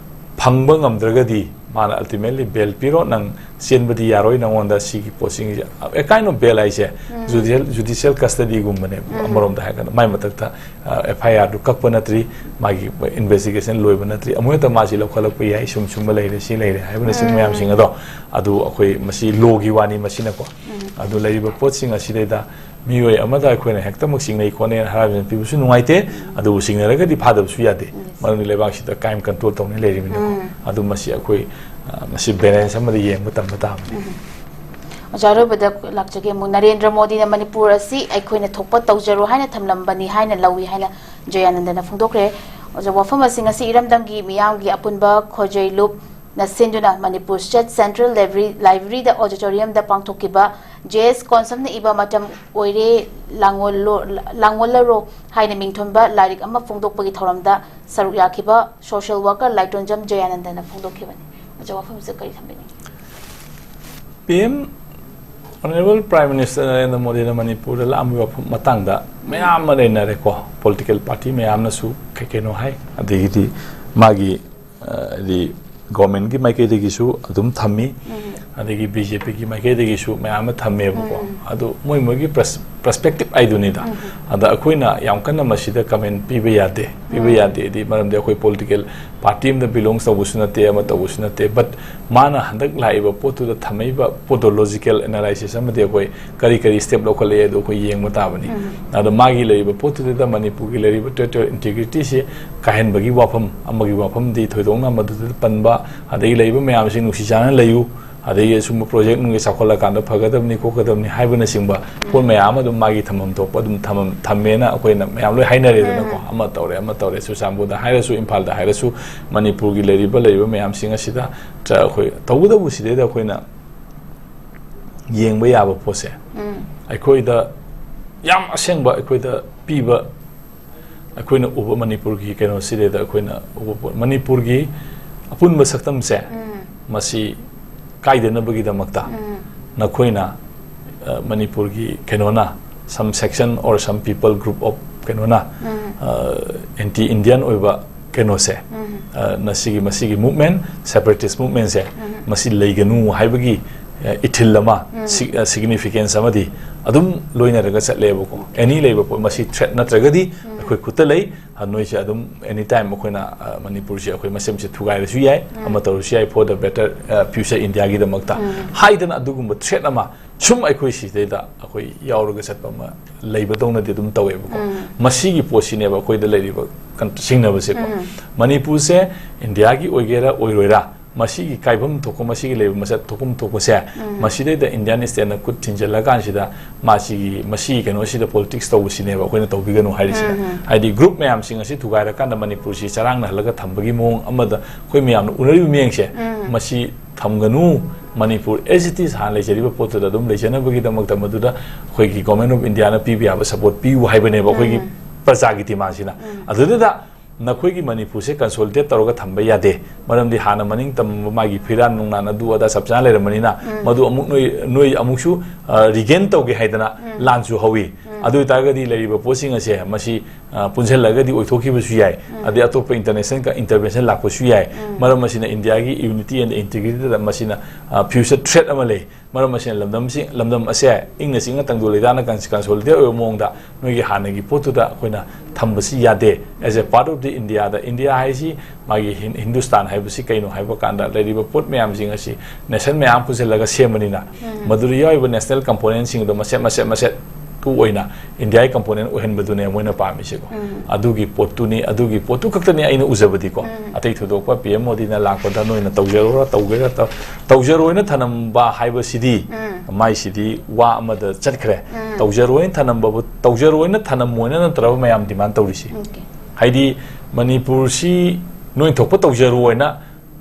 ꯐꯪꯕ ꯉꯝꯗ꯭ꯔꯒꯗꯤ ꯃꯥꯅ ultimately ꯕꯦꯜ ꯄꯤꯔꯣ, ꯅꯪ ꯆꯦꯟꯕꯗꯤ ꯌꯥꯔꯣꯏ, ꯅꯉꯣꯟꯗ ꯁꯤꯒꯤ ꯄꯣꯠꯁꯤꯡꯁꯦ, a kind of ꯕꯦꯜ ꯍꯥꯏꯁꯦ ꯎꯝ꯫ ꯖꯨꯗꯤꯁꯤꯌꯦꯜ, ꯖꯨꯗꯤꯁꯤꯌꯦꯜ ꯀꯁꯇꯗꯤꯒꯨꯝꯕꯅꯦꯕ꯫ ꯎꯝ꯫ ꯑꯃꯔꯣꯝꯗ ꯍꯥꯏꯔꯒꯅ ꯃꯥꯏ ꯃꯊꯛꯇ, ꯑ, ꯑꯦꯐ ꯑꯥꯏ ꯑꯥꯔꯗꯨ ꯀꯛꯄ ꯅꯠꯇ꯭ꯔꯤ, ꯃꯥꯒꯤ ꯏꯟꯚꯦꯁꯇꯤꯒꯦꯁꯟ ꯂꯣꯏꯕ ꯅꯠꯇ꯭ꯔꯤ, ꯑꯃꯨꯛ ꯍꯦꯛꯇ ꯃꯥꯁꯤ ꯂꯧꯈꯠꯂꯛꯄ ꯌꯥꯏ, ꯁꯨꯝ ꯁꯨꯝꯕ ꯂꯩꯔꯦ, ꯁꯤ ꯂꯩꯔꯦ ꯍꯥꯏꯕꯅꯆꯤꯡꯕ ꯎꯝ꯫ ꯃꯌꯥꯝꯁꯤꯡ ꯑꯗꯣ, ꯑꯗꯨ ꯑꯩꯈꯣꯏ ꯃꯁꯤ ꯂꯣꯒꯤ ꯋꯥꯅꯤ ꯃꯁꯤꯅꯀꯣ꯫ ꯎꯝ꯫ ꯑꯗꯨ ꯂꯩꯔꯤꯕ ꯄꯣꯠꯁꯤꯡ ꯑꯁꯤꯗꯩꯗ ꯃꯤꯑꯣꯏ ꯑꯃꯗ ꯑꯩꯈꯣꯏꯅ ꯍꯦꯛꯇꯃꯛ ꯆꯤꯡꯅꯩ ꯈꯣꯠꯅꯩꯅ ꯍꯥꯏꯔꯞ ꯄꯤꯕꯁꯨ ꯅꯨꯡꯉꯥꯏꯇꯦ, ꯑꯗꯨꯕꯨ ꯆꯤꯡꯅꯔꯒꯗꯤ ꯐꯥꯗꯕꯁꯨ ꯌꯥꯗꯦ꯫ ꯎꯝ꯫ ꯃꯔꯝꯗꯤ ꯂꯩꯕꯥꯛꯁꯤꯗ ꯀ꯭ꯔꯥꯏꯝ ꯀꯟꯇ꯭ꯔꯣꯜ ꯇꯧꯅꯤꯡꯉꯥꯏ ꯂꯩꯔꯤꯕꯅꯤꯅꯀꯣ꯫ ꯎꯝ꯫ ꯑꯗꯨ ꯃꯁꯤ ꯑꯩꯈꯣꯏ, ꯑ, ꯃꯁꯤ ꯕꯦꯂꯦꯟꯁ ꯑꯃꯗ ꯌꯦꯡꯕ ꯇꯝꯕ ꯇꯥꯕꯅꯤ꯫ ꯎꯝ꯫ ꯑꯣꯖꯥ, ꯑꯔꯣꯏꯕꯗ ꯂꯥꯛꯆꯒꯦ ꯑꯃꯨꯛ, ꯅꯔꯦꯟꯗ꯭ꯔ ꯃꯣꯗꯤꯅ ꯃꯅꯤꯄꯨꯔ ꯑꯁꯤ ꯑꯩꯈꯣꯏꯅ ꯊꯣꯛꯄ ꯇꯧꯖꯔꯣ ꯍꯥꯏꯅ ꯊꯝꯂꯝꯕꯅꯤ ꯍꯥꯏꯅ ꯂꯧꯏ ꯍꯥꯏꯅ ꯖꯌꯥꯅꯟꯗꯅ ꯐꯣꯡꯗꯣꯛꯈ꯭ꯔꯦ꯫ ꯑꯣꯖꯥ, ꯋꯥꯐꯝ ꯑꯁꯤ ꯉꯁꯤ ꯏꯔꯝꯗꯝꯒꯤ ꯃꯤꯌꯥꯝꯒꯤ ꯑꯄꯨꯟꯕ ꯈꯣꯏꯖꯩ ꯂꯨꯞ ꯅ ꯁꯤꯟꯗꯨꯅ ꯃꯅꯤꯄꯨꯔ ꯁ꯭ꯇꯦꯠ ꯁꯦꯟꯇ꯭ꯔꯦꯜ ꯂꯥꯏꯕ꯭ꯔꯦꯔꯤ, ꯂꯥꯏꯕ꯭ꯔꯦꯔꯤꯗ ꯑꯣꯗꯤꯇꯣꯔꯤꯌꯝꯗ ꯄꯥꯡꯊꯣꯛꯈꯤꯕ "ꯖꯦ ꯑꯦꯁ ꯀꯣꯟꯁꯝꯅ ꯏꯕ ꯃꯇꯝ ꯑꯣꯏꯔꯦ, ꯂꯥꯡꯑꯣꯜꯂꯣ-, ꯂꯥꯡꯑꯣꯜꯂꯔꯣ" ꯍꯥꯏꯅ ꯃꯤꯡꯊꯣꯟꯕ ꯂꯥꯏꯔꯤꯛ ꯑꯃ ꯐꯣꯡꯗꯣꯛꯄꯒꯤ ꯊꯧꯔꯝꯗ ꯁꯔꯨꯛ ꯌꯥꯈꯤꯕ ꯁꯣꯁꯤꯌꯦꯜ ꯋꯥꯔꯀꯔ ꯂꯥꯏꯇꯣꯟꯖꯝ ꯖꯌꯥꯅꯟꯗꯅ ꯐꯣꯡꯗꯣꯛꯈꯤꯕꯅꯤ꯫ ꯑꯣꯖꯥ, ꯋꯥꯐꯝꯁꯦ ꯀꯔꯤ ꯊꯝꯕꯤꯅꯤꯡꯉꯤ? P M, honourable prime minister Narendra ꯃꯣꯗꯤꯅ ꯃꯅꯤꯄꯨꯔꯗ ꯂꯥꯛꯑꯝꯕꯒꯤ ꯋꯥꯐꯝ ꯃꯇꯥꯡꯗ ꯃꯌꯥꯝ ꯑꯃ ꯂꯩꯅꯔꯦꯀꯣ꯫ ꯄꯣꯂꯤꯇꯤꯀꯦꯜ ꯄꯥꯔꯇꯤ ꯃꯌꯥꯝꯅꯁꯨ ꯀꯩ ꯀꯩꯅꯣ ꯍꯥꯏ, ꯑꯗꯒꯤꯗꯤ ꯃꯥꯒꯤ, ꯑ, ꯍꯥꯏꯗꯤ ꯒꯣꯔꯃꯦꯟꯒꯤ ꯃꯥꯏꯀꯩꯗꯒꯤꯁꯨ ꯑꯗꯨꯝ ꯊꯝꯃꯤ, ꯑꯗꯒꯤ ꯕꯤ ꯖꯦ ꯄꯤꯒꯤ ꯃꯥꯏꯀꯩꯗꯒꯤꯁꯨ ꯃꯌꯥꯝ ꯑꯃ ꯊꯝꯃꯦꯕꯀꯣ꯫ ꯑꯗꯨ ꯃꯣꯏ ꯃꯣꯏꯒꯤ ꯄ꯭ꯔꯁ-, ꯄ꯭ꯔꯁꯄꯦꯛꯇꯤꯞ ꯍꯥꯏꯗꯨꯅꯤꯗ꯫ ꯑꯗ ꯑꯩꯈꯣꯏꯅ ꯌꯥꯝ ꯀꯟꯅ ꯃꯁꯤꯗ ꯀꯃꯦꯟ ꯄꯤꯕ ꯌꯥꯗꯦ, ꯄꯤꯕ ꯌꯥꯗꯦꯗꯤ ꯃꯔꯝꯗꯤ ꯑꯩꯈꯣꯏ ꯄꯣꯂꯤꯇꯤꯀꯦꯜ ꯄꯥꯔꯇꯤ ꯑꯃꯗ ꯕꯤꯂꯣꯡꯁ ꯇꯧꯕꯁꯨ ꯅꯠꯇꯦ, ꯑꯃ ꯇꯧꯕꯁꯨ ꯅꯠꯇꯦ꯫ ꯕꯠ ꯃꯥꯅ ꯍꯟꯗꯛ ꯂꯥꯛꯏꯕ ꯄꯣꯠꯇꯨꯗ ꯊꯝꯃꯛꯏꯕ ꯄꯣꯠꯇꯣ ꯂꯣꯖꯤꯀꯦꯜ ꯑꯦꯅꯥꯂꯥꯏꯁꯤꯁ ꯑꯃꯗꯤ ꯑꯩꯈꯣꯏ ꯀꯔꯤ ꯀꯔꯤ ꯁ꯭ꯇꯦꯞ ꯂꯧꯈꯠꯂꯛꯑꯦ ꯑꯗꯣ ꯑꯩꯈꯣꯏ ꯌꯦꯡꯕ ꯇꯥꯕꯅꯤ꯫ ꯑꯗꯣ ꯃꯥꯒꯤ ꯂꯩꯔꯤꯕ ꯄꯣꯠꯇꯨꯗ ꯃꯅꯤꯄꯨꯔꯒꯤ ꯂꯩꯔꯤꯕ ꯇꯦꯔꯤꯇꯣꯔꯤꯌꯦꯜ ꯏꯟꯇꯤꯒ꯭ꯔꯤꯇꯤꯁꯤ ꯀꯥꯏꯍꯟꯕꯒꯤ ꯋꯥꯐꯝ ꯑꯃꯒꯤ ꯋꯥꯐꯝꯗꯤ ꯊꯣꯏꯗꯣꯛꯅ ꯃꯗꯨꯗ ꯄꯟꯕ, ꯑꯗꯒꯤ ꯂꯩꯔꯤꯕ ꯃꯌꯥꯝꯁꯤ ꯅꯨꯡꯁꯤ ꯆꯥꯟꯅꯅ ꯂꯩꯌꯨ, ꯑꯗꯒꯤ ꯑꯁꯨꯝꯕ ꯄ꯭ꯔꯣꯖꯦꯛ ꯅꯨꯡꯒꯤ ꯆꯥꯎꯈꯠꯂꯀꯥꯟꯗ ꯐꯒꯗꯕꯅꯤ ꯈꯣꯠꯀꯗꯕꯅꯤ ꯍꯥꯏꯕꯅꯆꯤꯡꯕ ꯄꯣꯠ ꯃꯌꯥꯝ ꯑꯃ ꯑꯗꯨꯝ ꯃꯥꯒꯤ ꯊꯝꯐꯝ ꯊꯣꯛꯄ ꯑꯗꯨꯝ ꯊꯝꯃꯝ-, ꯊꯝꯃꯦꯅ ꯑꯩꯈꯣꯏꯅ ꯃꯌꯥꯝ ꯂꯣꯏ ꯍꯥꯏꯅꯔꯦꯗꯅꯀꯣ꯫ ꯑꯃ ꯇꯧꯔꯦ, ꯑꯃ ꯇꯧꯔꯦ, ꯆꯨꯔꯆꯥꯟꯄꯨꯔꯗ ꯍꯥꯏꯔꯁꯨ, ꯏꯝꯐꯥꯜꯗ ꯍꯥꯏꯔꯁꯨ, ꯃꯅꯤꯄꯨꯔꯒꯤ ꯂꯩꯔꯤꯕ, ꯂꯩꯔꯤꯕ ꯃꯌꯥꯝꯁꯤꯡ ꯑꯁꯤꯗ ꯇ-, ꯑꯩꯈꯣꯏ ꯇꯧꯒꯗꯕꯁꯤꯗꯩꯗ ꯑꯩꯈꯣꯏꯅ ꯌꯦꯡꯕ ꯌꯥꯕ ꯄꯣꯠꯁꯦ ꯑꯩꯈꯣꯏꯗ ꯌꯥꯝ ꯑꯁꯦꯡꯕ ꯑꯩꯈꯣꯏꯗ ꯄꯤꯕ, ꯑꯩꯈꯣꯏꯅ ꯎꯕ ꯃꯅꯤꯄꯨꯔꯒꯤ ꯀꯩꯅꯣꯁꯤꯗꯩꯗ ꯑꯩꯈꯣꯏꯅ ꯎꯕ ꯄꯣꯠ, ꯃꯅꯤꯄꯨꯔꯒꯤ ꯑꯄꯨꯟꯕ ꯁꯛꯇꯝꯁꯦ ꯃꯁꯤ ꯀꯥꯏꯗꯅꯕꯒꯤꯗꯃꯛꯇ ꯅꯈꯣꯏꯅ, ꯑ, ꯃꯅꯤꯄꯨꯔꯒꯤ ꯀꯩꯅꯣꯅ, some section or some people group of ꯀꯩꯅꯣꯅ, ꯑ, ꯑꯦꯟꯇꯤ ꯏꯟꯗꯤꯌꯟ ꯑꯣꯏꯕ ꯀꯩꯅꯣꯁꯦ, ꯑ, ꯅ ꯁꯤꯒꯤ, ꯃꯁꯤꯒꯤ ꯃꯨꯚꯃꯦꯟ, ꯁꯦꯄꯔꯦꯇꯤꯁ ꯃꯨꯚꯃꯦꯟꯁꯦ ꯃꯁꯤ ꯂꯩꯒꯅꯨ ꯍꯥꯏꯕꯒꯤ, ꯑ, ꯏꯊꯤꯜ ꯑꯃ, ꯁꯤ-, ꯑ, ꯁꯤꯒꯅꯤꯐꯤꯀꯦꯟꯁ ꯑꯃꯗꯤ ꯑꯗꯨꯝ ꯂꯣꯏꯅꯔꯒ ꯆꯠꯂꯦꯕꯀꯣ꯫ ꯑꯦꯅꯤ ꯂꯩꯕ ꯄꯣꯠ ꯃꯁꯤ ꯊ꯭ꯔꯦꯠ ꯅꯠꯇ꯭ꯔꯒꯗꯤ ꯑꯩꯈꯣꯏ ꯈꯨꯠꯇ ꯂꯩ꯫ ꯑ, ꯅꯣꯏꯁꯦ ꯑꯗꯨꯝ ꯑꯦꯅꯤ ꯇꯥꯏꯝ ꯑꯩꯈꯣꯏꯅ, ꯑ, ꯃꯅꯤꯄꯨꯔꯁꯦ ꯑꯩꯈꯣꯏ ꯃꯁꯦꯝꯁꯦ ꯊꯨꯒꯥꯏꯔꯁꯨ ꯌꯥꯏ, ꯑꯃ ꯇꯧꯔꯁꯨ ꯌꯥꯏ, for the better, ꯑ, future ꯏꯟꯗꯤꯌꯥꯒꯤꯗꯃꯛꯇ ꯍꯥꯏꯗꯅ ꯑꯗꯨꯒꯨꯝꯕ ꯊ꯭ꯔꯦꯠ ꯑꯃ ꯁꯨꯝ ꯑꯩꯈꯣꯏ ꯁꯤꯗꯩꯗ ꯑꯩꯈꯣꯏ ꯌꯥꯎꯔꯒ ꯆꯠꯄ ꯑꯃ ꯂꯩꯕꯗꯧꯅꯗꯤ ꯑꯗꯨꯝ ꯇꯧꯋꯦꯕꯀꯣ꯫ ꯃꯁꯤꯒꯤ ꯄꯣꯠꯁꯤꯅꯦꯕ ꯑꯩꯈꯣꯏꯗ ꯂꯩꯔꯤꯕ ꯀꯟ-, ꯆꯤꯡꯅꯕꯁꯦꯀꯣ꯫ ꯃꯅꯤꯄꯨꯔꯁꯦ ꯏꯟꯗꯤꯌꯥꯒꯤ ꯑꯣꯏꯒꯦꯔꯥ ꯑꯣꯏꯔꯣꯏꯔꯥ, ꯃꯁꯤꯒꯤ ꯀꯥꯏꯐꯝ ꯊꯣꯛꯄ, ꯃꯁꯤꯒꯤ ꯂꯩꯕ ꯃꯁꯛ ꯊꯣꯛꯐꯝ ꯊꯣꯛꯄꯁꯦ, ꯎꯝ꯫ ꯃꯁꯤꯗꯩꯗ Indian state ꯅ ꯈꯨꯠ ꯊꯤꯟꯖꯜꯂꯀꯥꯟꯁꯤꯗ ꯃꯥꯁꯤꯒꯤ, ꯃꯁꯤꯒꯤ ꯀꯩꯅꯣꯁꯤꯗ politics ꯇꯧꯕꯁꯤꯅꯦꯕ ꯑꯩꯈꯣꯏꯅ ꯇꯧꯕꯤꯒꯅꯨ ꯍꯥꯏꯔꯤꯁꯤꯅ꯫ ꯎꯝ, ꯎꯝ꯫ ꯍꯥꯏꯗꯤ group ꯃꯌꯥꯝꯁꯤꯡ ꯑꯁꯤ ꯊꯨꯒꯥꯏꯔꯀꯥꯟꯗ ꯃꯅꯤꯄꯨꯔꯁꯤ ꯆꯔꯥꯡꯅꯍꯜꯂꯒ ꯊꯝꯕꯒꯤ ꯃꯑꯣꯡ ꯑꯃꯗ ꯑꯩꯈꯣꯏ ꯃꯌꯥꯝꯅ ꯎꯅꯔꯤꯕ ꯃꯤꯠꯌꯦꯡꯁꯦ, ꯎꯝ꯫ ꯃꯁꯤ ꯊꯝꯒꯅꯨ꯫ ꯃꯅꯤꯄꯨꯔ as it is ꯍꯥꯟꯅ ꯂꯩꯖꯔꯤꯕ ꯄꯣꯠꯇꯨꯗ ꯑꯗꯨꯝ ꯂꯩꯖꯅꯕꯒꯤꯗꯃꯛꯇ ꯃꯗꯨꯗ ꯑꯩꯈꯣꯏꯒꯤ Government of India ꯅ ꯄꯤꯕ ꯌꯥꯕ support ꯄꯤꯌꯨ ꯍꯥꯏꯕꯅꯦꯕ ꯑꯩꯈꯣꯏꯒꯤ, ꯎꯝ꯫ ꯄ꯭ꯔꯖꯥꯒꯤ demand ꯁꯤꯅ꯫ ꯎꯝ꯫ ꯑꯗꯨꯗꯨꯗ ꯅꯈꯣꯏꯒꯤ ꯃꯅꯤꯄꯨꯔꯁꯦ consolidate ꯇꯧꯔꯒ ꯊꯝꯕ ꯌꯥꯗꯦ, ꯃꯔꯝꯗꯤ ꯍꯥꯟꯅ ꯃꯅꯤꯡ ꯇꯝꯕ ꯃꯥꯒꯤ ꯐꯤꯔꯥꯟ ꯅꯨꯡꯅꯥꯟ ꯑꯗꯨ ꯑꯗꯥ ꯆꯞ ꯆꯥꯅ ꯂꯩꯔꯝꯕꯅꯤꯅ, ꯎꯝ꯫ ꯃꯗꯨ ꯑꯃꯨꯛ ꯅꯣꯏ, ꯅꯣꯏ ꯑꯃꯨꯛꯁꯨ, ꯑ, regain ꯇꯧꯒꯦ ꯍꯥꯏꯗꯅ, ꯎꯝ꯫ ꯂꯥꯟꯁꯨ ꯍꯧꯋꯤ꯫ ꯎꯝ꯫ ꯑꯗꯨ ꯑꯣꯏꯇꯥꯔꯒꯗꯤ ꯂꯩꯔꯤꯕ ꯄꯣꯠꯁꯤꯡ ꯑꯁꯦ ꯃꯁꯤ, ꯑ, ꯄꯨꯟꯁꯤꯜꯂꯒꯗꯤ ꯑꯣꯏꯊꯣꯛꯈꯤꯕꯁꯨ ꯌꯥꯏ꯫ ꯎꯝ꯫ ꯑꯗꯩ ꯑꯇꯣꯞꯄ international ꯀ-, intervention ꯂꯥꯛꯄꯁꯨ ꯌꯥꯏ꯫ ꯎꯝ꯫ ꯃꯔꯝ ꯑꯁꯤꯅ India ꯒꯤ unity and integrity ꯗ ꯃꯁꯤꯅ, ꯑ, future threat ꯑꯃ ꯂꯩ꯫ ꯃꯔꯝ ꯑꯁꯤꯅ ꯂꯝꯗꯝꯁꯤꯡ, ꯂꯝꯗꯝ ꯑꯁꯦ ꯏꯪꯅ ꯆꯤꯛꯅ ꯇꯪꯗꯨ ꯂꯩꯇꯥꯅ cons-, consolidate ꯑꯣꯏꯕ ꯃꯑꯣꯡꯗ ꯅꯣꯏꯒꯤ ꯍꯥꯟꯅꯒꯤ ꯄꯣꯠꯇꯨꯗ ꯑꯩꯈꯣꯏꯅ ꯊꯝꯕꯁꯤ ꯌꯥꯗꯦ꯫ As a part of the India the, India ꯍꯥꯏꯁꯤ ꯃꯥꯒꯤ ꯍꯤꯟ-, ꯍꯤꯟꯗꯨꯁꯇꯥꯟ ꯍꯥꯏꯕꯁꯤ ꯀꯩꯅꯣ ꯍꯥꯏꯕ ꯀꯥꯟꯗ ꯂꯩꯔꯤꯕ ꯄꯣꯠ ꯃꯌꯥꯝꯁꯤꯡ ꯑꯁꯤ nation ꯃꯌꯥꯝ ꯄꯨꯟꯁꯤꯜꯂꯒ ꯁꯦꯝꯕꯅꯤꯅ, ꯎꯝ꯫ ꯃꯗꯨꯗ ꯌꯥꯎꯔꯤꯕ national component ꯁꯤꯡꯗꯣ ꯃꯆꯦꯠ, ꯃꯆꯦꯠ, ꯃꯆꯦꯠ ꯇꯨ ꯑꯣꯏꯅ India ꯒꯤ component ꯑꯣꯏꯍꯟꯕꯗꯨꯅꯦ ꯃꯣꯏꯅ ꯄꯥꯝꯃꯤꯁꯦꯀꯣ꯫ ꯎꯝ꯫ ꯑꯗꯨꯒꯤ ꯄꯣꯠꯇꯨꯅꯤ, ꯑꯗꯨꯒꯤ ꯄꯣꯠꯇꯨ ꯈꯛꯇꯅꯤ ꯑꯩꯅ ꯎꯖꯕꯗꯤꯀꯣ꯫ ꯎꯝ꯫ ꯑꯇꯩ ꯊꯣꯏꯗꯣꯛꯄ P M ꯃꯣꯗꯤꯅ ꯂꯥꯛꯄꯗ ꯅꯣꯏꯅ ꯇꯧꯖꯔꯣꯔ, ꯇꯧꯒꯦꯔ, ꯇꯧ-, ꯇꯧꯖꯔꯣꯏꯅ ꯊꯅꯝꯕ ꯍꯥꯏꯕꯁꯤꯗꯤ, ꯎꯝ꯫ ꯃꯥꯏꯁꯤꯗꯤ ꯋꯥ ꯑꯃꯗ ꯆꯠꯈ꯭ꯔꯦ꯫ ꯎꯝ꯫ ꯇꯧꯖꯔꯣꯏꯅ ꯊꯅꯝꯕꯕꯨ, ꯇꯧꯖꯔꯣꯏꯅ ꯊꯅꯝꯃꯣꯏꯅ ꯅꯠꯇ꯭ꯔꯕ ꯃꯌꯥꯝ demand ꯇꯧꯔꯤꯁꯤ? Okay꯫ ꯍꯥꯏꯗꯤ ꯃꯅꯤꯄꯨꯔꯁꯤ ꯅꯣꯏ ꯊꯣꯛꯄ ꯇꯧꯖꯔꯣꯏꯅ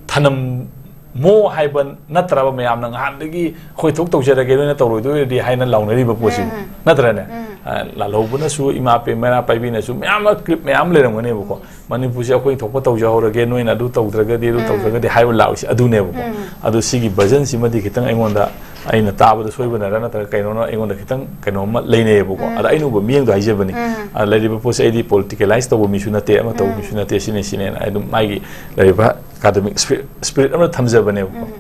ꯊꯅꯝꯃꯣ ꯍꯥꯏꯕ ꯅꯠꯇ꯭ꯔꯕ ꯃꯌꯥꯝꯅ ꯉꯍꯥꯟꯗꯒꯤ ꯑꯩꯈꯣꯏ ꯊꯣꯛ ꯇꯧꯖꯔꯒꯦ, ꯅꯣꯏꯅ ꯇꯧꯔꯣꯏꯗꯣꯏꯔꯗꯤ ꯍꯥꯏꯅ ꯂꯥꯎꯅꯔꯤꯕ ꯄꯣꯠꯁꯤꯕꯨ? ꯎꯝ꯫ ꯅꯠꯇ꯭ꯔꯅꯦ? ꯎꯝ꯫ ꯑ, ꯂꯥꯜꯍꯧꯕꯅꯁꯨ, ꯏꯃꯥ ꯄꯦ-, ꯃꯩꯔꯥ ꯄꯥꯏꯕꯤꯅꯁꯨ ꯃꯌꯥꯝ ꯑꯃ clip ꯃꯌꯥꯝ ꯂꯩꯔꯝꯒꯅꯦꯕꯀꯣ꯫ ꯃꯅꯤꯄꯨꯔꯁꯦ ꯑꯩꯈꯣꯏ ꯊꯣꯛꯄ ꯇꯧꯖꯍꯧꯔꯒꯦ, ꯅꯣꯏꯅ ꯑꯗꯨ ꯇꯧꯗ꯭ꯔꯒꯗꯤ, ꯑꯗꯨ ꯎꯝ꯫ ꯇꯧꯗ꯭ꯔꯒꯗꯤ ꯍꯥꯏꯕ ꯂꯥꯛꯏꯁꯦ ꯑꯗꯨꯅꯦꯕꯀꯣ꯫ ꯎꯝ꯫ ꯑꯗꯨ ꯁꯤꯒꯤ version ꯁꯤꯃꯗꯤ ꯈꯤꯇꯪ ꯑꯩꯉꯣꯟꯗ, ꯑꯩꯅ ꯇꯥꯕꯗ ꯁꯣꯏꯕꯅꯔ ꯅꯠꯇ꯭ꯔꯒ ꯀꯩꯅꯣꯅ ꯑꯩꯉꯣꯟꯗ ꯈꯤꯇꯪ ꯀꯩꯅꯣꯝꯃ ꯂꯩꯅꯩꯌꯦꯕꯀꯣ꯫ ꯎꯝ꯫ ꯑꯗ ꯑꯩꯅ ꯎꯕ ꯃꯤꯠꯌꯦꯡꯗꯣ ꯍꯥꯏꯖꯕꯅꯤ꯫ ꯎꯝ꯫ ꯑ, ꯂꯩꯔꯤꯕ ꯄꯣꯠꯁꯦ ꯑꯩꯗꯤ politicalize ꯇꯧꯕ ꯃꯤꯁꯨ ꯅꯠꯇꯦ, ꯑꯃ ꯇꯧꯕ ꯎꯝ꯫ ꯃꯤꯁꯨ ꯅꯠꯇꯦ, ꯁꯤꯅꯤ ꯁꯤꯅꯦꯅ ꯑꯩ ꯑꯗꯨꯝ ꯃꯥꯒꯤ ꯂꯩꯔꯤꯕ academic spirit, spirit ꯑꯃ ꯊꯝꯖꯕꯅꯦꯕꯀꯣ꯫ ꯎꯝ꯫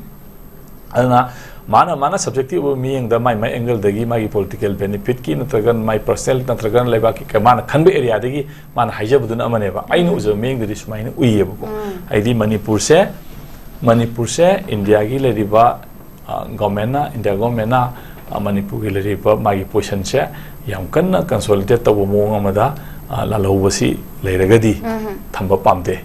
ꯑꯗꯨꯅ ꯃꯥꯅ, ꯃꯥꯅ subjective ꯑꯣꯏꯕ ꯃꯤꯠꯌꯦꯡꯗ ꯃꯥꯏ, ꯃꯥꯏ angle ꯗꯒꯤ ꯃꯥꯒꯤ political benefit ꯀꯤ ꯅꯠꯇ꯭ꯔꯒ ꯃꯥꯏ personal ꯅꯠꯇ꯭ꯔꯒ ꯂꯩꯕꯥꯛꯀꯤ ꯀ-, ꯃꯥꯅ ꯈꯟꯕ area ꯗꯒꯤ ꯃꯥꯅ ꯍꯥꯏꯖꯕꯗꯨꯅ ꯑꯃꯅꯦꯕ꯫ ꯑꯩꯅ ꯎꯝ꯫ ꯎꯖꯕ ꯃꯤꯠꯌꯦꯡꯗꯗꯤ ꯁꯨꯃꯥꯏꯅ ꯎꯏꯌꯦꯕꯀꯣ꯫ ꯎꯝ꯫ ꯍꯥꯏꯗꯤ ꯃꯅꯤꯄꯨꯔꯁꯦ, ꯃꯅꯤꯄꯨꯔꯁꯦ India ꯒꯤ ꯂꯩꯔꯤꯕ, ꯑ, government ꯅ, India government ꯅ, ꯑ, ꯃꯅꯤꯄꯨꯔꯒꯤ ꯂꯩꯔꯤꯕ ꯃꯥꯒꯤ position ꯁꯦ ꯌꯥꯝ ꯀꯟꯅ consolidate ꯇꯧꯕ ꯃꯑꯣꯡ ꯑꯃꯗ, ꯑ, ꯂꯥꯜꯍꯧꯕꯁꯤ ꯂꯩꯔꯒꯗꯤ ꯎꯝ꯫ ꯊꯝꯕ ꯄꯥꯝꯗꯦ꯫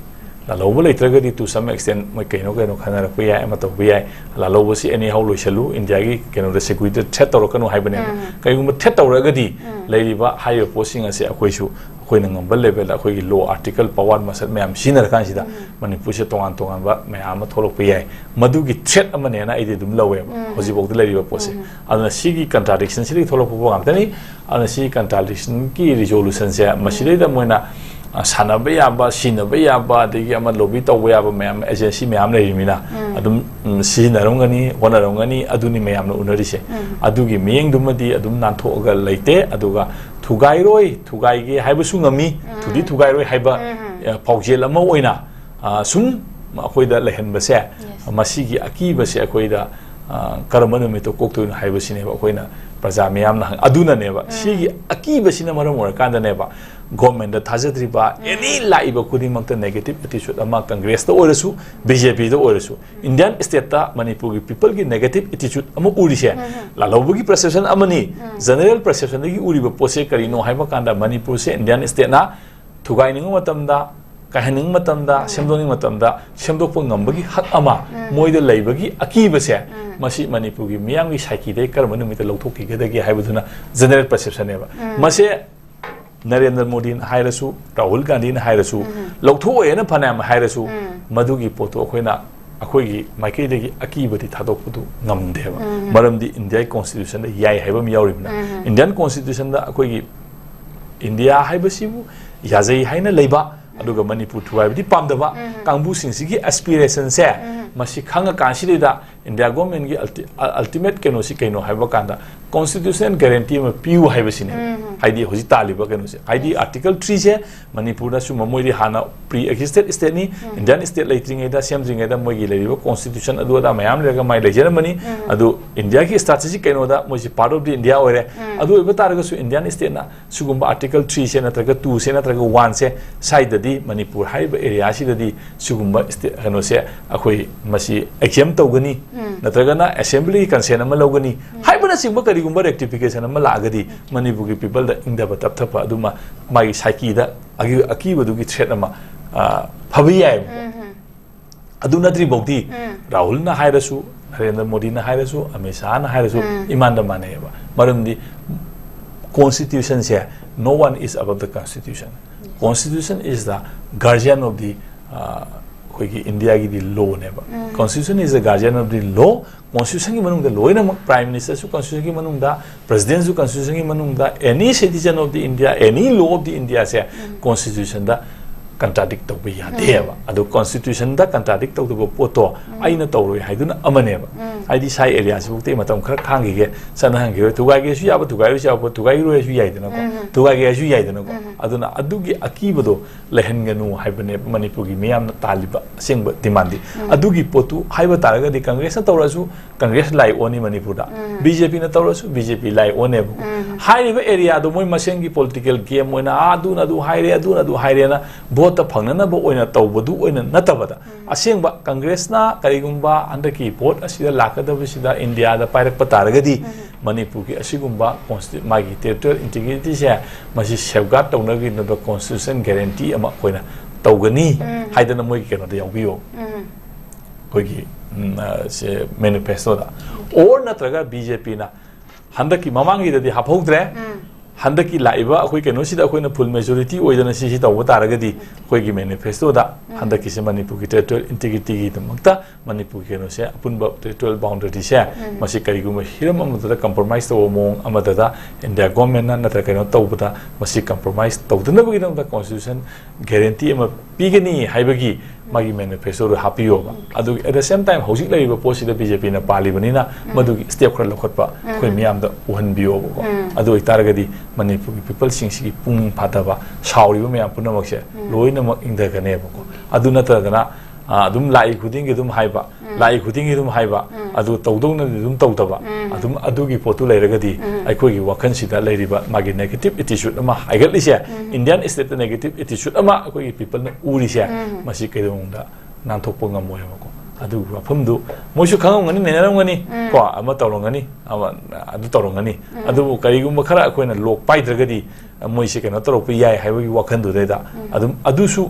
ꯂꯥꯜꯍꯧꯕ ꯂꯩꯇ꯭ꯔꯒꯗꯤ, to some extent, ꯃꯣꯏ ꯀꯩꯅꯣ ꯀꯩꯅꯣ ꯈꯟꯅꯔꯛꯄ ꯌꯥꯏ, ꯑꯃ ꯇꯧꯕ ꯌꯥꯏ꯫ ꯂꯥꯜꯍꯧꯕꯁꯤ anyhow ꯂꯣꯏꯁꯜꯂꯨ, ꯏꯟꯗꯤꯌꯥꯒꯤ ꯀꯩꯅꯣꯗ, security ꯗ threat ꯇꯧꯔꯛꯀꯅꯨ ꯍꯥꯏꯕꯅꯦꯕ꯫ ꯎꯝ꯫ ꯀꯩꯒꯨꯝꯕ threat ꯇꯧꯔꯒꯗꯤ, ꯎꯝ, ꯂꯩꯔꯤꯕ ꯍꯥꯏꯔꯤꯕ ꯄꯣꯠꯁꯤꯡ ꯑꯁꯦ ꯑꯩꯈꯣꯏꯁꯨ ꯑꯩꯈꯣꯏꯅ ꯉꯝꯕ level ꯗ, ꯑꯩꯈꯣꯏꯒꯤ law, article, power, muscle ꯃꯌꯥꯝ ꯁꯤꯖꯤꯟꯅꯔꯀꯥꯟꯁꯤꯗ, ꯎꯝ, ꯃꯅꯤꯄꯨꯔꯁꯦ ꯇꯣꯉꯥꯟ ꯇꯣꯉꯥꯟꯕ ꯃꯌꯥꯝ ꯑꯃ ꯊꯣꯛꯂꯛꯄ ꯌꯥꯏ꯫ ꯃꯗꯨꯒꯤ threat ꯑꯃꯅꯦꯅ ꯑꯩꯗꯤ ꯑꯗꯨꯝ ꯂꯧꯋꯦꯕ, ꯎꯝ, ꯍꯧꯖꯤꯛꯐꯥꯎꯗ ꯂꯩꯔꯤꯕ ꯄꯣꯠꯁꯦ꯫ ꯎꯝ꯫ ꯑꯗꯨꯅ ꯁꯤꯒꯤ contradiction ꯁꯤꯗꯒꯤ ꯊꯣꯛꯂꯛꯄ ꯄꯣꯠ ꯉꯥꯛꯇꯅꯤ꯫ ꯑꯗꯨꯅ ꯁꯤꯒꯤ contradiction ꯒꯤ resolution ꯁꯦ, ꯎꯝ, ꯃꯁꯤꯗꯩꯗ ꯃꯣꯏꯅ, ꯑ, ꯁꯥꯟꯅꯕ ꯌꯥꯕ, ꯁꯤꯟꯅꯕ ꯌꯥꯕ, ꯑꯗꯒꯤ ꯑꯃ lobby ꯇꯧꯕ ꯌꯥꯕ ꯃꯌꯥꯝ, agency ꯃꯌꯥꯝ ꯂꯩꯔꯤꯃꯤꯅ, ꯎꯝ, ꯑꯗꯨꯝ, ꯎꯝ, ꯁꯤꯖꯤꯟꯅꯔꯝꯒꯅꯤ, ꯍꯣꯠꯅꯔꯝꯒꯅꯤ, ꯑꯗꯨꯅꯤ ꯃꯌꯥꯝꯅ ꯎꯅꯔꯤꯁꯦ꯫ ꯎꯝ꯫ ꯑꯗꯨꯒꯤ ꯃꯤꯠꯌꯦꯡꯗꯨꯃꯗꯤ ꯑꯗꯨꯝ ꯅꯥꯟꯊꯣꯛꯑꯒ ꯂꯩꯇꯦ꯫ ꯑꯗꯨꯒ ꯊꯨꯒꯥꯏꯔꯣꯏ, ꯊꯨꯒꯥꯏꯒꯦ ꯍꯥꯏꯕꯁꯨ ꯉꯝꯃꯤ, ꯎꯝ, ꯊꯨꯗꯤ ꯊꯨꯒꯥꯏꯔꯣꯏ ꯍꯥꯏꯕ, ꯎꯝ, ꯑ, ꯄꯥꯎꯖꯦꯜ ꯑꯃ ꯑꯣꯏꯅ, ꯑ, ꯁꯨꯝ ꯑꯩꯈꯣꯏꯗ ꯂꯩꯍꯟꯕꯁꯦ, yes, ꯃꯁꯤꯒꯤ ꯑꯀꯤꯕꯁꯦ ꯑꯩꯈꯣꯏꯗ, ꯑ, ꯀꯔꯝꯕ ꯅꯨꯃꯤꯠꯇ ꯀꯣꯛꯇꯣꯏꯅꯣ ꯍꯥꯏꯕꯁꯤꯅꯦꯕ ꯑꯩꯈꯣꯏꯅ ꯄ꯭ꯔꯖꯥ ꯃꯤꯌꯥꯝꯅ ꯍꯪ-, ꯑꯗꯨꯅꯅꯦꯕ, ꯎꯝ, ꯁꯤꯒꯤ ꯑꯀꯤꯕꯁꯤꯅ ꯃꯔꯝ ꯑꯣꯏꯔꯀꯥꯟꯗꯅꯦꯕ government ꯗ ꯊꯥꯖꯗ꯭ꯔꯤꯕ, ꯎꯝ, any ꯂꯥꯛꯏꯕ ꯈꯨꯗꯤꯡꯃꯛꯇ negative attitude ꯑꯃ, Congress ꯇ ꯑꯣꯏꯔꯁꯨ, B J P ꯗ ꯑꯣꯏꯔꯁꯨ, Indian state ꯇ ꯃꯅꯤꯄꯨꯔꯒꯤ people ꯒꯤ negative attitude ꯑꯃ ꯎꯔꯤꯁꯦ, ꯎꯝ, ꯂꯥꯜꯍꯧꯕꯒꯤ perception ꯑꯃꯅꯤ, ꯎꯝ, general perception ꯗꯒꯤ ꯎꯔꯤꯕ ꯄꯣꯠꯁꯦ ꯀꯔꯤꯅꯣ ꯍꯥꯏꯕ ꯀꯥꯟꯗ, ꯃꯅꯤꯄꯨꯔꯁꯦ Indian state ꯅ ꯊꯨꯒꯥꯏꯅꯤꯡꯕ ꯃꯇꯝꯗ, ꯀꯥꯏꯍꯟꯅꯤꯡꯕ ꯃꯇꯝꯗ, ꯎꯝ, ꯁꯦꯝꯗꯣꯛꯅꯤꯡꯕ ꯃꯇꯝꯗ ꯁꯦꯝꯗꯣꯛꯄ ꯉꯝꯕꯒꯤ ꯍꯛ ꯑꯃ, ꯎꯝ, ꯃꯣꯏꯗ ꯂꯩꯕꯒꯤ ꯑꯀꯤꯕꯁꯦ, ꯎꯝ, ꯃꯁꯤ ꯃꯅꯤꯄꯨꯔꯒꯤ ꯃꯤꯌꯥꯝꯒꯤ psyche ꯗꯒꯤ ꯀꯔꯝꯕ ꯅꯨꯃꯤꯠꯇ ꯂꯧꯊꯣꯛꯈꯤꯒꯗꯒꯦ ꯍꯥꯏꯕꯗꯨꯅ general perception ꯅꯦꯕ꯫ ꯎꯝ꯫ ꯃꯁꯦ ꯅꯔꯦꯟꯗ꯭ꯔ ꯃꯣꯗꯤꯅ ꯍꯥꯏꯔꯁꯨ, ꯔꯥꯍꯨꯜ ꯒꯥꯟꯙꯤꯅ ꯍꯥꯏꯔꯁꯨ, ꯎꯝ, ꯂꯧꯊꯣꯛꯑꯣꯏꯅ ꯐꯅꯌꯥꯝ ꯍꯥꯏꯔꯁꯨ, ꯎꯝ, ꯃꯗꯨꯒꯤ ꯄꯣꯠꯇꯣ ꯑꯩꯈꯣꯏꯅ, ꯑꯩꯈꯣꯏꯒꯤ ꯃꯥꯏꯀꯩꯗꯒꯤ ꯑꯀꯤꯕꯗꯤ ꯊꯥꯗꯣꯛꯄꯗꯨ ꯉꯝꯗꯦꯕ꯫ ꯎꯝ꯫ ꯃꯔꯝꯗꯤ India ꯒꯤ constitution ꯗ ꯌꯥꯏ ꯍꯥꯏꯕ ꯑꯃ ꯌꯥꯎꯔꯤꯕꯅꯤꯅ꯫ ꯎꯝ꯫ Indian constitution ꯗ ꯑꯩꯈꯣꯏꯒꯤ ꯏꯟꯗꯤꯌꯥ ꯍꯥꯏꯕꯁꯤꯕꯨ ꯌꯥꯖꯩ ꯍꯥꯏꯅ ꯂꯩꯕ, ꯑꯗꯨꯒ ꯃꯅꯤꯄꯨꯔ ꯊꯨꯒꯥꯏꯕꯗꯤ ꯄꯥꯝꯗꯕ, ꯎꯝ, ꯀꯥꯡꯕꯨꯁꯤꯡꯁꯤꯒꯤ aspiration ꯁꯦ, ꯎꯝ, ꯃꯁꯤ ꯈꯪꯉꯀꯥꯟꯁꯤꯗꯩꯗ India government ꯒꯤ ulti-, ꯑ, ultimate ꯀꯩꯅꯣꯁꯤ ꯀꯩꯅꯣ ꯍꯥꯏꯕ ꯀꯥꯟꯗ, constitutional guarantee ꯑꯃ ꯄꯤꯌꯨ ꯍꯥꯏꯕꯁꯤꯅꯦ꯫ ꯎꯝ꯫ ꯍꯥꯏꯗꯤ ꯍꯧꯖꯤꯛ ꯇꯥꯜꯂꯤꯕ ꯀꯩꯅꯣꯁꯦ, ꯍꯥꯏꯗꯤ Article three ꯁꯦ ꯃꯅꯤꯄꯨꯔꯗꯁꯨ ꯃꯃꯣꯏꯗꯤ ꯍꯥꯟꯅ pre existed state ꯅꯤ, ꯎꯝ, Indian state ꯂꯩꯇ꯭ꯔꯤꯉꯩꯗ, ꯁꯦꯝꯗ꯭ꯔꯤꯉꯩꯗ ꯃꯣꯏꯒꯤ ꯂꯩꯔꯤꯕ constitution ꯑꯗꯨ ꯑꯗꯥ ꯃꯌꯥꯝ ꯂꯩꯔꯒ ꯃꯥꯏ ꯂꯩꯖꯔꯝꯕꯅꯤ꯫ ꯎꯝ꯫ ꯑꯗꯨ India ꯒꯤ strategic ꯀꯩꯅꯣꯗ ꯃꯣꯏꯁꯤ part of the India ꯑꯣꯏꯔꯦ꯫ ꯎꯝ꯫ ꯑꯗꯨ ꯑꯣꯏꯕ ꯇꯥꯔꯒꯁꯨ Indian state ꯅ ꯁꯤꯒꯨꯝꯕ Article three ꯁꯦ ꯅꯠꯇ꯭ꯔꯒ two ꯁꯦ ꯅꯠꯇ꯭ꯔꯒ one ꯁꯦ ꯁ꯭ꯋꯥꯏꯗꯗꯤ, ꯃꯅꯤꯄꯨꯔ ꯍꯥꯏꯔꯤꯕ area ꯁꯤꯗꯗꯤ ꯁꯤꯒꯨꯝꯕ state, ꯀꯩꯅꯣꯁꯦ ꯑꯩꯈꯣꯏ ꯃꯁꯤ exempt ꯇꯧꯒꯅꯤ, ꯎꯝ, ꯅꯠꯇ꯭ꯔꯒꯅ assembly consent ꯑꯃ ꯂꯧꯒꯅꯤ, ꯎꯝ, ꯍꯥꯏꯕꯅꯆꯤꯡꯕ ꯀꯔꯤꯒꯨꯝꯕ rectification ꯑꯃ ꯂꯥꯛꯑꯒꯗꯤ, ꯎꯝ, ꯃꯅꯤꯄꯨꯔꯒꯤ people ꯗ ꯏꯪꯊꯕ ꯇꯞꯊꯕ ꯑꯗꯨꯃ, ꯃꯥꯒꯤ psyche ꯗ ꯑꯀꯤ-, ꯑꯀꯤꯕꯗꯨꯒꯤ threat ꯑꯃ ꯑ, ꯐꯕ ꯌꯥꯏꯑꯕꯀꯣ꯫ ꯑꯗꯨ ꯅꯠꯇ꯭ꯔꯤꯐꯥꯎꯗꯤ ꯔꯥꯍꯨꯜꯅ ꯍꯥꯏꯔꯁꯨ, ꯅꯔꯦꯟꯗ꯭ꯔ ꯃꯣꯗꯤꯅ ꯍꯥꯏꯔꯁꯨ, ꯑꯃꯤꯠ ꯁꯥꯍꯅ ꯍꯥꯏꯔꯁꯨ ꯏꯃꯥꯟꯗ ꯃꯥꯟꯅꯩꯑꯕ꯫ ꯃꯔꯝꯗꯤ constitutionꯁꯦ, no one is above the constitution. Constitution is the guardian of the, ꯑ, ꯑꯩꯈꯣꯏꯒꯤ ꯏꯟꯗꯤꯌꯥꯒꯤꯗꯤ lawꯅꯦꯕ꯫ Constitution is the guardian of the law. Constitutionꯒꯤ ꯃꯅꯨꯡꯗ ꯂꯣꯏꯅꯃꯛ, Prime Ministerꯁꯨ Constitutionꯒꯤ ꯃꯅꯨꯡꯗ, Presidentꯁꯨ Constitutionꯒꯤ ꯃꯅꯨꯡꯗ, any citizen of the India, any law of the Indiaꯁꯦ Constitutionꯗ contradict ꯇꯧꯕ ꯌꯥꯗꯦꯕ꯫ ꯑꯗꯣ Constitutionꯗ contradict ꯇꯧꯗꯕ ꯄꯣꯠꯇꯣ ꯑꯩꯅ ꯇꯧꯔꯣꯏ ꯍꯥꯏꯗꯨꯅ ꯑꯃꯅꯦꯕ꯫ ꯍꯥꯏꯗꯤ ꯁꯥꯏ areaꯁꯤꯐꯥꯎꯗꯤ ꯃꯇꯝ ꯈꯔ ꯈꯥꯡꯈꯤꯒꯦ, ꯆꯠꯅꯍꯟꯈꯤꯔꯣꯏ, ꯊꯨꯒꯥꯏꯒꯦꯁꯨ ꯌꯥꯕ, ꯊꯨꯒꯥꯏꯔꯣꯏꯁꯨ ꯌꯥꯕ ꯄꯣꯠ, ꯊꯨꯒꯥꯏꯔꯣꯏꯁꯨ ꯌꯥꯏꯗꯅꯀꯣ, ꯊꯨꯒꯥꯏꯒꯦ ꯍꯥꯏꯁꯨ ꯌꯥꯏꯗꯅꯀꯣ꯫ ꯑꯗꯨꯅ ꯑꯗꯨꯒꯤ ꯑꯀꯤꯕꯗꯣ ꯂꯩꯍꯟꯒꯅꯨ ꯍꯥꯏꯕꯅꯦꯕ ꯃꯅꯤꯄꯨꯔꯒꯤ ꯃꯤꯌꯥꯝꯅ ꯇꯥꯜꯂꯤꯕ ꯑꯁꯦꯡꯕ demandꯗꯤ꯫ ꯑꯗꯨꯒꯤ ꯄꯣꯠꯇꯨ ꯍꯥꯏꯕ ꯇꯥꯔꯒꯗꯤ Congressꯅ ꯇꯧꯔꯁꯨ Congress ꯂꯥꯏ ꯑꯣꯟꯅꯤ ꯃꯅꯤꯄꯨꯔꯗ, BJPꯅ ꯇꯧꯔꯁꯨ BJP ꯂꯥꯏ ꯑꯣꯟꯅꯦꯕꯀꯣ꯫ ꯍꯥꯏꯔꯤꯕ areaꯗꯣ ꯃꯣꯏ ꯃꯁꯦꯟꯒꯤ political game ꯑꯣꯏꯅ, "ꯑꯥ, ꯑꯗꯨꯅ ꯑꯗꯨ ꯍꯥꯏꯔꯦ, ꯑꯗꯨꯅ ꯑꯗꯨ ꯍꯥꯏꯔꯦꯅ" ꯚꯣꯠꯇ ꯐꯪꯅꯅꯕ ꯑꯣꯏꯅ ꯇꯧꯕꯗꯨ ꯑꯣꯏꯅ ꯅꯠꯇꯕꯗ, ꯑꯁꯦꯡꯕ Congressꯅ ꯀꯔꯤꯒꯨꯝꯕ ꯍꯟꯗꯛꯀꯤ ꯚꯣꯠ ꯑꯁꯤꯗ ꯂꯥꯛꯀꯗꯕꯁꯤꯗ ꯏꯟꯗꯤꯌꯥꯗ ꯄꯥꯏꯔꯛꯄ ꯇꯥꯔꯒꯗꯤ, ꯃꯅꯤꯄꯨꯔꯒꯤ ꯑꯁꯤꯒꯨꯝꯕ consti-, ꯃꯥꯒꯤ territorial integrityꯁꯦ, ꯃꯁꯤ safeguard ꯇꯧꯅꯕꯒꯤꯗꯃꯛꯇ constitution guarantee ꯑꯃ ꯑꯩꯈꯣꯏꯅ ꯇꯧꯒꯅꯤ ꯍꯥꯏꯗꯅ ꯃꯣꯏꯒꯤ ꯀꯩꯅꯣꯗ ꯌꯥꯎꯕꯤꯌꯣ, ꯑꯩꯈꯣꯏꯒꯤ, ꯎꯝ, ꯑ, ꯁꯦ, manifestoꯗ꯫ Or ꯅꯠꯇ꯭ꯔꯒ BJPꯅ ꯍꯟꯗꯛꯀꯤ, ꯃꯃꯥꯡꯒꯤꯗꯗꯤ ꯍꯥꯞꯍꯧꯗ꯭ꯔꯦ, ꯍꯟꯗꯛꯀꯤ ꯂꯥꯛꯏꯕ ꯑꯩꯈꯣꯏ ꯀꯩꯅꯣꯁꯤꯗ ꯑꯩꯈꯣꯏꯅ full majority ꯑꯣꯏꯗꯅ ꯁꯤꯁꯤ ꯇꯧꯕ ꯇꯥꯔꯒꯗꯤ, ꯑꯩꯈꯣꯏꯒꯤ manifestoꯗ ꯍꯟꯗꯛꯀꯤꯁꯦ ꯃꯅꯤꯄꯨꯔꯒꯤ territorial integrityꯒꯤꯗꯃꯛꯇ ꯃꯅꯤꯄꯨꯔꯒꯤ ꯀꯩꯅꯣꯁꯦ, ꯑꯄꯨꯟꯕ territorial boundaryꯁꯦ, ꯃꯁꯤ ꯀꯔꯤꯒꯨꯝꯕ ꯍꯤꯔꯝ ꯑꯃꯗꯗ compromise ꯇꯧꯕ ꯃꯑꯣꯡ ꯑꯃꯗꯗ India governmentꯅ ꯅꯠꯇ꯭ꯔꯒ ꯀꯩꯅꯣ ꯇꯧꯕꯗ, ꯃꯁꯤ compromise ꯇꯧꯗꯅꯕꯒꯤꯗꯃꯛꯇ constitution guarantee ꯑꯃ ꯄꯤꯒꯅꯤ ꯍꯥꯏꯕꯒꯤ ꯃꯥꯒꯤ manifestoꯗ ꯍꯥꯞꯄꯤꯌꯣꯕ꯫ ꯑꯗꯨꯒ at the same time ꯍꯧꯖꯤꯛ ꯂꯩꯔꯤꯕ ꯄꯣꯠꯁꯤꯗ BJPꯅ ꯄꯥꯜꯂꯤꯕꯅꯤꯅ, ꯃꯗꯨꯒꯤ step ꯈꯔ ꯂꯧꯈꯠꯄ ꯑꯩꯈꯣꯏ ꯃꯤꯌꯥꯝꯗ ꯎꯍꯟꯕꯤꯌꯣꯕꯀꯣ꯫ ꯑꯗꯨ ꯑꯣꯏꯇꯥꯔꯒꯗꯤ ꯃꯅꯤꯄꯨꯔꯒꯤ people ꯁꯤꯡꯁꯤꯒꯤ ꯄꯨꯛꯅꯤꯡ ꯐꯥꯊꯕ, ꯁꯥꯎꯔꯤꯕ ꯃꯌꯥꯝ ꯄꯨꯝꯅꯃꯛꯁꯦ ꯂꯣꯏꯅꯃꯛ ꯏꯪꯊꯒꯅꯦꯕꯀꯣ꯫ ꯑꯗꯨ ꯅꯠꯇꯗꯅ, ꯑ, ꯑꯗꯨꯝ ꯂꯥꯛꯏ ꯈꯨꯗꯤꯡꯒꯤ ꯑꯗꯨꯝ ꯍꯥꯏꯕ, ꯂꯥꯛꯏ ꯈꯨꯗꯤꯡꯒꯤ ꯑꯗꯨꯝ ꯍꯥꯏꯕ, ꯑꯗꯨ ꯇꯧꯗꯧꯅꯗꯤ ꯑꯗꯨꯝ ꯇꯧꯗꯕ, ꯑꯗꯨꯝ ꯑꯗꯨꯒꯤ ꯄꯣꯠꯇꯨ ꯂꯩꯔꯒꯗꯤ, ꯑꯩꯈꯣꯏꯒꯤ ꯋꯥꯈꯜꯁꯤꯗ ꯂꯩꯔꯤꯕ ꯃꯥꯒꯤ negative attitude ꯑꯃ ꯍꯥꯏꯒꯠꯂꯤꯁꯦ, Indian stateꯇ negative attitude ꯑꯃ ꯑꯩꯈꯣꯏꯒꯤ peopleꯅ ꯎꯔꯤꯁꯦ, ꯃꯁꯤ ꯀꯩꯗꯧꯅꯨꯡꯗ ꯅꯥꯟꯊꯣꯛꯄ ꯉꯝꯃꯣꯏꯕꯀꯣ꯫ ꯑꯗꯨꯒꯤ ꯋꯥꯐꯝꯗꯨ ꯃꯣꯏꯁꯨ ꯈꯪꯉꯝꯒꯅꯤ, ꯅꯩꯅꯔꯝꯒꯅꯤ, ꯀꯣ, ꯑꯃ ꯇꯧꯔꯝꯒꯅꯤ, ꯑꯃ ꯑꯗꯨ ꯇꯧꯔꯝꯒꯅꯤ꯫ ꯑꯗꯨꯕꯨ ꯀꯔꯤꯒꯨꯝꯕ ꯈꯔ ꯑꯩꯈꯣꯏꯅ ꯂꯣꯛ ꯄꯥꯏꯗ꯭ꯔꯒꯗꯤ ꯃꯣꯏꯁꯦ ꯀꯩꯅꯣ ꯇꯧꯔꯛꯄ ꯌꯥꯏ ꯍꯥꯏꯕꯒꯤ ꯋꯥꯈꯜꯗꯨꯗꯩꯗ ꯑꯗꯨꯝ ꯑꯗꯨꯁꯨ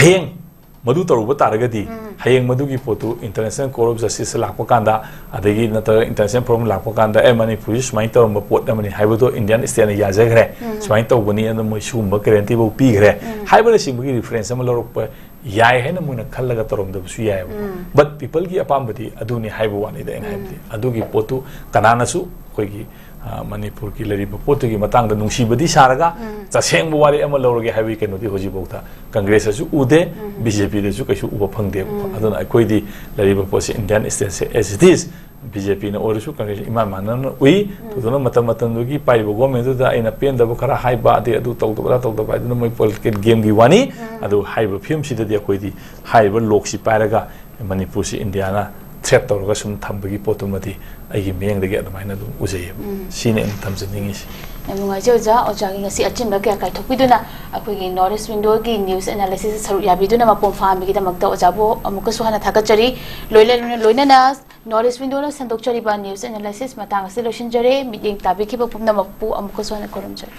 ꯍꯌꯦꯡ ꯃꯗꯨ ꯇꯧꯔꯨꯕ ꯇꯥꯔꯒꯗꯤ, ꯎꯝ꯫ ꯍꯌꯦꯡ ꯃꯗꯨꯒꯤ ꯄꯣꯠꯇꯨ International Court of Justice ꯂꯥꯛꯄ ꯀꯥꯟꯗ, ꯑꯗꯒꯤ ꯅꯠꯇ꯭ꯔꯒ International Forum ꯂꯥꯛꯄ ꯀꯥꯟꯗ, "ꯑꯦ, ꯃꯅꯤꯄꯨꯔꯁꯤ ꯁꯨꯃꯥꯏꯅ ꯇꯧꯔꯝꯕ ꯄꯣꯠ ꯑꯃꯅꯤ" ꯍꯥꯏꯕꯗꯣ Indian stateꯅ ꯌꯥꯖꯈ꯭ꯔꯦ, ꯎꯝ꯫ "ꯁꯨꯃꯥꯏꯅ ꯇꯧꯕꯅꯤ" ꯑꯗꯨꯅ ꯃꯣꯏ ꯁꯤꯒꯨꯝꯕ guarantee ꯐꯥꯎ ꯄꯤꯈ꯭ꯔꯦ, ꯎꯝ꯫ ꯍꯥꯏꯕꯅꯆꯤꯡꯕꯒꯤ reference ꯑꯃ ꯂꯧꯔꯛꯄ ꯌꯥꯏ ꯍꯥꯏꯅ ꯃꯣꯏꯅ ꯈꯜꯂꯒ ꯇꯧꯔꯝꯗꯕꯁꯨ ꯌꯥꯏꯑꯕꯀꯣ꯫ ꯎꯝ꯫ But peopleꯒꯤ ꯑꯄꯥꯝꯕꯗꯤ ꯑꯗꯨꯅꯤ ꯍꯥꯏꯕ ꯋꯥꯅꯤꯗ ꯑꯩꯅ ꯎꯝ꯫ ꯍꯥꯏꯕꯗꯤ꯫ ꯑꯗꯨꯒꯤ ꯄꯣꯠꯇꯨ ꯀꯅꯥꯅꯁꯨ ꯑꯩꯈꯣꯏꯒꯤ, ꯑ, ꯃꯅꯤꯄꯨꯔꯒꯤ ꯂꯩꯔꯤꯕ ꯄꯣꯠꯇꯨꯒꯤ ꯃꯇꯥꯡꯗ ꯅꯨꯡꯁꯤꯕꯗꯤ ꯁꯥꯔꯒ, ꯎꯝ꯫ ꯇꯁꯦꯡꯕ ꯋꯥꯔꯦꯞ ꯑꯃ ꯂꯧꯔꯒꯦ ꯍꯥꯏꯕꯒꯤ ꯀꯩꯅꯣꯗꯤ ꯍꯧꯖꯤꯛꯐꯥꯎꯗ ꯀꯪꯒ꯭ꯔꯦꯁꯇꯁꯨ ꯎꯗꯦ, ꯎꯝ꯫ BJPꯗꯁꯨ ꯀꯩꯁꯨ ꯎꯕ ꯐꯪꯗꯦꯕꯀꯣ꯫ ꯎꯝ꯫ ꯑꯗꯨꯅ ꯑꯩꯈꯣꯏꯗꯤ ꯂꯩꯔꯤꯕ ꯄꯣꯠꯁꯤ Indian stateꯁꯦ as it is, BJPꯅ ꯑꯣꯏꯔꯁꯨ ꯀꯪꯒ꯭ꯔꯦꯁ ꯏꯃꯥꯟ ꯃꯥꯟꯅꯅ ꯎꯏ꯫ ꯎꯝ꯫ ꯑꯗꯨꯅ ꯃꯇꯝ ꯃꯇꯝꯗꯨꯒꯤ ꯄꯥꯏꯔꯤꯕ governmentꯗꯨꯗ ꯑꯩꯅ ꯄꯦꯟꯗꯕ ꯈꯔ ꯍꯥꯏꯕ, ꯑꯗꯩ ꯑꯗꯨ ꯇꯧꯗꯕ, ꯑꯗꯥ ꯇꯧꯗꯕ ꯍꯥꯏꯗꯨꯅ ꯃꯣꯏ political gameꯒꯤ ꯋꯥꯅꯤ꯫ ꯎꯝ꯫ ꯑꯗꯨ ꯍꯥꯏꯔꯤꯕ ꯐꯤꯕꯝꯁꯤꯗꯗꯤ ꯑꯩꯈꯣꯏꯗꯤ ꯍꯥꯏꯔꯤꯕ ꯂꯣꯛꯁꯤ ꯄꯥꯏꯔꯒ ꯃꯅꯤꯄꯨꯔꯁꯤ Indiaꯅ threat ꯇꯧꯔꯒ ꯁꯨꯝ ꯊꯝꯕꯒꯤ ꯄꯣꯠꯇꯨꯃꯗꯤ ꯑꯩꯒꯤ ꯃꯤꯠꯌꯦꯡꯗꯒꯤ ꯑꯗꯨꯃꯥꯏꯅ ꯑꯗꯨꯝ ꯎꯖꯩꯌꯦꯕ꯫ ꯎꯝ꯫ ꯁꯤꯅꯤ ꯑꯩꯅ ꯊꯝꯖꯅꯤꯡꯉꯤꯁꯤ꯫ ꯌꯥꯝ ꯅꯨꯡꯉꯥꯏꯖꯩ ꯑꯣꯖꯥ, ꯑꯣꯖꯥꯒꯤ ꯉꯁꯤ ꯑꯆꯤꯟꯕ ꯀꯌꯥ ꯀꯥꯏꯊꯣꯛꯄꯤꯗꯨꯅ ꯑꯩꯈꯣꯏꯒꯤ North East Windowꯒꯤ news analysisꯇ ꯁꯔꯨꯛ ꯌꯥꯕꯤꯗꯨꯅ ꯃꯄꯨꯡ ꯐꯥꯍꯟꯕꯒꯤꯗꯃꯛꯇ ꯑꯣꯖꯥꯕꯨ ꯑꯃꯨꯛꯀꯁꯨ ꯍꯟꯅ ꯊꯥꯒꯠꯆꯔꯤ꯫ ꯂꯣꯏꯅ-, ꯂꯣꯏꯅꯅ North East Windowꯅ ꯁꯟꯗꯣꯛꯆꯔꯤꯕ news analysis ꯃꯇꯥꯡ ꯑꯁꯤ ꯂꯣꯏꯁꯤꯟꯖꯔꯦ꯫ ꯃꯤꯠꯌꯦꯡ ꯇꯥꯕꯤꯈꯤꯕ ꯄꯨꯝꯅꯃꯛꯄꯨ ꯑꯃꯨꯛꯀꯁꯨ ꯍꯟꯅ ꯈꯨꯔꯨꯝꯖꯔꯤ꯫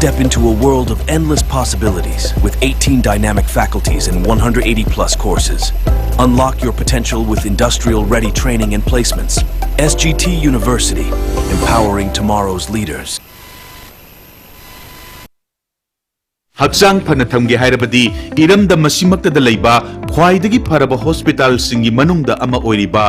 Step into a world of endless possibilities with eighteen dynamic faculties and one hundred eighty plus courses. Unlock your potential with industrial ready training and placements. S G T University, empowering tomorrow's leaders. ꯍꯛꯆꯥꯡ ꯐꯅ ꯊꯝꯒꯦ ꯍꯥꯏꯔꯕꯗꯤ ꯏꯔꯝꯗꯝ ꯑꯁꯤꯃꯛꯇꯗ ꯂꯩꯕ ꯈ꯭ꯋꯥꯏꯗꯒꯤ ꯐꯔꯕ ꯍꯣꯁꯄꯤꯇꯥꯜꯁꯤꯡꯒꯤ ꯃꯅꯨꯡꯗ ꯑꯃ ꯑꯣꯏꯔꯤꯕ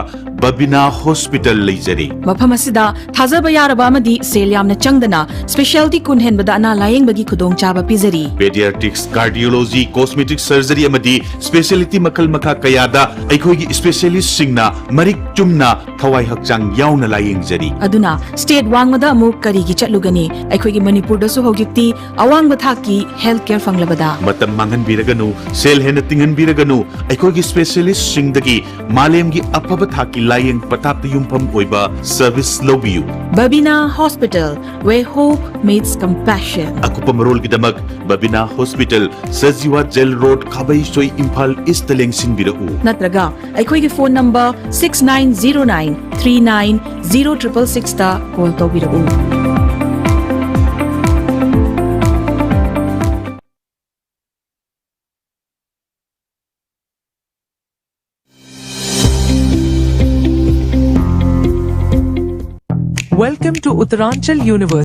ꯕꯕꯤꯅꯥ ꯍꯣꯁꯄꯤꯇꯥꯜ ꯂꯩꯖꯔꯤ꯫ ꯃꯐꯝ ꯑꯁꯤꯗ ꯊꯥꯖꯕ ꯌꯥꯔꯕ ꯑꯃꯗꯤ ꯁꯦꯜ ꯌꯥꯝꯅ ꯆꯪꯗꯅ ꯁ꯭ꯄꯦꯁꯤꯌꯦꯜꯇꯤ ꯀꯨꯟ ꯍꯦꯟꯕꯗ ꯑꯅꯥ ꯂꯥꯌꯦꯡꯕꯒꯤ ꯈꯨꯗꯣꯡꯆꯥꯕ ꯄꯤꯖꯔꯤ꯫ ꯄꯦꯗꯤꯌꯥꯇ꯭ꯔꯤꯛꯁ, ꯀꯥꯔꯗꯤꯑꯣꯂꯣꯖꯤ, ꯀꯣꯁꯃꯦꯇꯤꯛ ꯁꯔꯖꯔꯤ ꯑꯃꯗꯤ ꯁ꯭ꯄꯦꯁꯤꯌꯦꯂꯤꯇꯤ ꯃꯈꯜ ꯃꯈꯥ ꯀꯌꯥꯗ ꯑꯩꯈꯣꯏꯒꯤ ꯁ꯭ꯄꯦꯁꯤꯌꯦꯂꯤꯁꯁꯤꯡꯅ ꯃꯔꯤꯛ ꯆꯨꯝꯅ ꯊꯋꯥꯏ ꯍꯛꯆꯥꯡ ꯌꯥꯎꯅ ꯂꯥꯌꯦꯡꯖꯔꯤ꯫ ꯑꯗꯨꯅ ꯁ꯭ꯇꯦꯠ ꯋꯥꯡꯃꯗ ꯑꯃꯨꯛ ꯀꯔꯤꯒꯤ ꯆꯠꯂꯨꯒꯅꯤ? ꯑꯩꯈꯣꯏꯒꯤ ꯃꯅꯤꯄꯨꯔꯗꯁꯨ ꯍꯧꯖꯤꯛꯇꯤ ꯑꯋꯥꯡꯕ ꯊꯥꯛꯀꯤ ꯍꯦꯜꯊ ꯀꯦꯌꯔ ꯐꯪꯂꯕꯗ꯫ ꯃꯇꯝ ꯃꯥꯡꯍꯟꯕꯤꯔꯒꯅꯨ, ꯁꯦꯜ ꯍꯦꯟꯅ ꯇꯤꯡꯍꯟꯕꯤꯔꯒꯅꯨ, ꯑꯩꯈꯣꯏꯒꯤ ꯁ꯭ꯄꯦꯁꯤꯌꯦꯂꯤꯁꯁꯤꯡꯗꯒꯤ ꯃꯥꯂꯦꯝꯒꯤ ꯑꯐꯕ ꯊꯥꯛꯀꯤ ꯂꯥꯌꯦꯡ ꯄꯊꯥꯞꯇ ꯌꯨꯝꯐꯝ ꯑꯣꯏꯕ ꯁꯔꯚꯤꯁ ꯂꯧꯕꯤꯌꯨ꯫ Babina hospital, where hope meets compassion. ꯑꯀꯨꯞꯄ ꯃꯔꯣꯜꯒꯤꯗꯃꯛ Babina hospital, Sajiwa jail road, Khabeisoi, Imphal east ꯂꯦꯡꯁꯤꯟꯕꯤꯔꯛꯎ꯫ ꯅꯠꯇ꯭ꯔꯒ ꯑꯩꯈꯣꯏꯒꯤ phone number six nine zero nine three nine zero triple six ꯇ ꯀꯣꯜ ꯇꯧꯕꯤꯔꯛꯎ꯫ Welcome to Uttaranchal University.